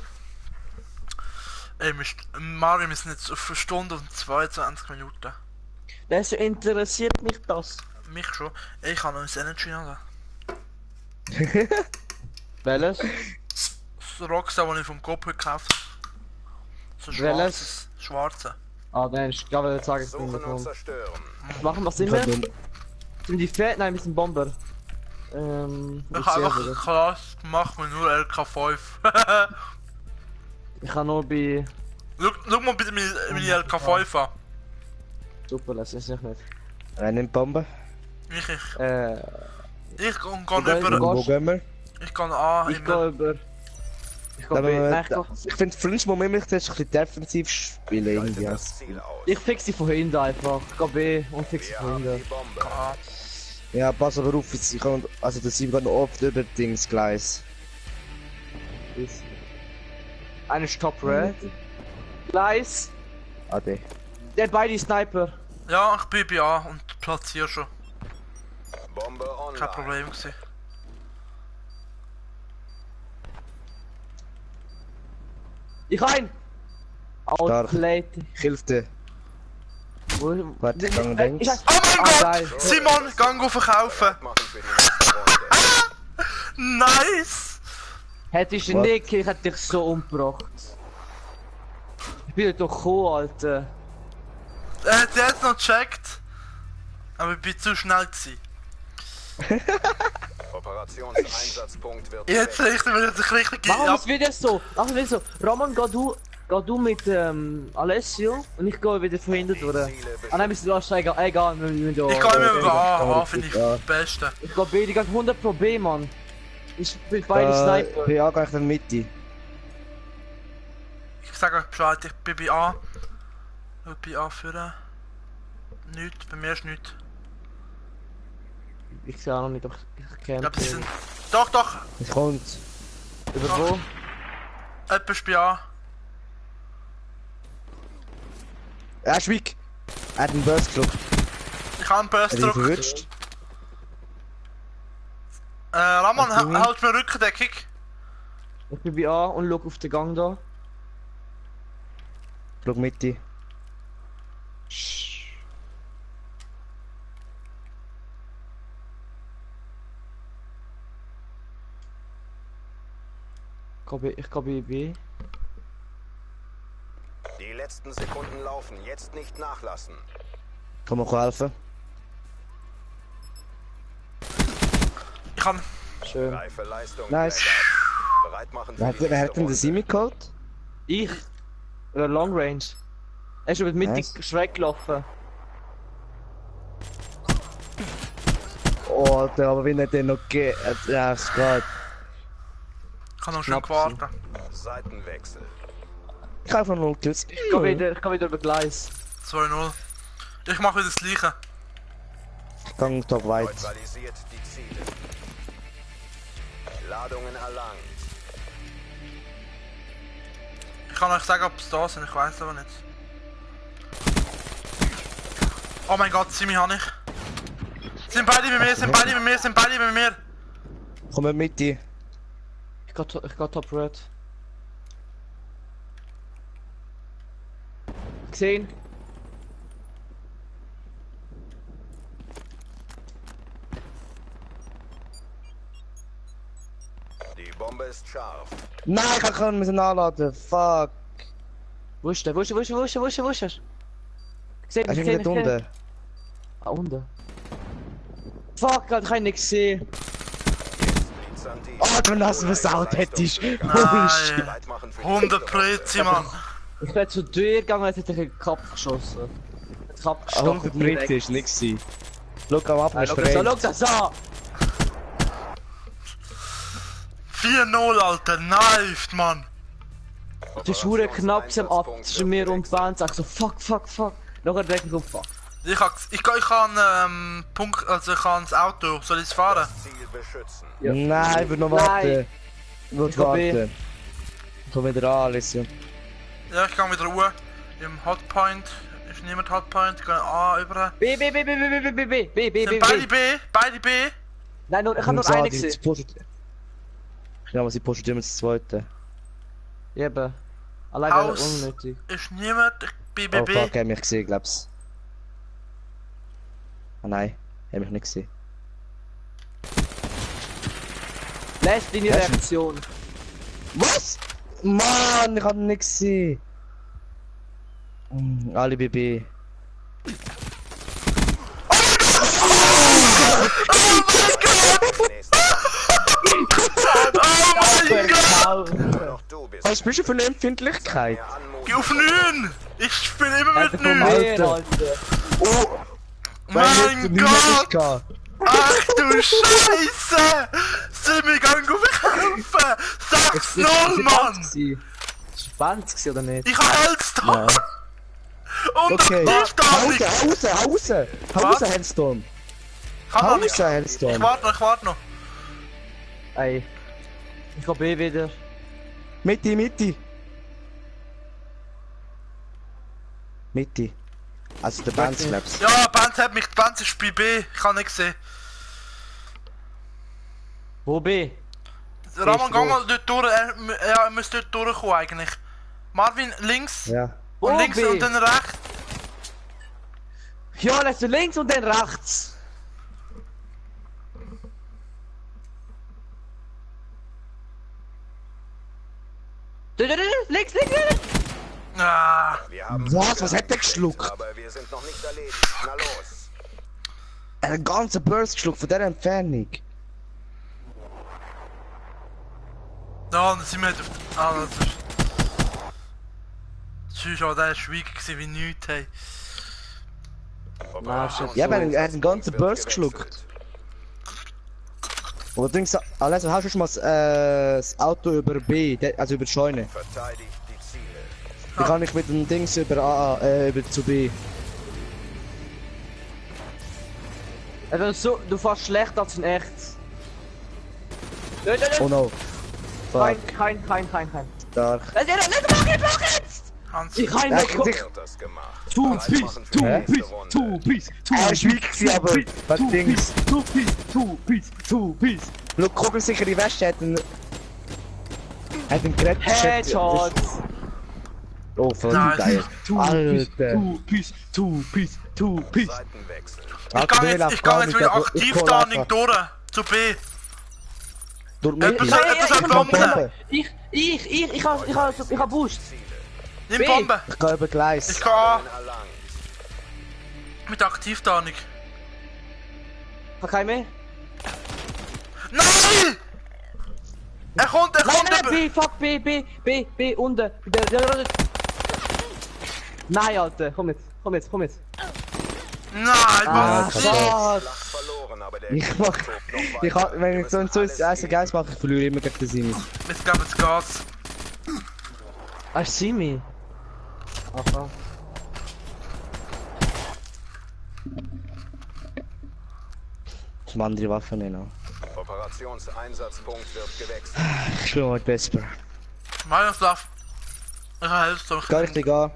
Mario, wir sind jetzt auf eine Stunde und 22 Minuten. Das interessiert mich das. Mich schon. Ich habe noch ein Energy noch. Welches? Das Rockstar, das ich vom Kopf gekauft habe. So Welches? schwarze. Ah, nein, ich glaube, jetzt sage ich es nicht Suchen und mehr. zerstören. Machen wir sind wir? Sind die Fett? Nein, wir sind Bomber. Ich Ich habe sehe einfach das. krass gemacht mit nur LK5. Ich kann nur bei... Schau mal bitte meine LK5 an. Super, das ist nicht. Äh, Nimmt Bombe. Ich Du kann gehst- über. Wo gehen wir? Ich kann A Ich immer. gehe über... Ich gehe Aber, bei... Nein, ich finde Flinch Moment möchte ein bisschen defensiv spielen irgendwie. Das Ziel aus. ich fix sie von hinten einfach. Ich gehe B und fix sie Wir von haben die hinten. Bombe. A. Ja, pass aber auf, ich kann, also das sind gerade oft über Dings Gleis. Eine ist Top Red. Gleis. Ade. Der hat beide Sniper. Ja, ich bin bei A und platziere schon. Bombe online. Kein Problem gewesen. Ich ein! Outplayed. Ich hilf dir. Wo- Warte, ich kann links. Ich- Oh mein Gott! geil. Simon, gang verkaufen! Machen für die nächste Runde. Nice! Hättest du Was? nicht, ich hätte dich so umgebracht. Ich bin doch gekommen, Alter. Der hat noch gecheckt. Aber ich bin zu schnell gewesen. Operationseinsatzpunkt wird Jetzt gewechselt. wenn ich richtig Warum ab. ist wieder so? Warum wieder so? Roman, geh du mit Alessio und ich gehe wieder von hinten durch. Ah nein, wir sind da egal, egal, wir müssen da. Ich kann immer über A, A finde ich Ja. das Beste. Ich gehe B, die ganze 100 Pro B, Mann. Ich bin beide Sniper. Ja, gehe ich dann mit dir. Ich sage euch Bescheid, ich bin bei A. Schau bei A führen. Nichts, bei mir ist nichts. Ich sehe auch noch nicht, ob ich Ich kenne. glaube, sie sind. Doch! Es kommt. Über wo? Jemand ist bei A. Er ist weg. Er hat einen Burst gedrückt. Ich habe einen Burst Er ist gedrückt. verrutscht. Raman, Hast du ihn? halt mir Rückendeckung. Ich bin bei A und schau auf den Gang da. Schau mit dir. Ich glaube B. Die letzten Sekunden laufen. Jetzt nicht nachlassen. Kann man helfen? Ich kann. Schön. Reife Leistung. Nice. Black. Bereit machen für die Wer hat nächste denn den Runde. Simi geholt? Ich. Oder Long Range. Er ist über die Mitte Nice. schräg gelaufen. Oh, Alter, aber wenn er den noch geht. Ja, es geht. Ich kann noch schon Knapp warten. Seitenwechsel. Ich habe einfach 0 Kills. Ich geh wieder über Gleis. 2-0. Ich mache wieder das gleiche. Ich kann top weit. Neutralisiert die Ziele. Ladungen erlangt. Ich kann euch sagen, ob es da sind, ich weiß aber nicht. Oh mein Gott, Simi habe ich. Sind beide bei mir, sind beide bei mir, sind beide bei mir. Komm mit dir. Ich geh Top Red. Gesehen? Die Bombe ist scharf. Nein, ich kann müssen anladen. Fuck. Wo ist der? Wo ist er? Gesehen, Er ist irgendwie dort unten. Ah, unten. Fuck, Alter, ich hab ihn nicht gesehen. Bizantin. Oh, wenn das versaut hättest. Holy Nein. shit. Bereit machen für die 100 nächste Runde. Prezi, Mann. Ich bin zu dir gegangen, jetzt hätte ich einen Kopf geschossen. Den Kopf gestochen. 100 Brite ist nix gewesen. Schau am Ab, Schau das an! 4-0, Alter, knifed, Mann. Das ist hure knapp am Ab zwischen mir und Band. Sag so, fuck. Nachher denke ich, fuck. Ich kann Punkt, also ich kann das Auto, soll ich es fahren? Ziel beschützen. Ja. Nein, ich will noch Nein. warten. Ich will Ich komm warten. Ich komm wieder an, Alessio. Ja, ich gehe wieder Ruhe. Im Hotpoint. Ist niemand Hotpoint, ich gehe A über. B. Sind beide B? Beide B? Nein, ich hab nur einen gesehen. Ja, aber sie pushen immer das zweite. Eben. Allein Haus. unnötig. Ist niemand? Ich bin Oh B. fuck, er hat mich gesehen, glaub's. Ah nein, er hat mich nicht gesehen. Lässt deine Weißt du- Reaktion. Was? Mann, ich hab ihn nicht gesehen. Alle BB. Nächste Oh mein Gott! Runde. Noch du bist Was bist du für eine Empfindlichkeit? mehr anmuten. Geh auf 9! Ich spiele immer mit 9! Alter. Oh! Mein Gott! Gott! Ach du Scheiße! Sind wir gegangen aufkämpfen! 6-0, Mann! Das war 20 oder nicht? Ich hab Hellstorm! Und Okay. Aktivtarnung! Hau raus, Hellstorm! Kann Hau noch raus, nicht. Hellstorm! Ich warte noch. Ey. Ich hab B wieder. Mitte! Also der Bands, glaubst du? Ja, Benz hat mich, Benz ist bei B. Ich kann nicht sehen. Wo B? Ramon, geh mal dort durch. Er müsste dort durchkommen eigentlich. Marvin, links. Ja. Und Wo links B? und dann rechts. Ja, lässt du links und dann rechts. Links. Ah, Wir haben Was hat der geschluckt? aber wir sind noch nicht erledigt. Na los. Einen ganzen Burst geschluckt von dieser Entfernung. ja, dann sind wir halt auf der... Ah, das ist... Sonst war der schwierig gewesen wie nichts, hey. Operation Ja, aber er hat einen ganzen wird Burst gewechselt. geschluckt. Oder denkst du, also hast du schon mal das Auto über B, also über die Scheune? Verteidigt die Ziele. Dann kann ich mit dem Dings über über zu B. Also so, du fährst schlechter als in echt. Oh no. Fuck, Kein. stark. Mach jetzt! Hans, Ich kann Ja, nicht ich- Wird das gemacht. Two Bereit piece, machen für die nächste Runde. Er ist weak gewesen, aber was Dings. Two piece. Schau, kugelsichere Weste hat einen gerettet. Headshot. Oh, voll Nice. geil. Alter. Two piece. Seitenwechsel. ich gehe jetzt wieder Aktivtarnung durch. Zu B. Durch Etwas hat Bombe. Ich hab Boost. Nimm Bombe. Ich gehe über Gleis. Ich kann A. Erlangt. Mit Aktivtarnung. Hab keinen mehr? Nein! Er kommt Nein, über... B, fuck, B, unten. Nein, Alter, komm jetzt. Nein, Ah, Mann. fuck. Schlacht verloren, aber der Ich mach. Krieg tobt noch Ich weiter. hab, wenn ich so ein Eis Geist mache, ich verliere immer gegen den Simi. Jetzt geben wir das Gas. Ah, Simi. Aha. Ich muss andere Waffen nehmen. Operationseinsatzpunkt wird gewechselt. Ich spiele mal Vesper. Meilenslav. Ich habe Hellstone. Geh richtig an.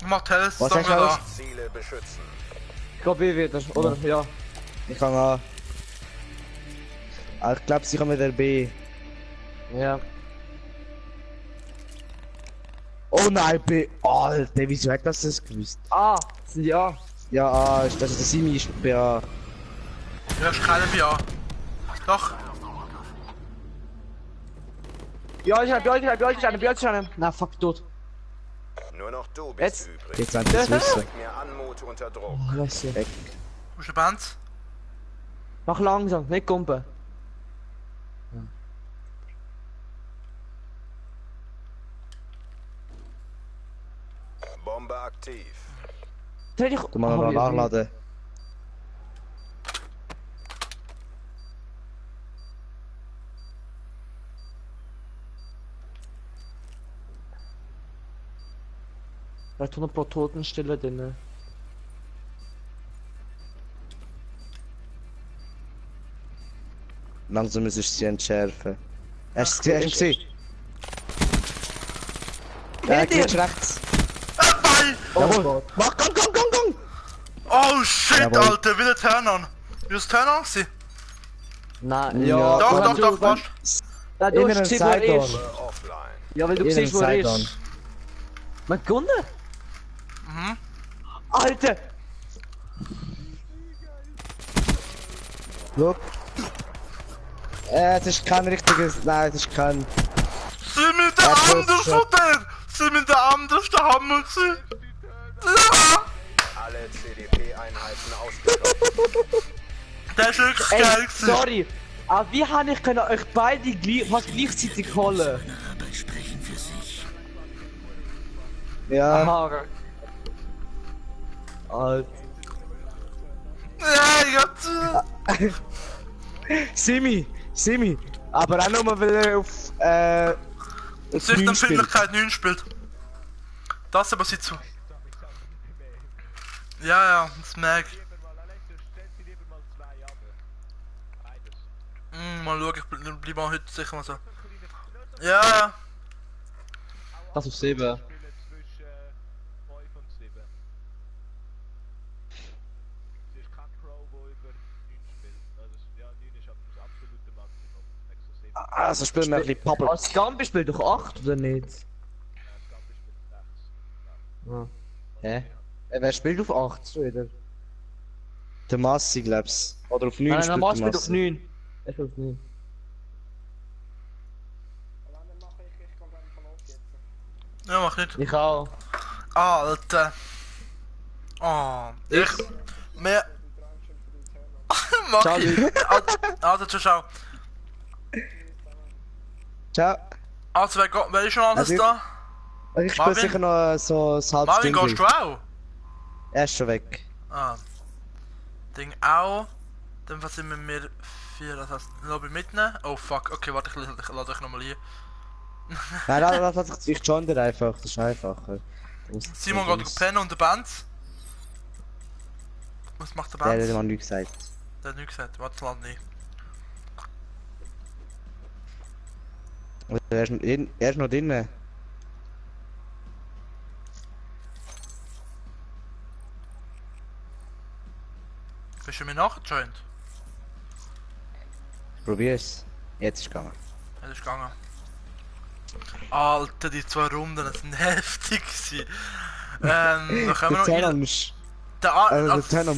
Ich mach Was Hellstone sagst du, da. Alex? Ziele beschützen. Ich glaub B wieder, oder? Ja. Ich kann an. Ah, ich glaube, sie kommen mit der B. Ja. Oh nein, B. Alter, wieso hat das gewusst? Ah, sind die A. Ja, A, ist das der Simi ist bei A. Ja, ist keine BA. Doch. Björn. Na, fuck, tot. Nur noch du bist Jetzt. übrig. Jetzt haben sie es wissen. Zeig mir Anmut unter Druck. Oh, Scheiße. Weg. Wo ist der Band? Mach langsam, nicht kumpen. Bombe aktiv. Dreh dich. Du musst noch nachladen. Er hat 100 pro Totenstille drin. Langsam müsstest du sie entschärfen. Hast du es gesehen? Geht rechts. Ball! Jawohl. Mach, komm! Oh shit, Jawohl. Alter, wie der Turn-on. Wie das Turn-on gewesen? Nein, Ja, Doch, passt. Nein, du hast Inneren gesehen, wo er Side-on. ist. Offline. Ja, weil du Inneren siehst, wo er Side-on. ist. Man gewonnen? Mhm. Alter! Schau. Es ist kein richtiges. Nein, es ist kein. Sind wir der Ja, das anders ist- von der? Sind wir der anders, der Hammer gewesen? Ja! Alle CDP-Einheiten ausgeschlossen. Der ist wirklich Ey, geil gewesen. sorry. Aber wie habe ich können euch beide fast gleichzeitig holen? Arbeit sprechen für sich. Ja. Aha. Alter. Ja, ich hab... Simi. Aber auch nur, weil er auf. Auf 9 spielt. Sichtempfindlichkeit 9 spielt. Das aber sieht zu. Ja, das merk ich. Mal schauen, ich bleib mal heute sicher mal so. Ja. Das auf 7. Also spielen wir ein bisschen Pappel. Als Gambi spielt doch 8 oder nicht? Ah. Hä? Wer spielt auf 8 wieder? Der Massi, glaub's. Oder auf 9 Nein, spielt normal der spielt auf Massi. 9. Er spielt auf 9. Ja, mach nicht. Ich auch. Alter. Oh, ich... Mehr... Mach Ciao, ich. Also, ciao. Ciao. Also, wer ist schon alles Also, da? Ich spiele Marvin? sicher noch so ein halbes Marvin, gehst du auch? Er ist schon weg. Ah. Ding auch. Dann was sind wir mir 4, das heißt, Lobby mitnehmen. Oh fuck, okay, warte, ich lade euch nochmal hier. Nein, lass ich join dir einfach. Das ist einfacher. Simon geht auf pennen und der Band. Was macht der Der hat Band? mal nichts gesagt. Der hat nichts gesagt, warte, lade nicht. Er ist noch drinnen. Bist du mir nachgejoint? Probier's. Jetzt ist gegangen. Ja, das ist gegangen. Alter, die 2 Runden, das sind heftig gewesen. Da können wir Der noch Zehner rein. muss. Der Also der Zehner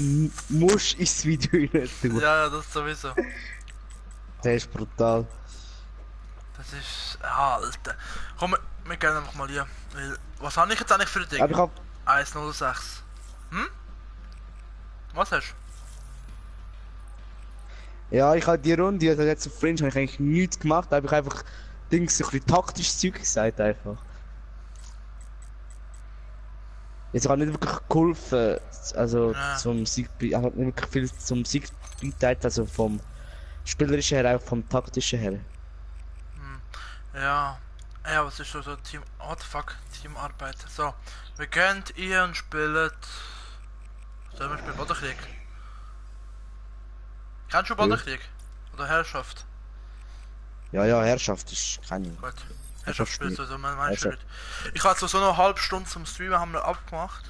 muss ins Video rein tun. ja, das sowieso. Der ist brutal. Das ist... Alter. Komm, wir gehen einfach mal hier. Weil, was habe ich jetzt eigentlich für ein Ding? Aber ich hab... 106. Hm? Was hast du? Ja, ich habe die Runde, also jetzt auf Fringe, habe ich eigentlich nichts gemacht, da habe ich einfach Dings, ein bisschen taktisches Zeug gesagt einfach. Jetzt hat nicht wirklich geholfen, also Ja. zum Sieg, nicht wirklich viel zum Sieg beitragen, also vom spielerischen her, auch vom taktischen her. Ja. Ja, was ist so Team... Oh, the fuck. Teamarbeit. So. Wir gehen hier und spielen... Sollen wir spielen Bodenkrieg? Kennst du Bodenkrieg? Oder Herrschaft? Ja, ja, Herrschaft ist keine. Gut. Herrschaft spielst du, so meinst du Herrschaft. nicht. Ich hatte so eine halbe Stunde zum Streamen, haben wir abgemacht.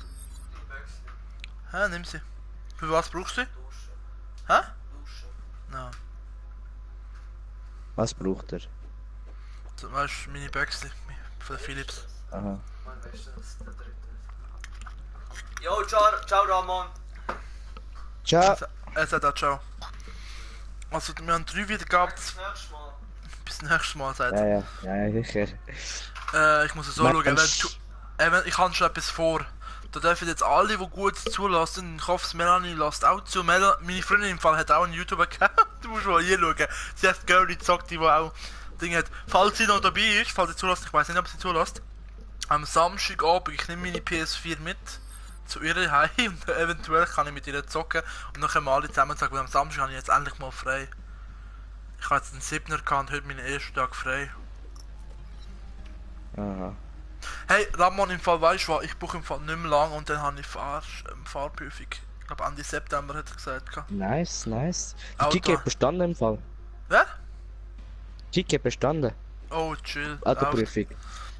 Hä, nimm sie. Für was brauchst du sie? Hä? No. Was braucht er? Du weißt, meine Böxli von der Philips. Aha. Jo, ciao Ramon. Ciao! Er sagt auch ciao. Also, wir haben 3 Wiedergaben. nächstes Mal. Bis nächstes Mal, sagt er. Ja, sicher. Ich muss es so schauen, ich habe schon etwas vor. Da dürfen jetzt alle, die gut zulassen, ich hoffe, Melanie lässt auch zu. Meine Freundin im Fall hat auch einen YouTuber-Account, du musst mal hier schauen. Sie heißt Girlie Zockt, die auch Ding hat. Falls sie noch dabei ist, falls sie zulässt, ich weiß nicht, ob sie zulässt. Am Samstagabend, ich nehme meine PS4 mit zu ihr heim und eventuell kann ich mit ihr zocken und dann können wir alle zusammen sagen, weil am Samstag habe ich jetzt endlich mal frei. Ich habe jetzt den 7er gehabt und heute meinen ersten Tag frei. Aha. Hey, Ramon, im Fall weißt du was, ich buche im Fall nicht mehr lang und dann habe ich Fahrprüfung. Ich glaube Ende September hat er gesagt. Nice. Die Auto. Kiki hat bestanden im Fall. Wer? Kiki hat bestanden. Oh, chill. Autoprüfung.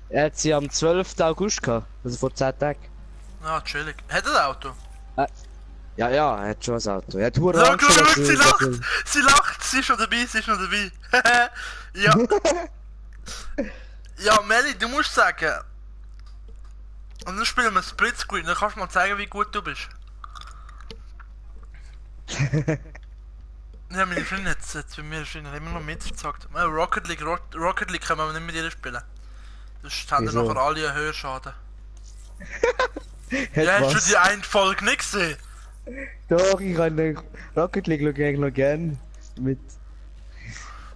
Er hat sie am 12. August gehabt, also vor 10 Tagen. Ah, chillig. Hat er ein Auto? Ja, er hat schon ein Auto. Er hat hure Schau, Angst, dass schau, sie lacht! Sie lacht! Sie ist schon dabei, ja. Ja, Melli, du musst sagen. Und dann spielen wir Splitscreen, dann kannst du mal zeigen, wie gut du bist. Ja, meine Freundin hat jetzt bei mir immer noch mitgezockt. Rocket League können wir nicht mit ihr spielen. Das haben dann Wieso? nachher alle einen Hörschaden. Hat Ja, hast was? du die eine Folge nicht gesehen? Doch, ich kann Rocket League eigentlich noch gern mit.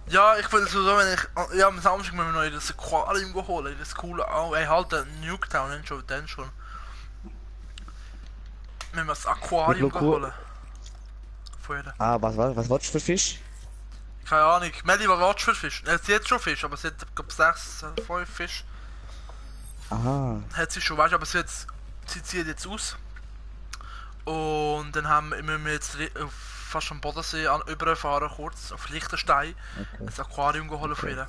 Ja, ich würde so, wenn ich... Ja, am Samstag müssen wir noch in das Aquarium holen, in das coole... Oh, ey, halt, Nuketown, dann schon. Müssen wir das Aquarium Mit Loco- holen. Von ihr. Ah, was willst du für Fisch? Keine Ahnung. Melli, was willst du für Fisch? Sie hat schon Fisch, aber sie hat, glaube 6, 5 Fisch. Aha. Hat sie schon, weißt du, aber sie zieht jetzt aus. Und dann müssen wir jetzt fast am Bodensee überfahren, kurz, auf Liechtenstein. Okay. Das Aquarium holen von ihr.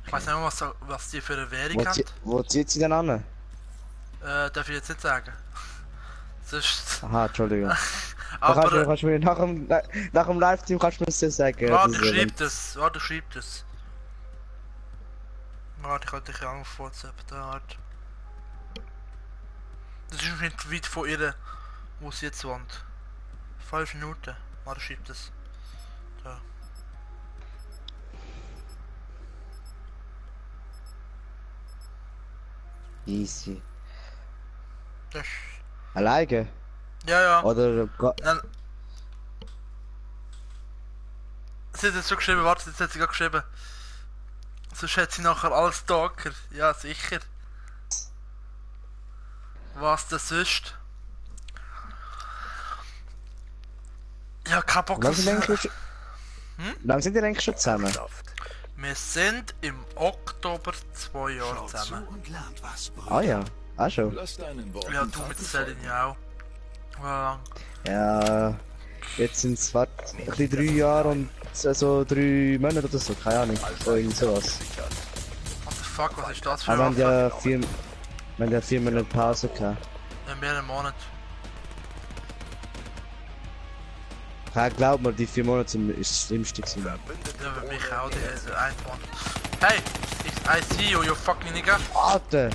Ich weiß nicht mehr, was die für eine Währung hat. Wo zieht sie denn an? Darf ich jetzt nicht sagen. Sonst... Aha, Entschuldigung. Aber... kannst du mir nach dem Livestream kannst du mir das ja sagen. Warte, schreib das. Warte, ich kann dich auch auf WhatsApp, da warte. Das ist nicht weit von ihr, wo sie jetzt wohnt. 5 Minuten. Warte, schreib das. Da. Easy. Das... Alleine? Ja. Oder... Nein. Sie hat jetzt schon geschrieben, warte, jetzt hat sie gerade geschrieben. Sonst hat sie nachher als Stalker. Ja, sicher. Was das ist? Ja, kein Bock. Lang sind die eigentlich schon zusammen? Wir sind im Oktober 2 Jahre zusammen. und lernt was, Bruder. Ah ja, auch schon. Lass deinen Worten Ja, du mit Selin ja auch. Wie lang? Ja, jetzt sind es ein bisschen 3 Jahre und so 3 Monate oder so, keine Ahnung. Oder irgend sowas. What the fuck, was ist das für Aber ein wir Waffe? haben ja 4 Monate Pause gehabt. Wir haben einen Monat. Ja, glaub mir, die 4 Monate sind das Schlimmste gewesen. Ja, für mich auch, die ist ein Monat. Hey! I see you, you fucking nigga. Alter!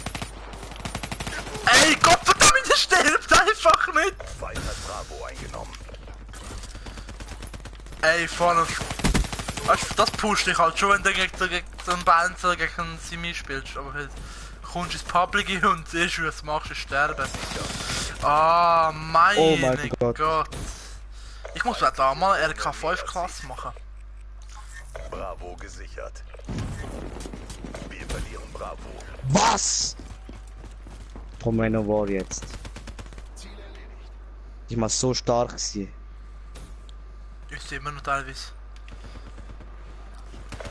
Ey, Gottverdammt, der stirbt einfach nicht! Weiter Bravo eingenommen. Ey, vorne. Weißt du, das pusht dich halt schon, wenn du gegen so einen Band oder gegen einen Simi spielst. Aber halt, kommst ins Public und siehst, was du machst, ist sterben. Ah, Oh mein Gott. Ich muss da mal RK5-Klasse machen. Bravo gesichert. Wir verlieren Bravo. Was? Von meiner War jetzt. Ich war so stark gewesen. Ich sehe immer noch teilweise.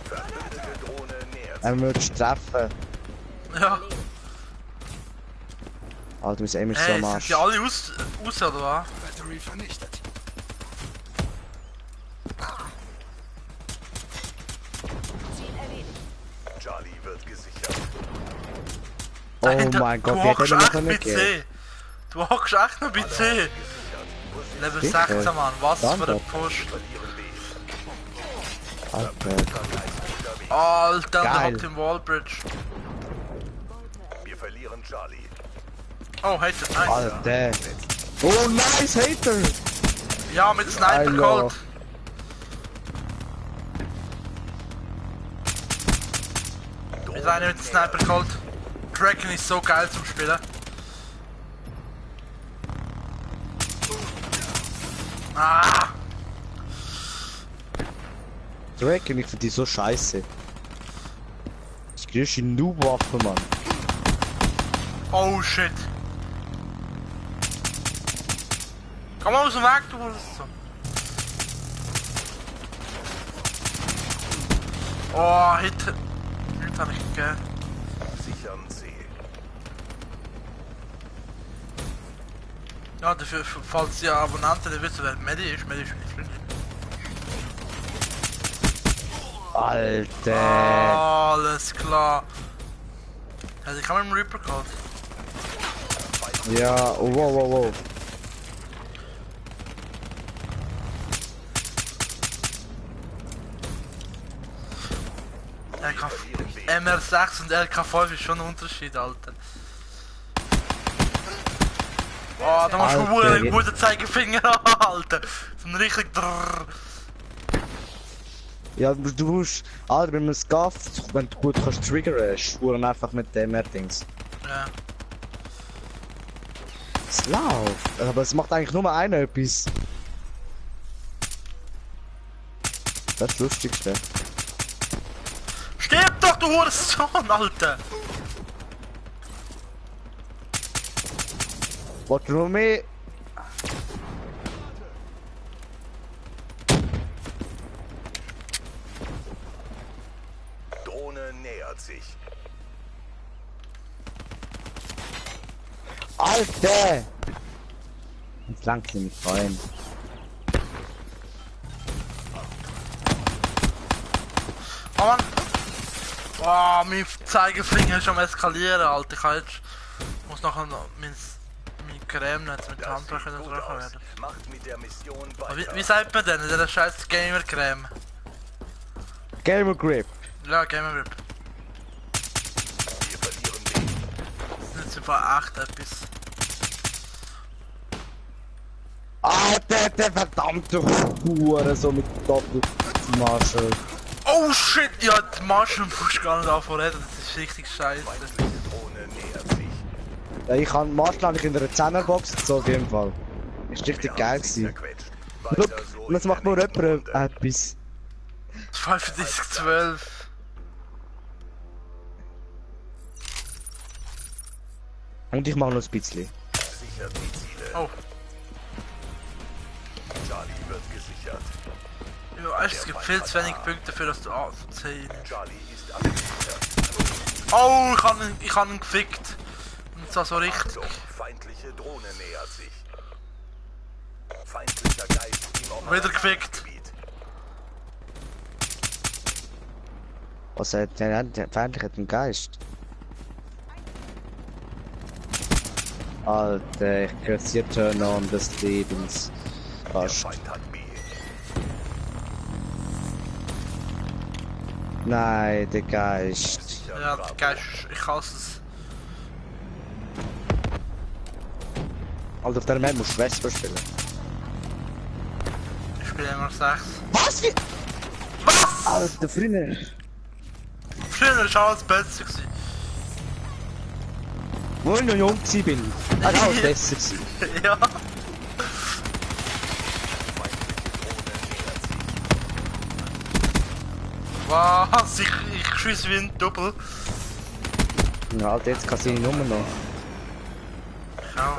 Verbündete Drohne nähert Er würde treffen. Ja. Alter, wir sind immer so Hey, am sind Arsch. die alle aus oder was? Batterie vernichtet. sich. Charlie wird gesichert. Oh Alter, mein Gott, du wie hat hockst er noch echt bei nicht C. gegeben? Du hockst echt noch bei C. Level Sicher? 16, Mann. Was für ein Standard. Push. Verlieren B. Alter. Alter, der Geil. hockt im Wallbridge. Wir verlieren Charlie. Oh, Hater, nice. Alter. Oh, nice, Hater! Ja, mit Sniper Alter. geholt. Mit einer mit dem Sniper geholt. Kraken ist so geil zum Spielen. Ah! Draken, ich find die so scheiße. Das ist die größte Noob-Waffe, Mann. Oh shit. Komm mal aus dem Weg, du so. Oh, Hit habe ich gegeben. Sichern C. Ja, dafür, falls die Abonnenten nicht wissen, wer Medi ist meine Freundin. Alter. Alles klar. Also ich habe mit dem Reaper geholt. Ja, oh, wow, wow, wow. MR6 und LK5 ist schon ein Unterschied, Alter. Oh, da musst du Alter, einen guten Zeigefinger haben, Alter. So ein richtig drrrr. Ja, du musst, Alter, wenn man es gafft, wenn du gut kannst triggern, spuren einfach mit dem Dings. Ja. Es läuft, aber es macht eigentlich nur einer etwas. Das ist das Lustigste. Stirb doch, du Hurensohn, Alter! Wollt ihr noch mehr? Drohne nähert sich. Alter! Jetzt langt sie mich rein. Oh Mann! Oh, mein Zeigefinger ist am eskalieren, Alter. Ich muss nachher noch meine Creme nicht mit der Hand Das sieht drücken gut aus. werden. Macht mit der Mission Aber weiter. wie sagt man denn? Der scheiß Gamer-Creme. Gamer Grip. Ja, Gamer-Grip. Wir verlieren B. Das ist einfach echt etwas. Alter, der verdammte Hure, so mit Doppelmarschall. Oh shit! Ja, die Marshall musst du gar nicht davon reden, das ist richtig scheiße. Feindliche Drohne nähert sich. Ja, ich habe Marschall in einer 10er-Box gezogen, auf jeden Fall. Ist richtig Wir haben geil sie gewesen. zerquetscht. Look, Weiter so und jetzt in macht der nur nächsten jemand Runde. etwas. 35-12. Und ich mache noch ein bisschen. Sichert die Ziele. Oh. Charlie wird gesichert. Ja, weißt, es gibt viel zu wenig Punkte dafür, dass du A zu 10. Charlie ist abgesichert. Oh, ich hab ihn gefickt. Und zwar so richtig. Achtung, feindliche Drohne nähert sich. Feindlicher Geist im Wieder gefickt. Gebiet. Was hat der feindlich hat einen Geist? Alter, ich küsse Turn on des Lebens. Der Fast. Feind hat B. Nein, der Geist. Sichern Ja, Bravo. Geist, ich hasse es. Alter, auf der Map musst du Schwester spielen. Ich spiele immer 6. Was? Wie? Was? Alter, früher. Früher war alles besser gewesen. Wo ich noch jung bin, war alles besser gewesen. Ja. Was? Ich schieße wie ein Double. Ja, Alter, jetzt kann sie die Nummer noch. Ja.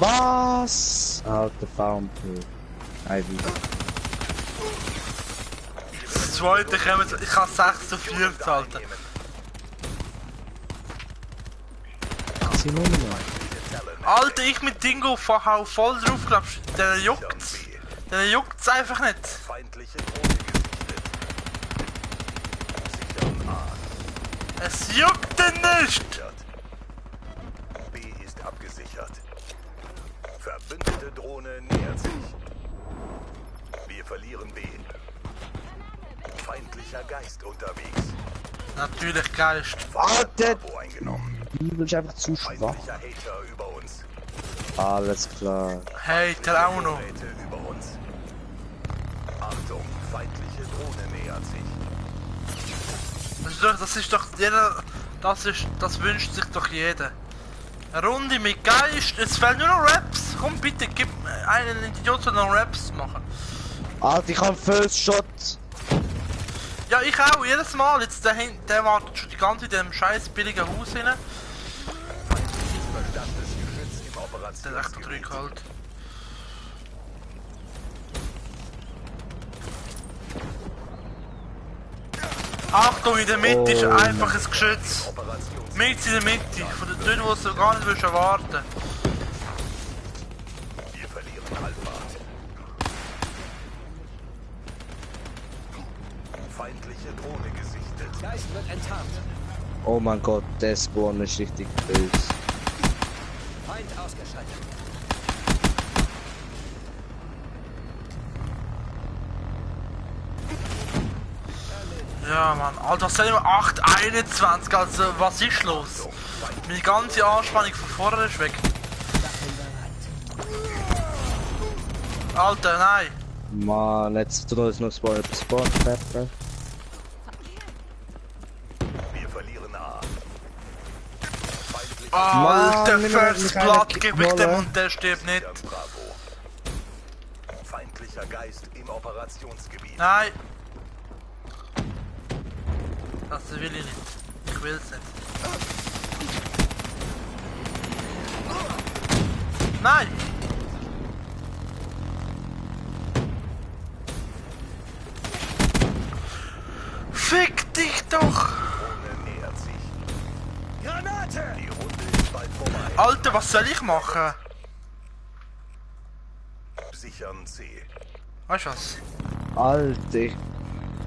Was? Alter, Farmpel. Ein wieder. Das zweite kommt, ich kann 6 zu 4 halten. Sie Nummer noch. Alter, ich mit Dingo hau voll drauf, glaubst du? Der juckt's. Der juckt's einfach nicht. Feindliche Drohne gesichtet. Sichern A. Es juckt denn nicht! B ist abgesichert. Verbündete Drohne nähert sich. Wir verlieren B. Feindlicher Geist unterwegs. Natürlich Geist. Alter! Bravo eingenommen. Du bist einfach zu schwach. Feindlicher Hater über uns. Alles klar. Hey, der auch noch. Vorräte über uns. Achtung, feindliche Drohne nähert sich. Das ist doch jeder. Das wünscht sich doch jeder. Eine Runde mit Geist. Es fehlen nur noch Raps. Komm bitte, gib einen Idiot, der noch Raps machen. Alter, ich hab First Shot. Ja, ich auch, jedes Mal. Jetzt der wartet schon die ganze Zeit in dem scheiß billigen Haus hinein. Verstandes Geschütz im Der hat echt noch 3 Operationsgebiet. geholt. Achtung, in der Mitte ist einfach ein Geschütz. Mit in der Mitte, von der Tür, wo du gar nicht willst erwarten. Wir verlieren Alpha. Feindliche Drohne gesichtet. Geist wird enttarnt. Oh mein Gott, der Spawn ist richtig böse. Feind ausgeschaltet. Ja, Mann. Alter, was sind wir? 8:21, also was ist los? Meine ganze Anspannung von vorne ist weg. Alter, nein. Mann, jetzt tut uns noch Spawn Pepper. Wir verlieren A. Feindliche Alter, Mann, First wir Blood können gebe ich dem knallen. und der stirbt nicht. Bravo. Feindlicher Geist im Operationsgebiet. Nein. Das will ich nicht. Ich will's nicht. Nein! Fick dich doch! Drohne nähert sich. Granate! Die Runde ist bald vorbei. Alter, was soll ich machen? Sichern C. Weißt du was? Alter.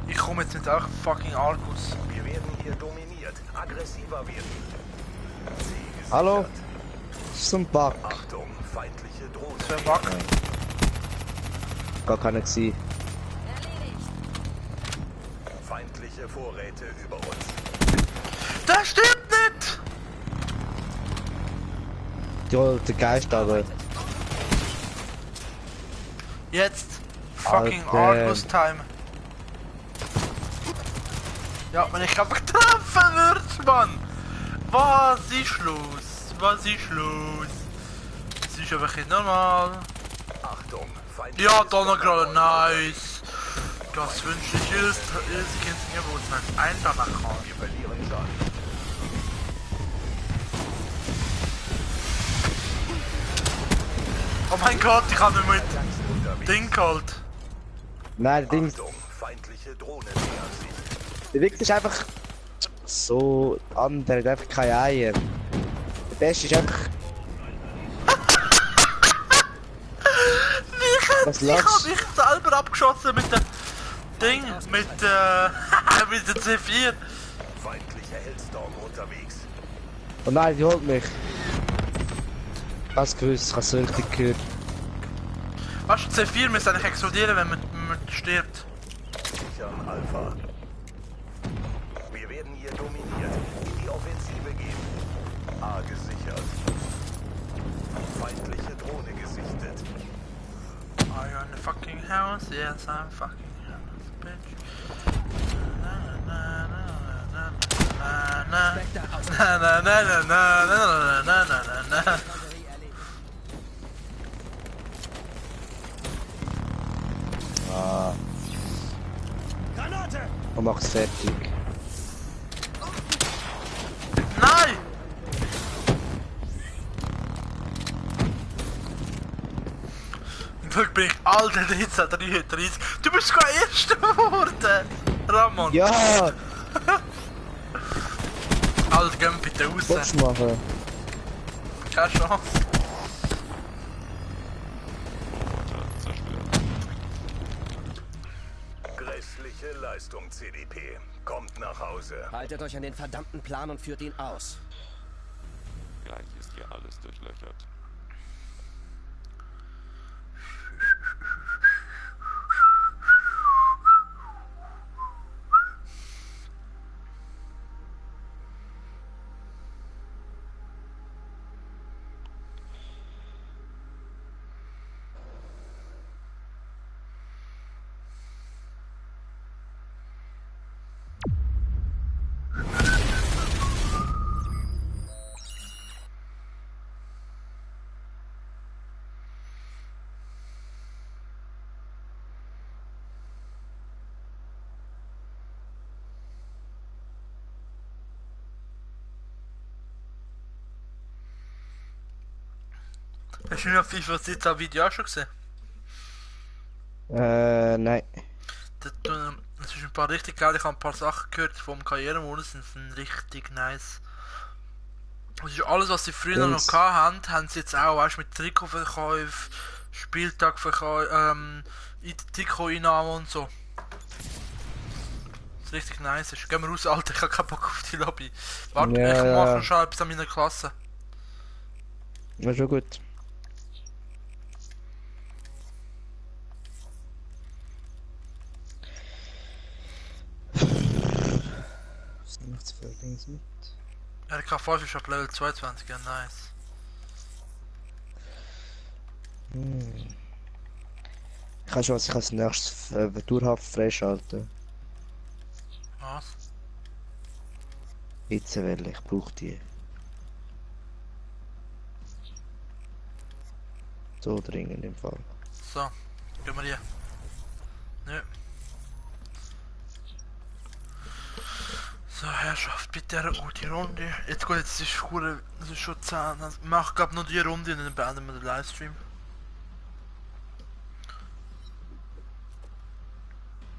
Ich komme jetzt mit euch fucking Argus. Wir werden hier dominiert. Aggressiver werden. C gesichert. Hallo? Das ist so ein Bug. Achtung, feindliche Drohne. Wer mag? Gar keine gewesen. Feindliche Vorräte über uns. Der stirbt nicht! Die alte Geist aber. Jetzt. Fucking Alter. Argus Time. Ja, wenn ich einfach treffen würde, Mann! Was ist los? Was ist los? Es ist einfach nicht normal. Achtung, feindliche Ja, da noch gerade nice. Das wünsche ich jedes Kind zum Geburtstag. Ein danach kann. Wir verlieren Schaden. Oh mein Gott, ich habe mit Ding geholt. Nein, der Ding. Achtung, feindliche Drohne nähert sich. Der Wichser ist einfach so an, der hat einfach keine Eier. Der Beste ist einfach. Was Ich habe lachst? mich selber abgeschossen mit dem Ding, mit mit der C4. Feindlicher Hellstorm unterwegs. Oh nein, die holt mich. Was gewusst, ich hab's so richtig gehört. Weißt du, C4 müsste eigentlich explodieren, wenn man stirbt. Sichern Alpha. Wir werden hier dominiert. In die Offensive gehen. A gesichert. Feindliche Drohne gesichtet. Are you in the fucking house? Yes, I'm fucking house, bitch. Na na na na na na na na na na. Ah, Granate! und macht's fertig. Nein! Wirklich bin ich alter 1333. Du bist sogar Erster geworden! Ramon! Ja, Alter, geh mir bitte raus. was machen? Keine Chance. Grässliche Leistung, CDP. Kommt nach Hause. Haltet euch an den verdammten Plan und führt ihn aus. Gleich ist hier alles durchlöchert. Hast du noch FIFA 17 Video auch schon gesehen? Nein. Das ist ein paar richtig geil, ich habe ein paar Sachen gehört vom Karrieremodus, sind richtig nice. Das ist alles, was sie früher noch hatten, haben sie jetzt auch, weißt, mit Trikotverkäufen, Spieltagverkäufen, Trikoteinnahmen und so. Das ist richtig nice. Gehen wir raus, Alter, ich habe keinen Bock auf die Lobby. Warte, Ja, ich mache ja. schon etwas an meiner Klasse. Ja, schon gut. Was sind noch zu viele Dings mit? RK5 ist auf Level 22, ja nice. Ich kann schon, was ich als nächstes Tourhaft freischalten. Was? Hitzewelle, ich brauche die. So dringend im Fall. So, gehen wir hier. Nö. So, Herrschaft, bitte eine gute Runde. Jetzt gut, jetzt ist es ist schon 10. Also, mach glaub nur die Runde und dann beenden wir den Livestream.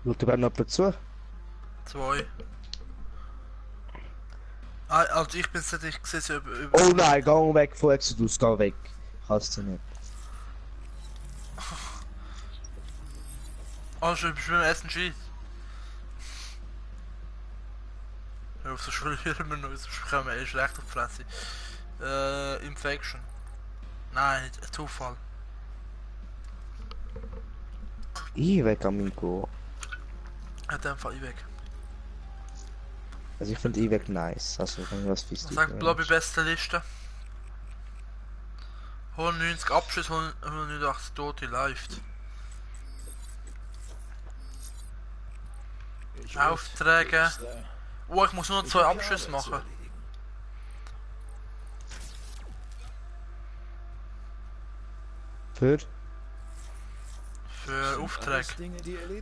Schaut da noch jemand zu? 2. Ah, also ich bin es nicht gesehen, so über... Oh nein, geh weg von Exodus, geh weg. Kannst du nicht. Oh, schon beim Essen schießt. Hör auf, so verlieren wir noch, sonst bekommen wir schlecht auf die Fresse. Infection. Nein, nicht, ein Zufall. Ich weg, Amigo. In dem Fall ich weg. Also ich finde ich nice. Also was bist du? Sagt Lobby beste Liste. 190 Abschüsse, 189 Tote läuft. Aufträge. Oh, ich muss nur noch 2 Abschüsse machen. Für? Für Aufträge.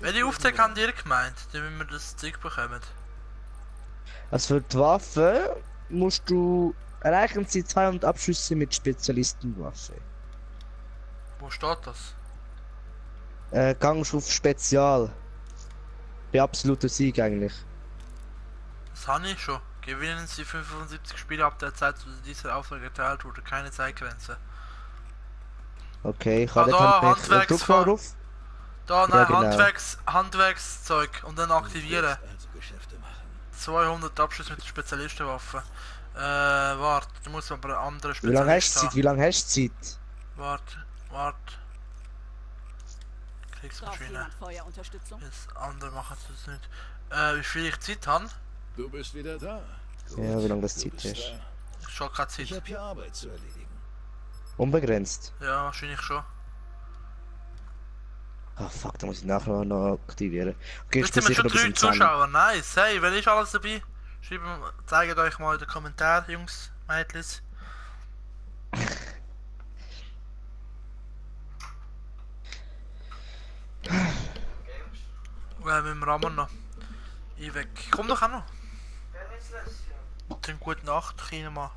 Welche Aufträge haben ihr gemeint, damit wir das Zeug bekommen? Also für die Waffe musst du erreichen sie 200 Abschüsse mit Spezialistenwaffe. Wo steht das? Gangst auf Spezial. Bei absoluter Sieg eigentlich. Das habe ich schon. Gewinnen Sie 75 Spiele ab der Zeit, wo dieser Auftrag erteilt wurde. Keine Zeitgrenze. Okay, ich habe Also, dort Druck mal drauf. Da, nein, Ja, genau. Handwerkszeug und dann aktivieren. 200 Abschüsse mit der Spezialistenwaffe. Warte, du musst aber eine andere Wie lange hast Spezialist du Zeit? Wie lange hast du Zeit? Warte. Kriegsmaschine. Feuerunterstützung? Das andere machen sie das nicht. Wie viel ich Zeit habe? Du bist wieder da. Ja, wie lange das Du Zeit bist hast? da. Schon keine Ich Zeit. habe hier Arbeit zu erledigen. Unbegrenzt. Ja, wahrscheinlich schon. Ah fuck, da muss ich nachher noch aktivieren. Okay, ich Jetzt sind wir bin sicher schon noch bis 3 um 10. Zuschauer. Nice. Hey, wer ist alles dabei? Zeigt euch mal in den Kommentaren, Jungs, Mädels. Mit dem Ramon noch. Ich weg. Komm doch auch noch. Dann gute Nacht, kleiner Mann.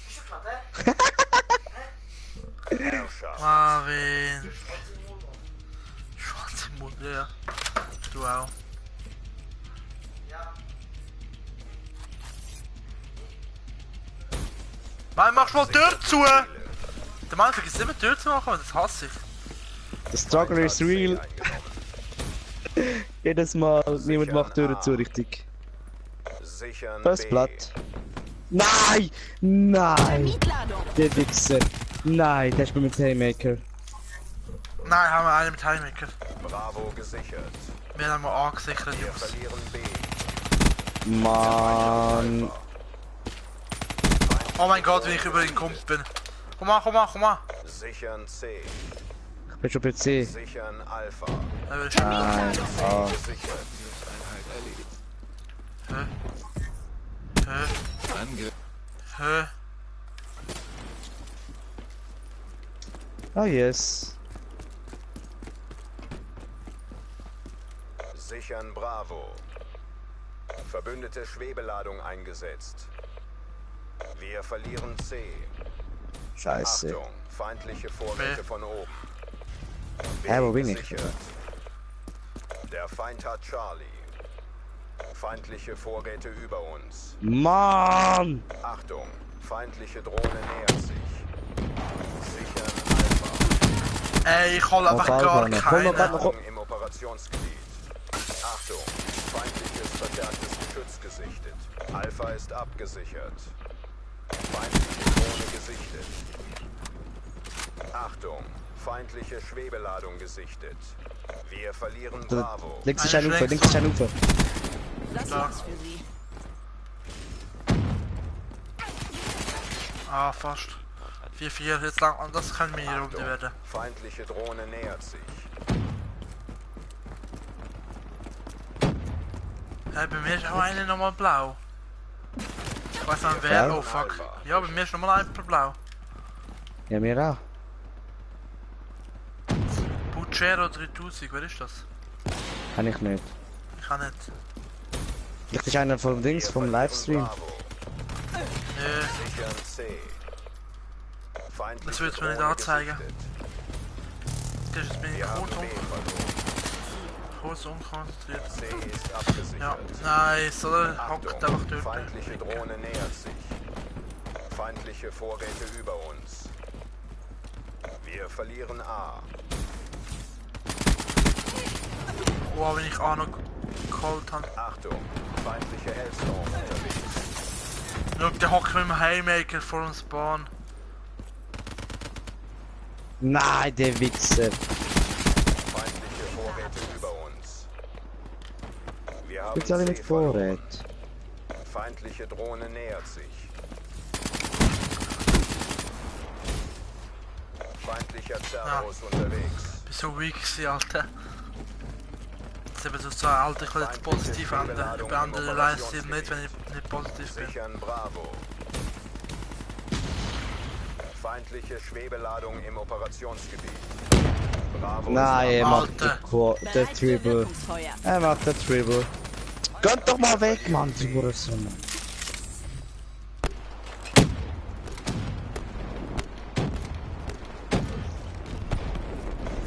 Bist du gerade, Marvin. Schwarz im Mund, ja. Du auch. Mann, mach mal die Tür zu! Der Mann vergisst immer die Tür zu machen, das hasse ich. The struggle is real. Jedes Mal, niemand macht Türen zu, richtig. Das Blatt. Nein! Nein! Der Wichser. Nein, der ist mit Haymaker. Nein, haben wir einen mit Haymaker. Bravo gesichert. Wir haben A gesichert, Wir Jungs. verlieren B. Mann. Oh mein Gott, wie ich über ihn gekommen bin. Komm mal, komm mal, komm mal. Sichern C. Ich bin schon bei C. Sichern Alpha. Da will ich schon. Nein. Ah. Gesichert. Hä? Ah, yes. Sichern Bravo. Verbündete Schwebeladung eingesetzt. Wir verlieren C. Scheiße. Achtung, feindliche Vorräte von oben. Hä, wo bin ich? Gesichert. Der Feind hat Charlie. Feindliche Vorräte über uns. Mann! Achtung, feindliche Drohne nähert sich. Sichern Alpha. Ey, ich hol einfach Auf gar Alpha, keine. Achtung im Operationsgebiet. Achtung, feindliches verstärktes Geschütz gesichtet. Alpha ist abgesichert. Feindliche Drohne gesichtet. Achtung, feindliche Schwebeladung gesichtet. Wir verlieren Bravo. Links ist ein Ufer, links ist ein Ufer. Das war's für Sie. Ah, fast. 4-4, jetzt lang, das kann mir hier Achtung, runter werden. feindliche Drohne nähert sich. Hey, bei mir ist auch eine nochmal blau. Ich weiß nicht wer, oh fuck. Ja, bei mir ist nochmal ein blau. Ja, mir auch. Bucero 3000, wer ist das? Kann ich nicht. Ich kann nicht. Vielleicht ist einer vom Dings, vom Livestream. Sichern C. Feindliche Das wird's mir nicht Drohne anzeigen. gesichtet. Das ist mir Wir haben kurz, B verloren. kurz unkonzentriert. C ist abgesichert. Ja, nice, oder? Hockt Achtung, einfach dort. feindliche Drohne nähert sich. Feindliche Vorräte über uns. Wir verlieren A. Wow, wenn ich auch noch geholt habe. Achtung, feindliche Hellstorm unterwegs. Schau, der hockt mit dem Haymaker vor dem Spawn. Nein, der Wichser. Feindliche Vorräte über uns. Wir haben Gibt's alle C mit verloren. Vorrat? Feindliche Drohne nähert sich. Feindlicher Cerberus unterwegs. Bist so weak gewesen, Alter. Jetzt eben so Alter, ich will jetzt positiv enden. Ich beende den Livestream nicht, wenn ich nicht positiv bin. Sichern Bravo. Feindliche Schwebeladung im Operationsgebiet. Bravo. Nein, er macht Alter. der Triple. Wirkungsfeuer. Er macht der Triple. Gönnt doch mal weg, Mann, die Hurensohn.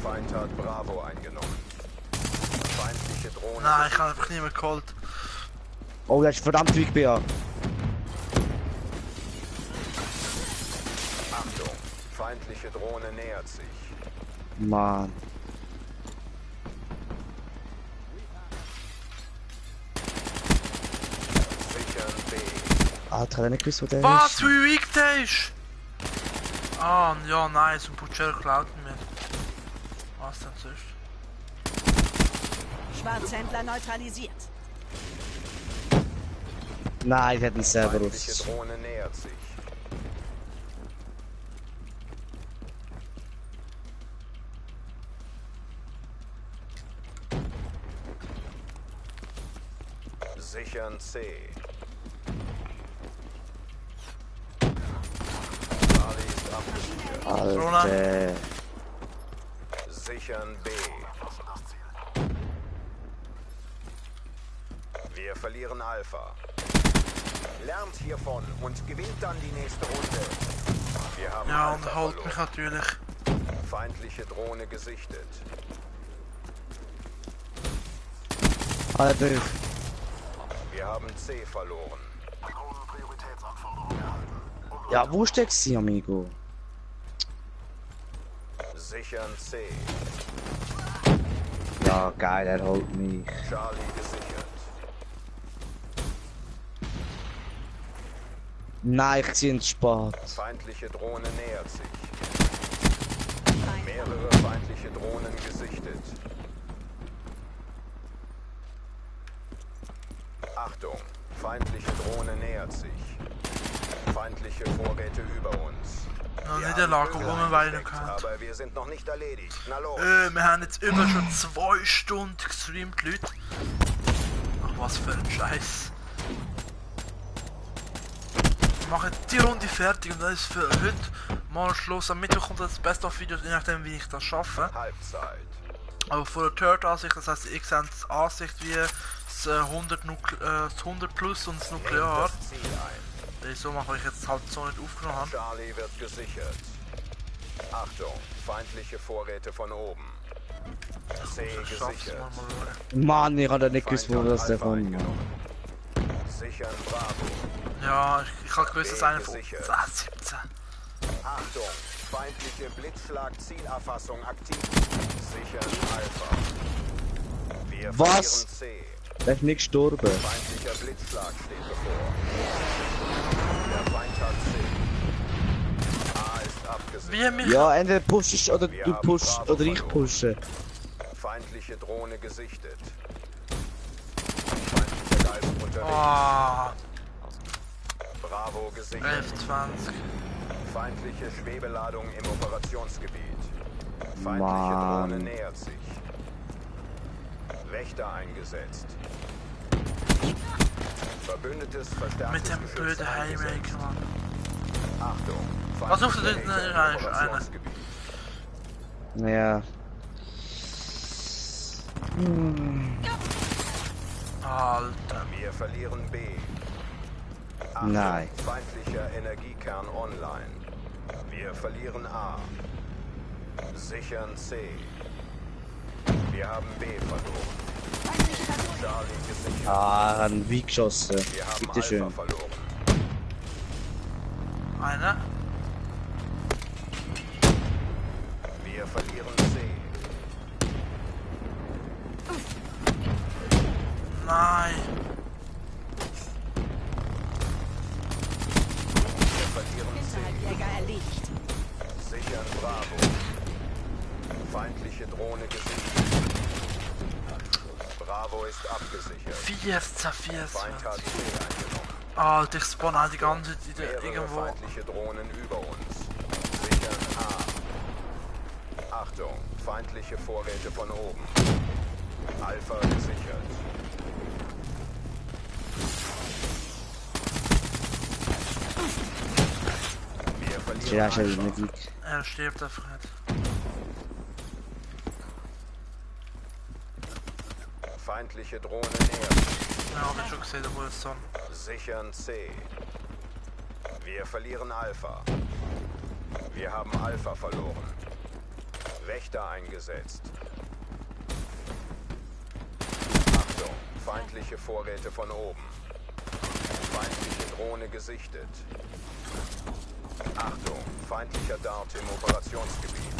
Feind hat Bravo eingenommen. Feindliche Drohne. Nein, ich habe einfach nicht mehr geholt. Oh, das ist verdammt weak, BA. Achtung, feindliche Drohne nähert sich. Mann. Sichern B. Alter, hat er nicht gewusst, wo der Was, ist? wie weak der ist? Ah, ja, nice, und Butcher klaut mir. Was denn sonst? Schwarzhändler neutralisiert. Nein, der hat einen Feindliche Cerberus. Drohne nähert sich. Sichern verlieren C. Charlie ist abgesichert. Alter. Sichern B. Wir verlieren Alpha. Lernt hiervon und gewinnt dann die nächste Runde. Wir haben Ja, Alpha und holt verloren. mich natürlich. Feindliche Drohne gesichtet. Alter. Wir haben C verloren. Ja, wo steckst du, amigo? Sichern C. Ja, geil, er holt mich. Charlie gesichert. Nein, ich zieh ins Sport. Feindliche Drohne nähert sich. Mehrere feindliche Drohnen gesichtet. Achtung, feindliche Drohne nähert sich. Feindliche Vorräte über uns. Ja, Wir Niederlage, haben wo Vögel man weinen eingesteckt, kann. aber wir sind noch nicht erledigt. Na los. Wir haben jetzt über schon 2 Stunden gestreamt, Leute. Ach, was für ein Scheiß. Wir machen die Runde fertig und dann ist für heute mal Schluss. Am Mittwoch kommt das Best-of-Video, je nachdem wie ich das schaffe. Halbzeit. Aber von der Third-Ansicht, das heißt, ich sehe die Ansicht wie das 100 plus und das Nuklear. Das Ziel ein. So mache ich jetzt halt so nicht aufgenommen habe. Charlie wird gesichert. Achtung, feindliche Vorräte von oben. C gesichert. Mann, ich hab nicht gewusst, wo das der von. Sichern Bravo. Ja, ich habe gewusst, dass einer von 17. Achtung, feindliche Blitzschlag-Zielerfassung aktiv. Sichern Alpha. Wir Was? verlieren C. Der ist nicht gestorben. Feindlicher Blitzschlag steht bevor. Der Feind hat C. A ist abgesichert. Wie mich. Ja, entweder pushst oder du pushst oder ich pushe. Feindliche Drohne gesichtet. Feindlicher Geist unterwegs. Oh, Bravo gesichert. 11:20. Feindliche Schwebeladung im Operationsgebiet. Feindliche Mann. Drohne nähert sich. Wächter eingesetzt. Verbündetes Mit dem Verstärkungsgeschütz blöden eingesetzt. Haymaker, Mann. Achtung. Was suchst du denn feindliche eigentlich? Wächter im Operationsgebiet. Ja. Alter. Wir verlieren B. Achtung, Nein. feindlicher Energiekern online. Wir verlieren A. Sichern C. Wir haben B verloren. Charlie gesichert. Ah, ein Wie geschossen. Wir haben Bitte Alpha schön. verloren. Einer. Wir verlieren C. Nein. Wir verlieren C. Hinterhaltjäger erledigt. Sichern Bravo. Feindliche Drohne gesichert. Bravo ist abgesichert. 14. Feind hat C eingenommen. Alter, ich spawn halt die ganze Zeit Mehrere irgendwo. feindliche Drohnen über uns. Sichern A. Achtung, feindliche Vorräte von oben. Alpha gesichert. Wir verlieren Ja, schon Alpha. nicht. Er stirbt einfach nicht. Feindliche Drohne nähert sich. Ja, hab ich schon gesehen, der Wilson. Sichern C. Wir verlieren Alpha. Wir haben Alpha verloren. Wächter eingesetzt. Achtung, feindliche Vorräte von oben. Feindliche Drohne gesichtet. Achtung, feindlicher Dart im Operationsgebiet.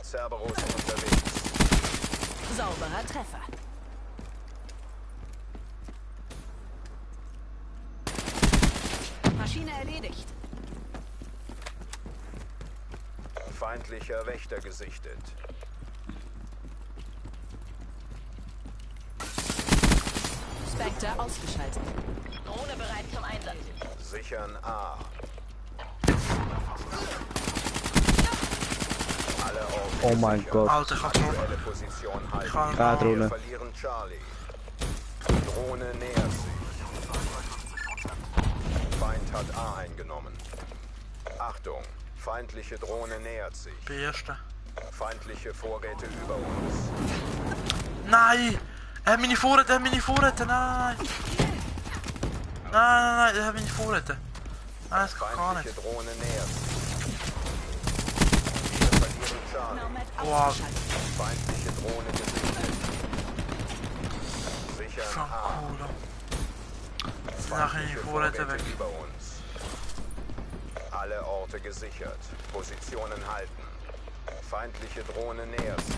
Cerberus unterwegs. Sauberer Treffer. Maschine erledigt. Feindlicher Wächter gesichtet. Spectre ausgeschaltet. Drohne bereit zum Einsatz. Sichern A. Alle auf Oh mein Gott. Alter, ich hab Drohne. aktuelle Position halten. Ich kann Gerade Wir Drohne. verlieren Charlie. Drohne nähert sich. Feind hat A eingenommen. Achtung, feindliche Drohne nähert sich. Der erste. Feindliche Vorräte über uns. Nein! Er hat meine Vorräte, nein! Nein, er hat meine Vorräte. Nein, das kann gar nicht. Feindliche Drohne nähert sich. Wir verlieren Charlie. Wow. Feindliche Drohne gesichtet. Sichern Schon A. cool. Jetzt nachher die Vorräte weg. Über uns. Alle Orte gesichert. Positionen halten. Feindliche Drohne nähert sich.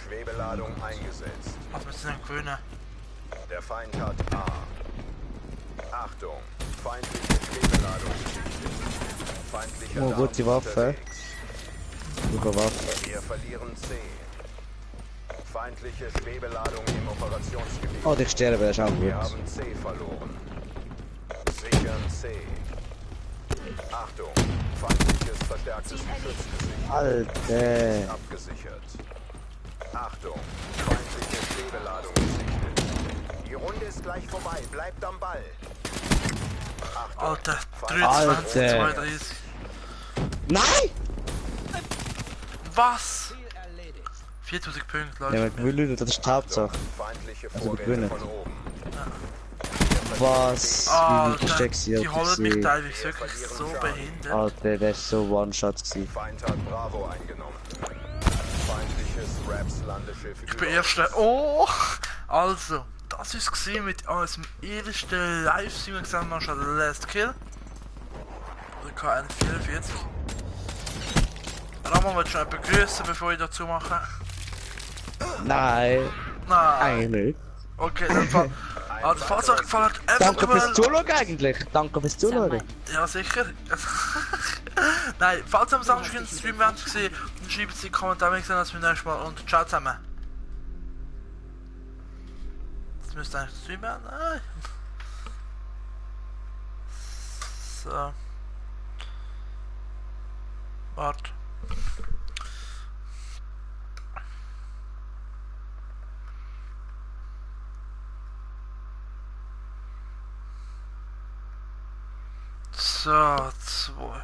Schwebeladung eingesetzt. Was müssen wir denn gewöhnen? Der Feind hat A. Achtung, feindliche Schwebeladung gesichtet. Feindliche Oh, gut, die Waffe. unterwegs. Super Waffe. Wir verlieren C. Feindliche Schwebeladung im Operationsgebiet. Oh, ich sterbe, das ist auch Wir gut. haben C verloren. Sichern C. Achtung, feindliches verstärktes Geschützgesicht. Alter. Abgesichert. Achtung, feindliche Schwebeladung gesichtet. Die Runde ist gleich vorbei, bleibt am Ball. Achtung, Alter, feindliche 23, Alter. 32. Nein! Was? 4000 Punkte, Ja, Leute. wir gewinnen, das ist die Hauptsache. feindliche Also Vorräte gewinnen. von oben. Was? Wie Alter, steckt sie die holen mich auf teilweise wirklich so behindert. Alter, der ist so One-Shot gewesen. Feind hat Bravo eingenommen. Feindliches Raps-Landeschiff Ich bin Erster. Oh! Also, das ist gesehen mit unserem ersten Livestream gesehen, man schon Last Kill. Oder KN44. Ramon wird schon begrüßen, bevor ich dazu mache. Nein, Nein. eigentlich nicht. Okay, dann Fall. Also, falls euch gefallen hat, einfach Danke fürs überall... Zuschauen eigentlich. Danke fürs Zuschauen. Ja, sicher. Nein, falls ihr am Samstag den Stream gesehen dann schreibt es in die Kommentare, wir sehen uns beim nächsten Mal und ciao zusammen. Jetzt müsste eigentlich der Stream werden. Nein. So. Warte. So, 2.